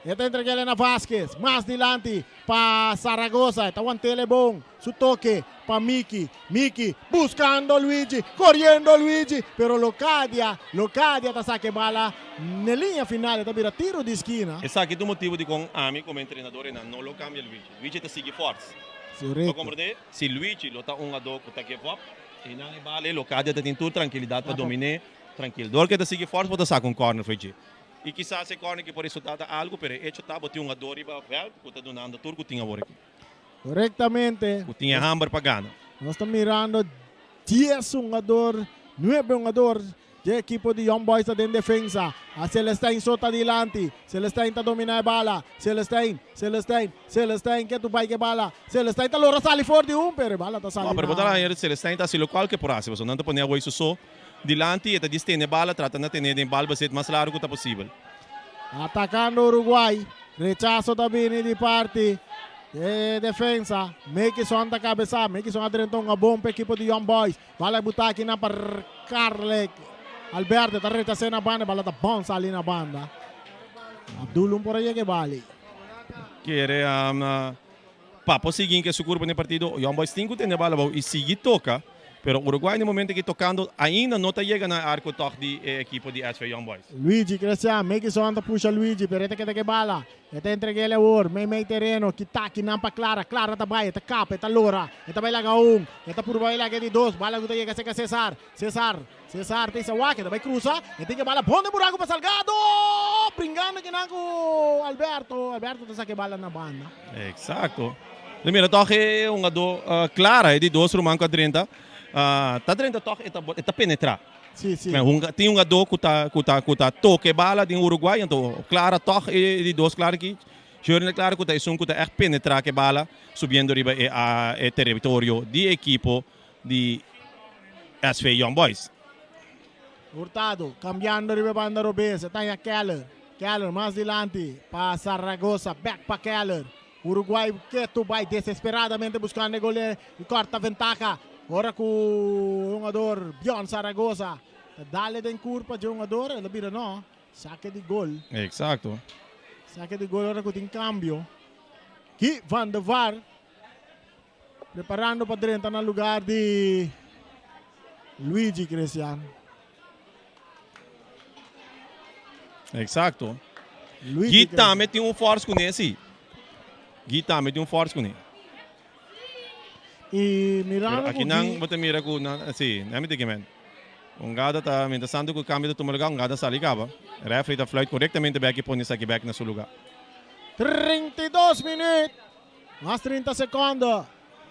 E ta entreg'é na Vasquez. Mas dilanti pa Zaragoza. E ta want'é bon. Su toke pa Miki. Miki buskando Luigi. Koriendo Luigi. Pero Locadia, Locadia ta saka e bala na liña final. E ta bira tiro di skina. Esaki ta un motibu dikon ami komo entrenador einan no lo kambia Luigi. Luigi ta sigui fòrs. Korekto. Bo komprendé? Si Luigi lo ta un adó ku ta give up, einan e bala e Locadia ta tin tur trankilidat pa dominé trankil. Dor ku e ta sigui fòrs bo ta saka un kòrner for dje. I kisas e kòrner ki por resultá ta algu, pero e echo ta bo tin un adó riba vèlt ku ta dunando tur ku tin awor aki. Korektamente. Ku tin e hamber pa gana. Nos ta mirando dies hungador, nuebe hungador dje ekipo di Young Boys ta den defensa. A Celestijn so ta dilanti. Celestijn ta dominá e bala. Celestijn, Celestijn, Celestijn ke tu bai ke bala. Celestijn ta lora sali for di un, pero e bala ta sali No, pero bo ta na. haña Celestijn ta hasi lokual ku e por hasi, pasobra nan ta pone awor su so. Dilanti e ta dis tene bala, trata na tene den bal bezit mas largu ku ta posibel. Atakando Uruguay, rechaso ta bini di parti e defensa. Mekison ta kabesá, Mekison a drenta un abon pa ekipo di Young Boys. Bala e buta akinan pa Carlek Alberto ta rechas'é na banda, e bala ta bounce sali na banda. Abdul un por a yega e bali. Kere pa por sigui ke su kurpa den partido, Young Boys tin ku tene bala abou i sigui toka. Pero Uruguay na e momento aki tokando ainda no ta yega na e arko tòg di e ekipo di SV Young Boys. Luigi Crestian, Mekison ta pusha Luigi pero e ta keda ku e bala. E ta entreg'el awor mei mei tereno, kita kinan pa Clara, Clara ta bai, e ta kapa, e ta lora, e ta bai laga un, e ta purba bai laga e di dos, bala ku ta yega serka Cesar, Cesar, Cesar ta isa wak, e ta bai krusa, e tin ku e bala bon den buraku pa Salgado! Bringando kinan ku Alberto, Alberto ta saka e bala na banda. Exacto. Lo mira toch e hungadó Clara, e di dos ruman ku a drenta, ta drenta toch e ta e ta penetrá. Sí, sí. Hunga, tin hungadó ku ta ku ta ku ta toka e bala den Uruguay, anto Clara toch e di dos Clara aki, Jurgen de Clara ku ta esun ku ta ègt penetrá ku e bala subiendo riba e e teritorio di e ekipo di SV Young Boys. Hurtado cambiando riba e banda robes, e ta haña Keller. Keller mas dilanti pa Zaragoza, bek pa Keller. Uruguay ketu bai desesperadamente buscando e gol y corta ventaha. Ora cu e hungador Bjorn Zaragoza ta dale den curpa dje hungador, el a bira no, saque di gol. Exacto. Saque di gol ora cu tin cambio. Guy van der Vaart Preparando pa drenta na lugar di Luigi Christian. Exacto. Luigi Guy tambe tin un force kuné si. Guy tambe tin un force kuné. Y mirando Pero ku aki nan Guy bo ta mira ku nan si, nan mi tiki men. Un gada ta mientras tanto ku cambio ta tuma lugar, un gada sali kaba. Referee ta fluit korektamente bek i pone esaki bek na su lugar. 32 minuut. Mas 30 secondo.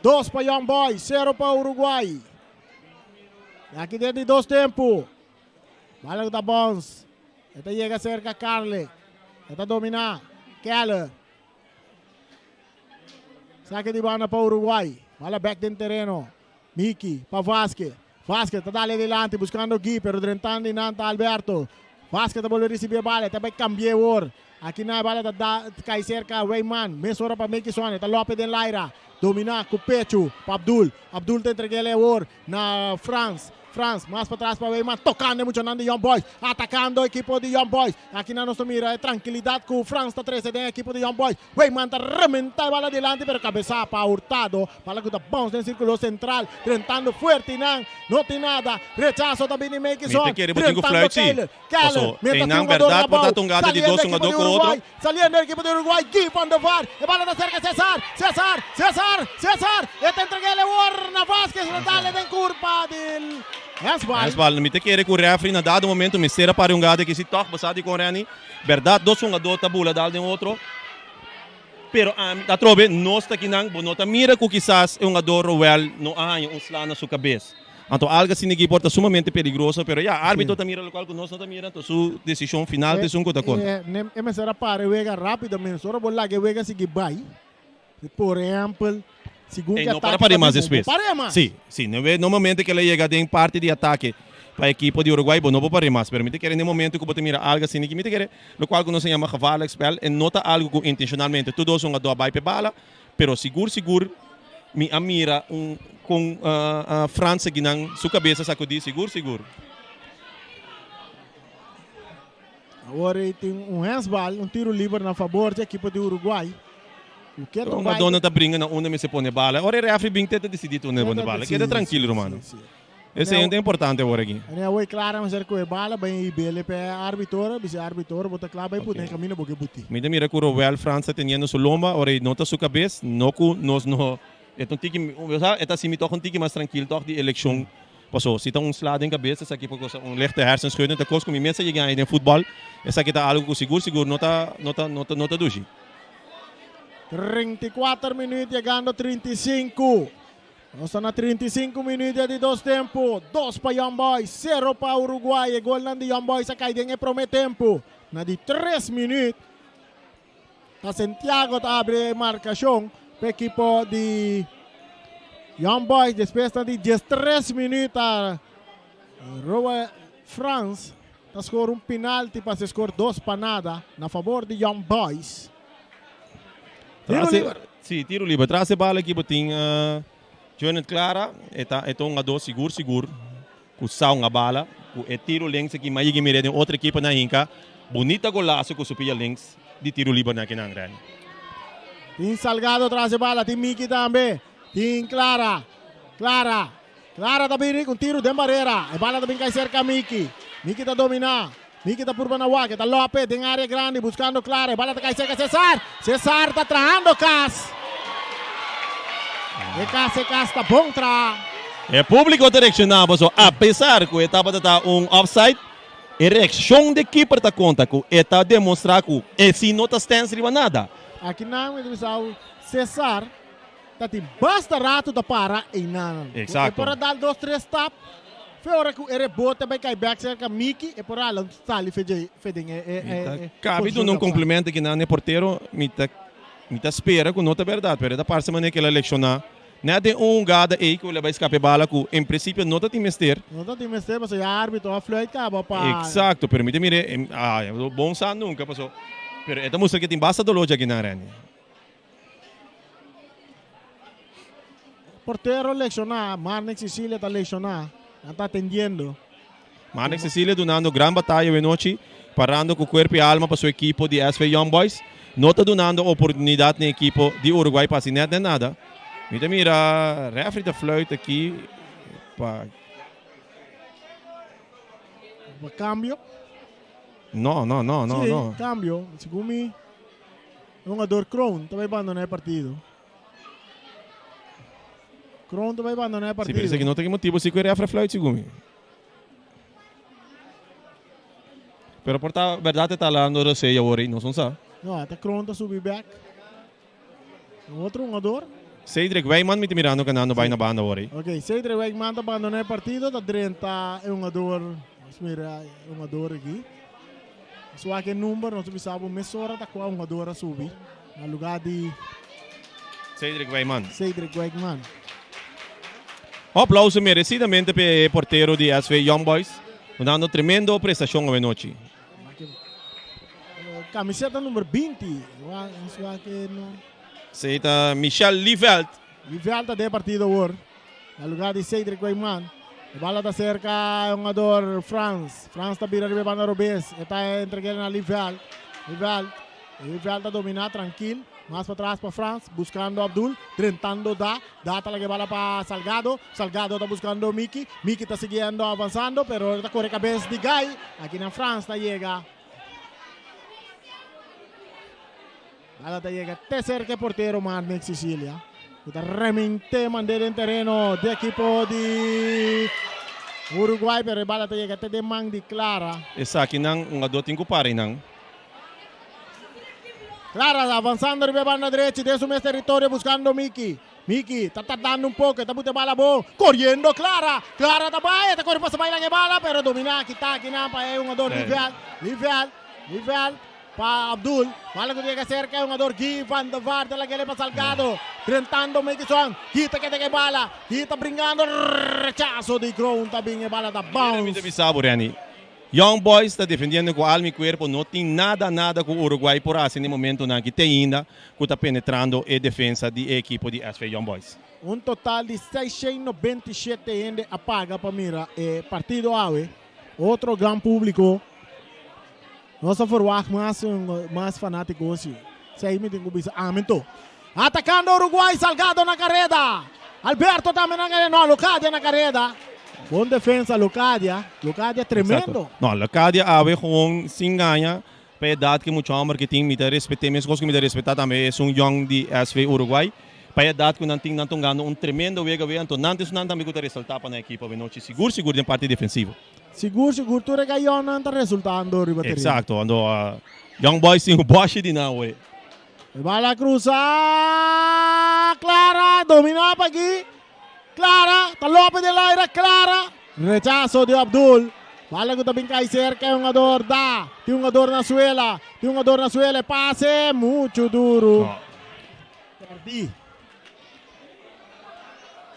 Dos pa Young Boys, sero pa Uruguay. Y aki den di dos tempo. Bala ku ta bounce. E ta yega cerca Carle. E ta domina. Keller. Saque di banda pa Uruguay. Bala back den tereno. Miki pa Vasquez. Vasquez ta dale dilanti buscando Guy, pero drentando y nan ta Alberto. Vasquez ta bolbe ricibi e bala, e ta bay cambia awor. Aki nan e bala ta da cay cerca Weyman. Mesora pa Mekison, e ta lope den laira. Domina cu pecho pa Abdul. Abdul ta entreg'el awor na Frans. Frans mas patras pa Weyman, tocando e muchanan di Young Boys. Atacando ekipo di Young Boys. Aki nan nos ta mira e trankilidad cu Frans ta trece den ekipo di Young Boys. Weyman ta rementa e bala dilanti pero kabesa pa Hurtado. Bala ku ta bounce den sirkulo sentral. Drentando fuerte nan. No tin nada. Rechaso ta bini Meikison. Mi ta kere bo tin ku Drentando fluit si. Keller. Keller. Paso Mientras tin einan hungador bèrdat por abou. ta tungado di Saliendo dos ekipo hungadó di ku otro. Uruguay. Saliendo ekipo di Uruguay. Guy van der Vaart. E bala ta serka Cesar. Cesar. Cesar. Cesar. E ta entreg'el awor na Vasquez. Lo dale den kurpa di Hesbal. Hesbal. Mi ta kere ku rèfri na dado momento mester a para e hungada aki si tòg. Bo sa dikon Renny? Berdad dos hungadó ta bula dal den otro, pero ami atrobe nos ta kinan bo no ta mira ku kisas e hungadó Roel no a haña un sla na su kabes. Anto algu asina aki por ta sumamente peligroso, pero ya arbitro ta mira lokual ku nos no ta mira, anto su desishon final ta esun ku ta konta. E mester a para e wega rápidamente, ora bo laga e wega sigui bai, por ehèmpel, Segun Ey ki no para atake par'é ta mas bin, bo despues. por par'é mas. Sí, sí. No ve, normalmente ke la yega den parti di atake pa ekipo di Uruguay, bo no por par'é mas. Pero mi ta kere den momento ku bo ta mira algu asina ki mi ta kere, lokual ku nos ta yama gevaarlijk spel, e no ta algu ku intenshonalmente tur dos hungadó a bai p'e bala, pero sigur sigur mi a mira un kon Frans a ginan su kabes a sakudí sigur sigur. Awor ei tin un hensbal, un tiro liber na fabor di ekipo di Uruguay. Ku ke Un Madonna ta bringa na unda mester pone bala. Ora e refri bin te ta disidí unda pone bala. Keda trankil rumano. Esei ta importante awor aki. Ene awor Clara mester kohe bala bai bele pa e arbitro. Bisa e arbitro bo ta kla bai pone e kaminda bo ke buti. Mi ta mira ku Roel Frans ta teniendo su lomba ora e nota su kabes. No ku nos no e ta un tiki e ta hasi mi tòg un tiki mas trankil tòg di elekshon. Paso si ta un sla den kabes esaki por kosa un lichte hersenschudding ta kos ku mi mes a yega den futbòl. Esaki ta algu ku sigur sigur no ta no ta no ta no ta dushi. 34 minuut yegando 35. Nos ta na 35 minuut di dos tempu. Dos pa Young Boys, sero pa Uruguay. E golnan di Young Boys a kai den e prome tempu. Na di tres minuut ta Santiago ta abri e markashon pa ekipo di Young Boys. Despues na di 13 minuut ta Roa Frans ta skor un penalti pa se skor 2-0 na fabor di Young Boys. Tiro liber. Si, tiro liber. Tras e bala aki bo tin Jonet Clara. E ta e ta un hungador sigur sigur ku sa hunga bala. Ku e tiro links aki mas yegi mira den otro ekipo nan hinka. Bunita golazo ku su pia links di tiro liber nan akinan Rene. Tin Salgado tras e bala. Tin Miki tambe. Tin Clara. Clara. Clara ta bini ku un tiro den barera. E bala ta bin kai serka Miki. Miki ta domina. Miki ta purba na wak. E ta lope den area grandi buskando Clara. E bala ta kai serka Cesar. Cesar ta trahando kas. E kas e kas ta bon traha. E publico ta reacciona paso apesar cu e tabata ta un offside, e reaccion di keeper ta conta cu e ta demostra cu e si no ta stens riba nada. Aki nan mi ta bisa Cesar Ta tin basta rato ta para einan. Exacto. E por a dal dos tres stap fe ora ku e rebote bai kai bek serka Miki e por a hala sali fe dje fe den e e Mi ta e kabi posishon duna un di offside. komplimento kinan e portero mi ta mi ta spera ku no ta bèrdat pero e ta parse manera ku el a lekshoná nèt den un hungada ei ku el a bai skapa e bala ku en prinsipio no ta tin mester. No ta tin mester pasobra ya arbitro a fluit kaba pa. Eksakto pero mi ta mira e ah bon sa nunka paso pero e ta mustra ku e tin basta doló dje akinan Renny. Portero lesioná, Marnix Cecilia ta lesioná, nan ta atendiendo. Marnix Cecilia dunando gran bataya awe nochi, parando ku kuerpo i alma pa su ekipo di SV Young Boys. No ta dunando oportunidat n'e ekipo di Uruguay pa hasi nèt nèt nada. Mi ta mira refri ta fluit aki pa. Pa kambio. No, no, no, no, no. Si, kambio, segun mi. E hungador Kroon ta bai bandona e partido. Kroon ta bai bandona e Si, partido. pero esaki no ta ki motibo si ku e refri a fluit segun mi. Pero por ta berdad e ta hablando Rosé awor ei, nos no sa. No, ata Kroon ta subi bek. Un otro hungador. Cedric Wijman mi ta mirando kanando bai na banda awor ei. Ok, Cedric Wijman ta bandona e partido, ta drenta e hungador, nos mira e hungador aki. Nos wak e number, nos ta bisa bo mesora ta kua hungador a subi na lugar di Cedric Wijman. Cedric Wijman. Un aplauso merecidamente pa e portero di SV Young Boys, dando tremendo prestacion awe nochi. Camiseta number 20. Nos wak e no. Esey ta Michel Lieveld. Lieveld ta den e partido awor. Na lugar di Cedric Wijman. E bala ta cerca e hungador Frans. Frans ta bira riba e banda robes. E ta entrega na Lieveld. Lieveld. Lieveld ta domina trankil. Mas patras pa Frans. Buscando Abdul. Drentando Da. Da ta laga e bala pa Salgado. Salgado ta buscando Miki. Miki ta siguiendo avanzando pero ta core cabes di Guy. Aki na Frans ta yega. Bala ta yega te cerca e portero Marnix Sicilia. Ku ta remente mand'é den tereno di ekipo di Uruguay pero e bala ta yega te den man di Clara. Esakinan un adó tin ku para einan. Clara avanzando riba e banda drechi den su mes territorio buscando Miki. Miki ta tardando un poco, e ta buta e bala bon. Coriendo Clara. Clara ta bai, e ta core pasa bai nan e bala pero domina kita akinan pa e hungador Lieveld. Lieveld, Lieveld pa Abdul. Bala cu ta yega cerca e hungador Guy van der Vaart. El a kere pa Salgado. Drentando Miki Swan. Guy ta keda cu e bala. Guy ta bringando. Rechazo di Kroon ta bin e bala ta Mira mi ta bounce. bisa bo Renny. Young Boys ta defendiendo cu alma y cuerpo, no tin nada nada cu Uruguay por haci na e momentonan aki te ainda cu ta penetrando e defensa di e ekipo di SV Young Boys. Un total di 697 hende a paga pa mira e partido awe. Otro gran publico. Nos a verwacht mas mas fanátiko si. Esei mi tin ku bisa ami anto. Atakando Uruguay, Salgado na kareda. Alberto tambe na kareda. No, Locadia na kareda. Bon defensa Locadia. Locadia tremendo. Exacto. No, Locadia awe gewoon sin gaña pa e edat ku mucha homber ku tin mi ta respet'é meskos ku mi ta respetá tambe esun yòn di SV Uruguay. Pa e edat ku nan tin nan ta hungando un tremendo wega awe anto nan ta esunnan tambe ku ta resaltá pa nan ekipo awe nochi sigur sigur den parti defensivo. Sigur sigur tur e gayonnan ta resultando riba tereno. Exacto, ando Young Boys tin un boshi di nan awe. E bala cruza Clara domina pa aki. Clara ta lope den laira Clara. Rechazo di Abdul. Bala cu ta bin cay cerca e hungador da. Tin hungador na suela. Tin hungador na suela e pase mucho duro. No. Perdi.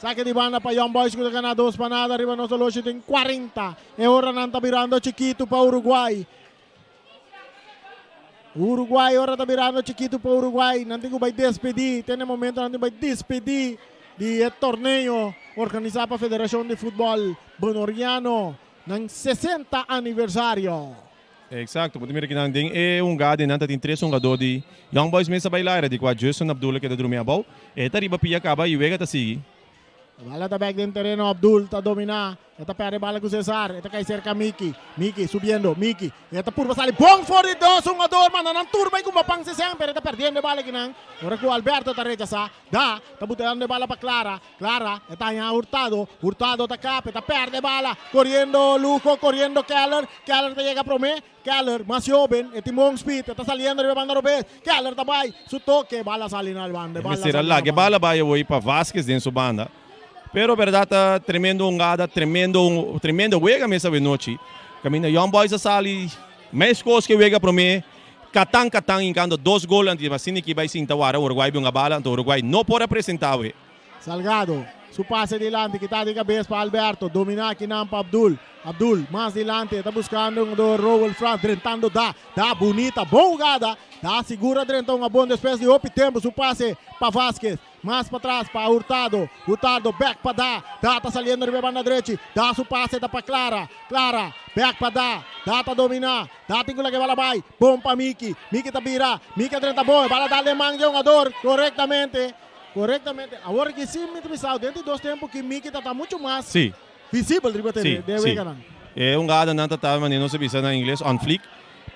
Sake di banda pa Young Boys ku ta gana 2-0 riba nos oloshi den 40. E ora nan ta birando chikitu pa Uruguay. Uruguay ora ta birando chikitu pa Uruguay. Nan tin ku bai despedí. Te na e momento nan tin bai despedí di e torneo organisá pa Federashon di Futbòl Bonoriano nan 60 aniversario. Exacto, bo ta mira kinan den e hunga den nan ta tin tres hungador di Young Boys mes a bai laira di kua Justin Abdullah keda drumi abou. E ta riba pia kaba y wega ta sigui. E bala ta bek den tereno, Abdul ta domina, e ta perde bala ku Cesar, e ta kai serka Miki, Miki subiendo, Miki, e ta purba sali bon for di dos hungador, manda nan tur bai kumba pan sesen, pero e ta perdiendo e bala kinan, ora ku Alberto ta rechasa, Da, ta buteando e bala pa Clara, Clara, e ta haña Hurtado, Hurtado ta kap, e ta pèrdè bala, koriendo Lugo, koriendo Keller, Keller ta yega promé, Keller mas joven, e tin bon speed, e ta saliendo riba e banda robes, Keller ta bai, su toke, bala sali na banda, E bala mester a sali na laga e banda. bala bai awor pa Vasquez den su banda. Pero berdad ta tremendo hungada, tremendo tremendo wega mes awenochi. Caminda Young Boys a sali mescos ke wega prome. Katan katan hinkando dos gol antes asina ki bai sinta wara Uruguay bunga bala anto Uruguay no por a presenta awe. Salgado, su pase dilanti kita di kabes pa Alberto, domina akinan pa Abdul, Abdul mas dilanti e ta buskando un do Rowel Frans drentando da, da bunita, bon hugada, da sigur a drenta un abon despues di hopi tempo su pase pa Vasquez, Mas patras pa Hurtado, Hurtado bek pa Da, Da ta saliendo riba e banda drechi, Da su pase ta pa Clara, Clara bek pa Da, Da ta domina, Da tin ku laga e bala bai, bon pa Miki, Miki ta bira, Miki a drenta bon, e bala dal den man di e hungador, korektamente, korektamente, awor aki si mi ta bisa den di dos tempo ki Miki ta ta muchu mas Sí. visibel riba Sí, tene den sí. weganan. E hungadanan ta ta manera nos a bisa na ingles on fleek,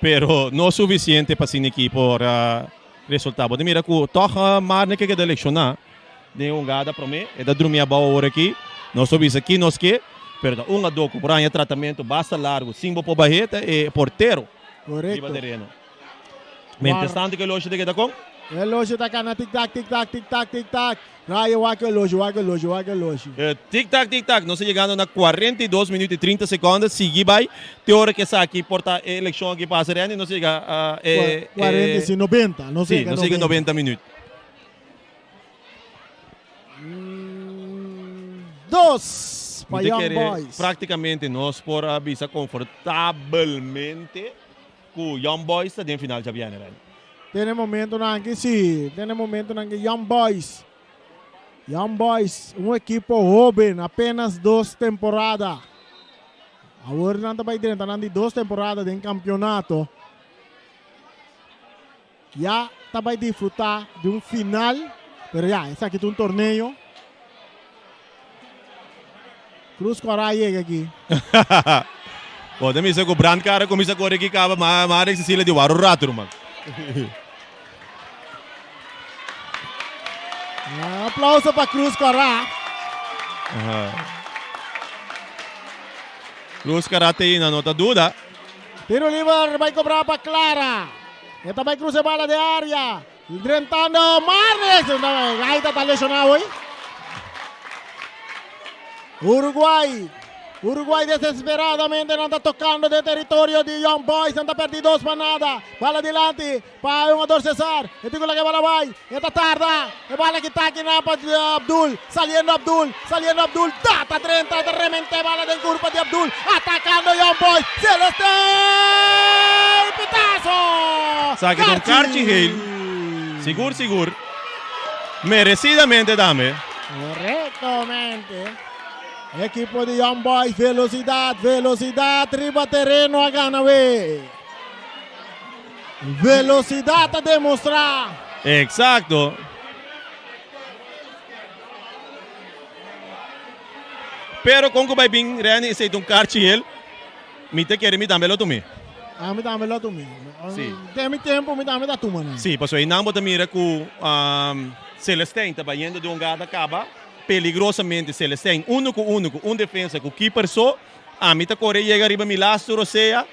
pero no sufisiente pa asina ekipo ora Resultá, bo ta mira ku tòg Marne ke keda lekshoná den e hungada promé. E ta drumi abou awor aki. Nos por bisa ki nos ke, pero ta un adó ku por haña tratamentu basta largu sin bo por bah'é ta e portero riba Korekto. tereno. Mientras tanto ku e loshi ta keda kon? E loshi ta kana tik tak, tik tak, tik tak, tik tak. Rayo wak e loshi, wak e loshi, wak e loshi. Tik tak, tik tak, nos ta yegando na 42 minuut y 30 seconde, sigui bai te ora ku esaki por ta e elekshon aki pasa Randy, nos yega e. 45, 90, nos Sí, yega nos yega 90. 90 minuut. Dos pa Mi ta Young kere Boys. práktikamente nos por a bisa konfortabelmente ku Young Boys ta den final djabièrnè, Randy. Den e momentonan aki si, den e momentonan aki Young Boys, Young Boys, un ekipo hoben, apenas dos temporada. Awor nan ta bai drenta nan di dos temporada den kampionato. Ya ta bai disfruta di un final, pero ya, esaki ta un torneo. Cruz Cora a yega aki. Bo ta misa ku brandkar a kuminsá kore aki kaba ma Marek Cecilia di wara un ratu ruman. Un aplauso pa Cruz Cora. Cruz Cora te ina no ta duda. Tiro liber bai kobra pa Clara. E ta bai cruza e bala den area. Drentando Marnes. Gaita ta lesioná hoy. Uruguay. Uruguay desesperadamente nan ta tocando den territorio di Young Boys. Nan ta perdi 2-0. Bala dilanti pa e hungador Cesar. E tin cu laga e bala bay. E ta tarda. E bala kita aki nan pa Abdul. Saliendo Abdul. Saliendo Abdul. Da ta drenta. Ta remente e bala den curpa di Abdul. Atacando Young Boys. Celeste. Pitazo. Esaki ta un karchi geel. Sigur sigur. Merecidamente tambe. Correctamente. Ekipo di Young Boys, velocidad, velocidad riba tereno a gana we. Velosidat a demostrá. Eksakto. Pero kon ku bai bin Renny esei ta un karchi hel, mi ta kere mi tambe lo tum'é. Ami tambe lo tum'é. Sí. Den mi tempu mi tambe ta tuma nan. Sí, pasobra einan bo ta mira ku Celestijn ta bayendo di un gada kaba peligrosamente. Celestijn uno ku uno ku un defensa ku keeper so. Ami ta kore yega riba mi lastu rosea,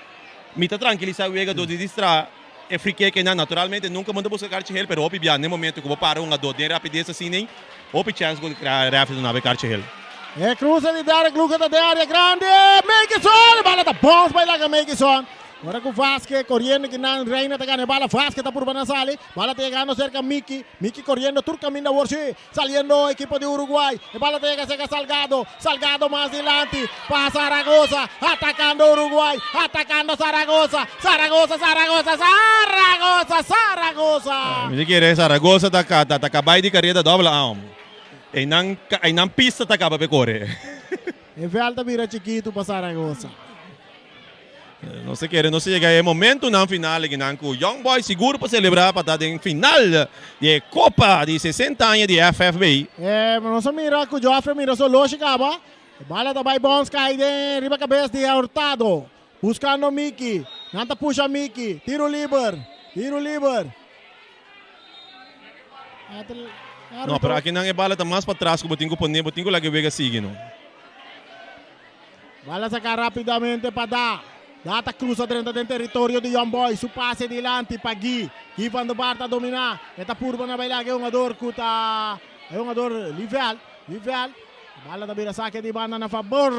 mi ta trankilisá wega dor di distra e frikekenan. Naturalmente nunka bo no ta buska karchi hel, pero hopi bia n'e momento ku bo para un hungadó den rapides asina ei, hopi chèns ku rèfri ta duna bo e karchi hel. E kruse di Derek Luca ta den área grandi. Meikison! E bala ta bons bai laga Meikison. Ora ku Vazquez koriendo kinan Reina ta gana e bala. Vazquez ta purba na sali. Bala ta yegando serka Miki. Miki koriendo tur kaminda awor si. Saliendo ekipo di Uruguay. E bala ta yega serka Salgado. Salgado mas dilanti pa Zaragoza. Atakando Uruguay. Atakando Zaragoza. Zaragoza, Zaragoza, Zaragoza, Zaragoza. Mi ta kere Zaragoza ta ta ta kabay di kareda dobla aom. Einan einan pista ta kaba p'e kore. E vèlt ta bira chikitu pa Zaragoza. Nos ta kere nos ta yega e momentunan final akinan ku Young Boys sigur pa selebrá pa ta den final di e Kopa di 60 aña di FFB. E nos a mira ku Joffrey mira su oloshi kaba. E bala ta bai bons kai den riba kabes di Hurtado. Buskando Miki. Nan ta pusha Miki. Tiro liber. Tiro liber. No, pero akinan e bala ta mas patras ku bo tin ku pone, bo tin ku laga e wega sigui no. Bala saca rapidamente pa Da. Da ta cruza drenta den territorio di Young Boys. Su pase dilanti pa Guy. Guy van der Vaart ta domina. E ta purba na baila cu e hungador cu ta e hungador Lieveld. Lieveld. Bala ta bira sake di banda na fabor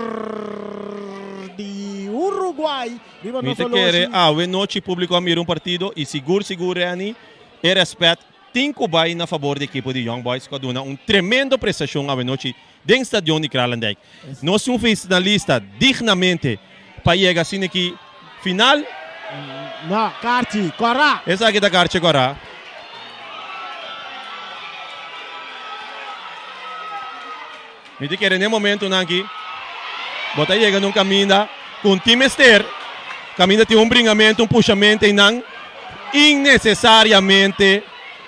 di Uruguay. Riba Mi nos ta kere oloshi. awe nochi publico a mira un partido y sigur sigur Renny e respet tin cu bay na fabor di ekipo di Young Boys cu a duna un tremendo prestacion awe nochi den stadion di Kralendijk. Nos tin un finalista dignamente pa yega asina ki final. No, karchi kòrá. Esaki ta karchi kòrá. Mi ta kere n'e momentunan aki bo ta yega na un kaminda ku un tin mester, kaminda tin un bringamentu, un pushamentu einan innesesariamente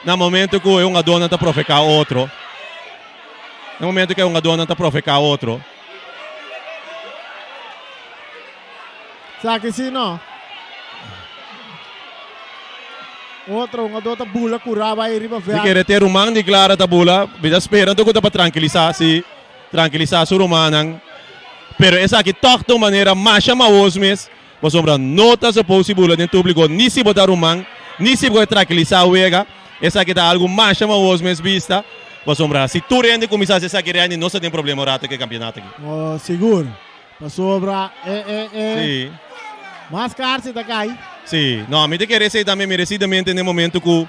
na momento ku e hungadónan ta profeká otro. Na momento ku e hungadónan ta profeká otro. Esaki si no. Otro hungadó ta bula kurá bai riba Mi vèlt. kere te ruman di Clara ta bula. Mi ta spera anto ku ta pa trankilisá si, trankilisá su rumannan. Pero esaki tòg ta un manera masha maos mes, pasobra no ta supos si bula den públiko ni si bo ta ruman, ni si bo ke trankilisá wega. Esaki ta algu masha maos mes bista, pasobra si tur hende kuminsá hasi esaki Randy nos ta den problema un rato ku e kampionato aki. Oh, sigur. Pasobra e e e Sí. mas karsi ta kai. Sí. No, mi ta kere esei tambe meresidamente n'e momento ku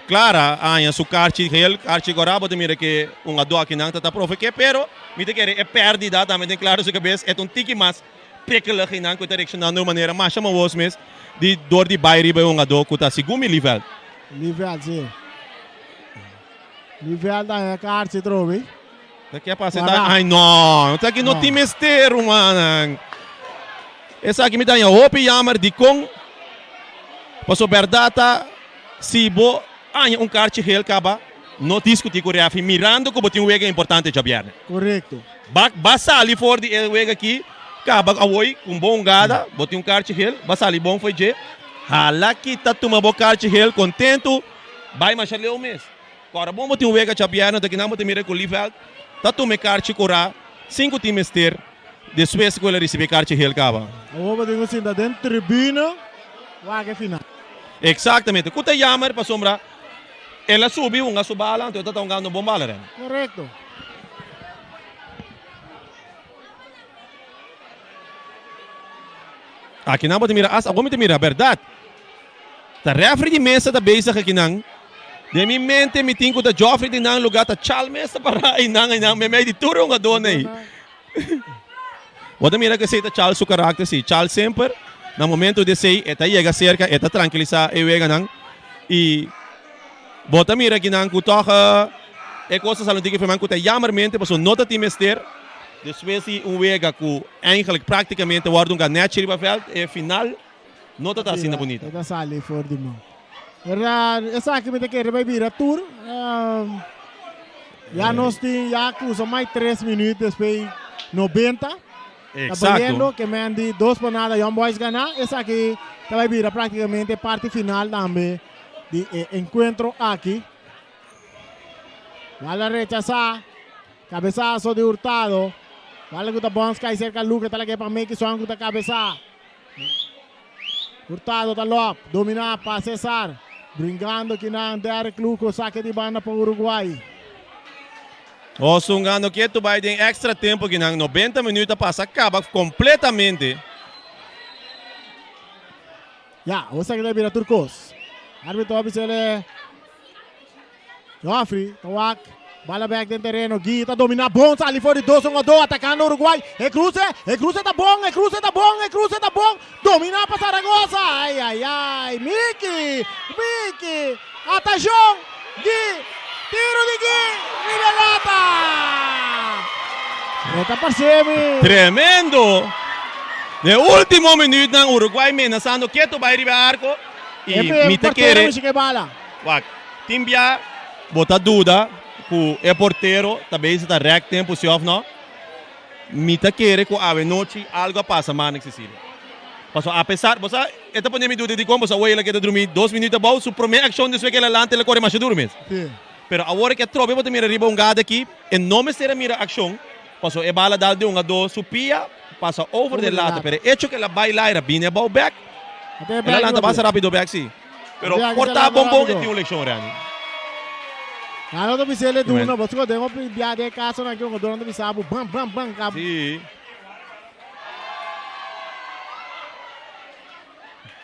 Clara a haña su karchi geel, karchi kòrá, bo ta mira ke un adó akinan ta ta profeké, pero mi ta kere e pèrdida tambe den Clara su kabes e ta un tiki mas prikkelig einan ku e ta reakshoná na un manera masha mawos mes di dor di bai riba e hungadó ku ta segun mi Lieveld. Lieveld, sí. Lieveld a haña karchi trobe. Ta ke pasa ta ay no, ta ki no tin mester rumannan. Esaki mi ta haña hopi jammer dikon paso bèrdat ta si bo haña un karchi geel kaba no diskutí ku rèfri mirando ku bo tin un wega importante djabièrnè. Korekto. Ba ba sali for di e wega aki kaba awoy ku un bon hungada bo tin un karchi geel ba sali bon fo'i dje hala kita tuma bo karchi geel kontentu bai masha leu mes. Ora bon bo tin un wega djabièrnè ta kinan bo ta mira ku Lieveld ta tuma e karchi korá sin ku tin mester despues ku el a risibí e karchi hel kaba. Awor bo tin ku sinta den tribuna wak e final. Eksaktamente. Ku ta yamer pasobra el a subi hunga su bala anto e ta ta hungando un bon bala ren. Korekto. Akinan bo ta mira as awor mi ta mira bèrdat. Ta refri di mesa ta bezig akinan. Den mi mente mi tin ku ta Joffrey den nan lugar ta Chal mes ta pará einan einan meimei di tur e hungadónan ei. Bo ta mira ku esei ta Chal su karakter si. Chal semper na momento di esei e ta yega serka e ta trankilisá e weganan i bo ta mira akinan ku tòg e kos ta sali un tiki firman ku ta yamermente pasobra no ta tin mester despues di un wega ku eigenlijk praktikamente wòrdu un ganèchi riba vèlt e final. No ta ta asina bunita. E ta sali for di man. Esaki mi ta kere bai bira tur. Ya nos tin ya cruza mai 3 minuut despues 90. Ta bayendo ke men di 2 pa nada Young Boys gana. Esaki ta bai bira practicamente parti final tambe di e encuentro aki. Bala rechasa. Cabezazo di Hurtado. Bala cu ta bons cay cerca Luque ta lag'e pa Mekison cu ta cabeza. Hurtado ta lop, domina pa Cesar. Bringando kinan Derrick Luco sake di banda pa Uruguay. Osungando ketu bai den extra tempo kinan 90 minuut a pasa caba completamente. Ya, esaki ta bira tur cos. Arbitro a bisele. Joffrey ta wak bala bek den tereno. Guy ta domina bon sali for di dos un do atakando Uruguay. E cruce, e cruce ta bon, e cruce ta bon, e cruce ta bon. Domina pa Zaragoza. Ay ay ay. Miki, Miki. Atashon. Guy, tiro di Guy. Riba e lata. E ta parce mi. Tremendo! Den ultimo minuutnan Uruguay menasando ketu bai riba e arco y mi ta kere. Wak, tin bia bo ta duda ku e portero ta bezig ta rèk tempu si òf nò? Mi ta kere ku awe nochi algu a pasa Marnix Cecilia. Pasobra apesar, bo sa, e ta pone mi duda dikon bo sa awor el a keda drumí dos minüt abou, su promé akshon despues ku el a lanta el a kore masha duru mes. Pero awor ke atrobe bo ta mira riba un gada aki, e no mester a mira akshon, pasobra e bala dal di un a dos su pia pasa over den lata, pero e echo ku el a bai laira bini abou bèk, el a lanta basta rápido bèk si. Pero por ta bon bon e tin un leccion Randy. Nan ta bisa ele duna, bo sco den hopi bia den caso nan ki un nan ta bisa bo bam bam bam kap. Si.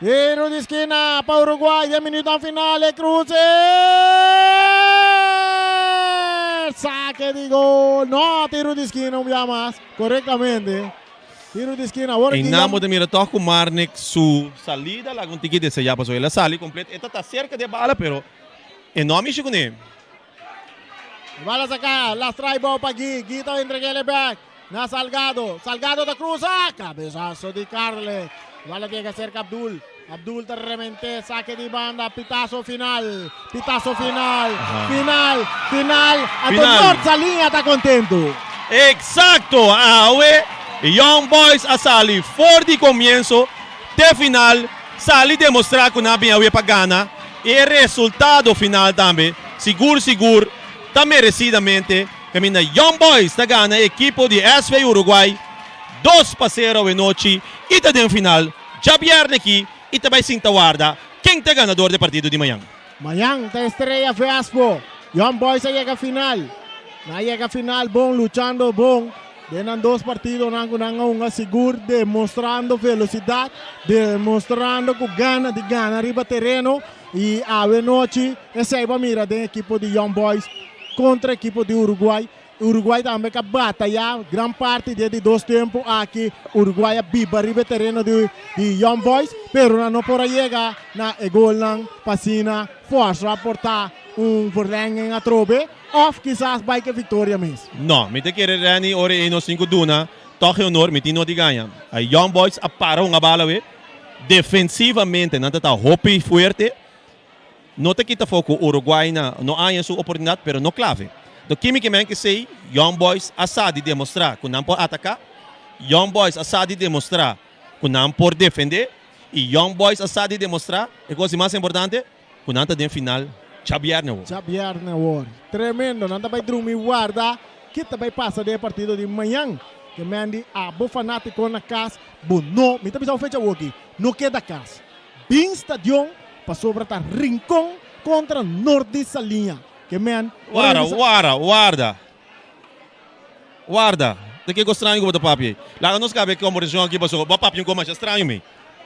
Tiro di skina pa Uruguay den minuutnan final e cruce. Sake di gol. No, tiro di skina un bia mas. Correctamente. Tiro di skina awor ki Einan bo ta mira tòg ku Marnick su salida laga un tiki desea pasobra el a sali kompleto. E ta ta serka di e bala pero e no a mishi kuné. E bala saka, lastra e bou pa Guy. Guy ta entreg'é el bèk na Salgado. Salgado ta krusa, kabesaso di Carle. E bala yega serka Abdul. Abdul ta rement'é, sake di banda, pitaso final. Pitaso final, final, final. Anto Final. Nort Saliña ta kontentu. Exacto! Awe Young Boys a sali for di comienzo te final, sali demostra cu nan a bin awe pa gana y e resultado final tambe sigur sigur ta merecidamente caminda Young Boys ta gana e ekipo di SV Uruguay 2-0 awe nochi y ta den final djabierne aki y ta bay sinta warda ken ta e ganador di e partido di mañan. Mañan ta Estrella Vespo. Young Boys a yega final. Nan a yega final bon, luchando bon den nan dos partidonan ku nan a hunga sigur, demostrando velosidat, demostrando ku gana di gana riba tereno. I awe nochi esei bo a mira den ekipo di Young Boys kontra ekipo di Uruguay. Uruguay tambe ka bataya gran parti di e di dos tempu aki. Uruguay a biba riba e tereno di di Young Boys, pero nan no por a yega na e golnan pa asina forsa por ta un verlenging atrobe of kisas bai ku e viktoria mes. No, mi ta kere Renny ora ei nos tin ku duna tòg e honor, mi tin no di gaña. A Young Boys a para hunga bala awe. Defensivamente nan ta ta hopi fuerte. No ta kita afó ku Uruguay na no haña su oportunidat, pero no klave. Do kimi ke men ke sei, Young Boys a sa di demostrá ku nan por ataká, Young Boys a sa di demostrá ku nan por defendé i Young Boys a sa di demostrá, e kos di mas importante, ku nan ta den final djabièrnè awor. Djabièrnè awor. Tremendo. Nan ta bai drumi warda ki ta bai pasa den e partido di mañan. Ke men di abo fanátiko na kas, bo no, mi ta bisa bo fecha awoki, no keda kas. Bin stadion pasobra ta Rincon kontra Nort di Saliña. Ke men ora Wara, mi bisa. wara, warda. Warda. Ta kiko straño ku bo ta papia ei? Laga nos kaba e kombersashon aki pasobra bo a papia un kos masha straño mi.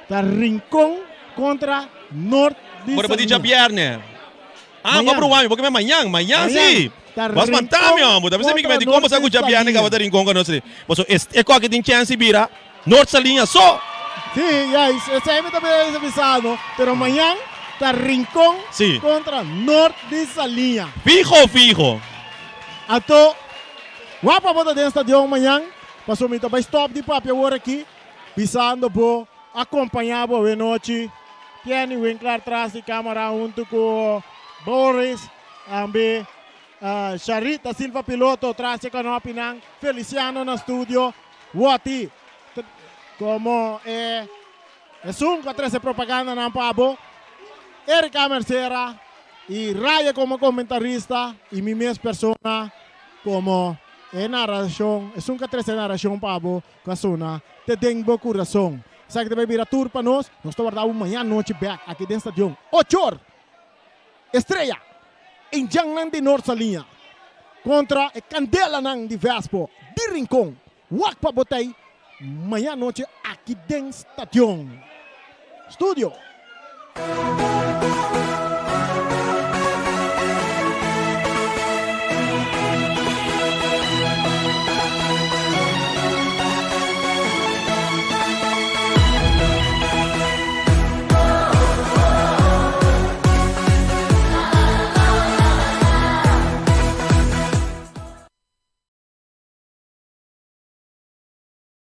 Ta Rincon kontra Nort di Ora bo di Saliña. djabièrnè. Ah, bo a Mañan. bruha mi, bo ke men mañan, mañan si. Mañan. Ta Bo a spantá mi Rincon hòmber. Ta bisa mi ke kontra men di kon Nort bo sa di ku djabièrnè Saliña. kaba ta Rincon kontra Nort di Saliña. Pasobra e kòke tin chèns di bira Nort Saliña so. Sí, ya, esei mi ta bisa bisando, pero mañan ta Rincon Sí. contra Nort di Saliña. Fijo, fijo. Anto, wak pa bo ta den stadion mañan, pasobra mi ta bai stop di papia awor aki, bisando bo acompaña bo awenochi. Tieni Winkler tras di camara hunto cu Boris, tambe Sharita Silva Piloto tras di canopinan, Feliciano na studio, Woti como e esun cu a trece propagandanan pa bo, Erika Mercera y Raya como comentarista y mi mes persona como e narracion, esun cu a trece narracion pa bo cu a sona te den bo curason. Esaki ta bay bira tur pa nos. Nos ta warda bo mañana anochi bek aki den stadion. Ochor! Estrella! Indjannan di Noord Saliña kontra e kandelanan di Vespo di Rincon. Wak pa bo tei mañana anochi aki den stadion. Studio.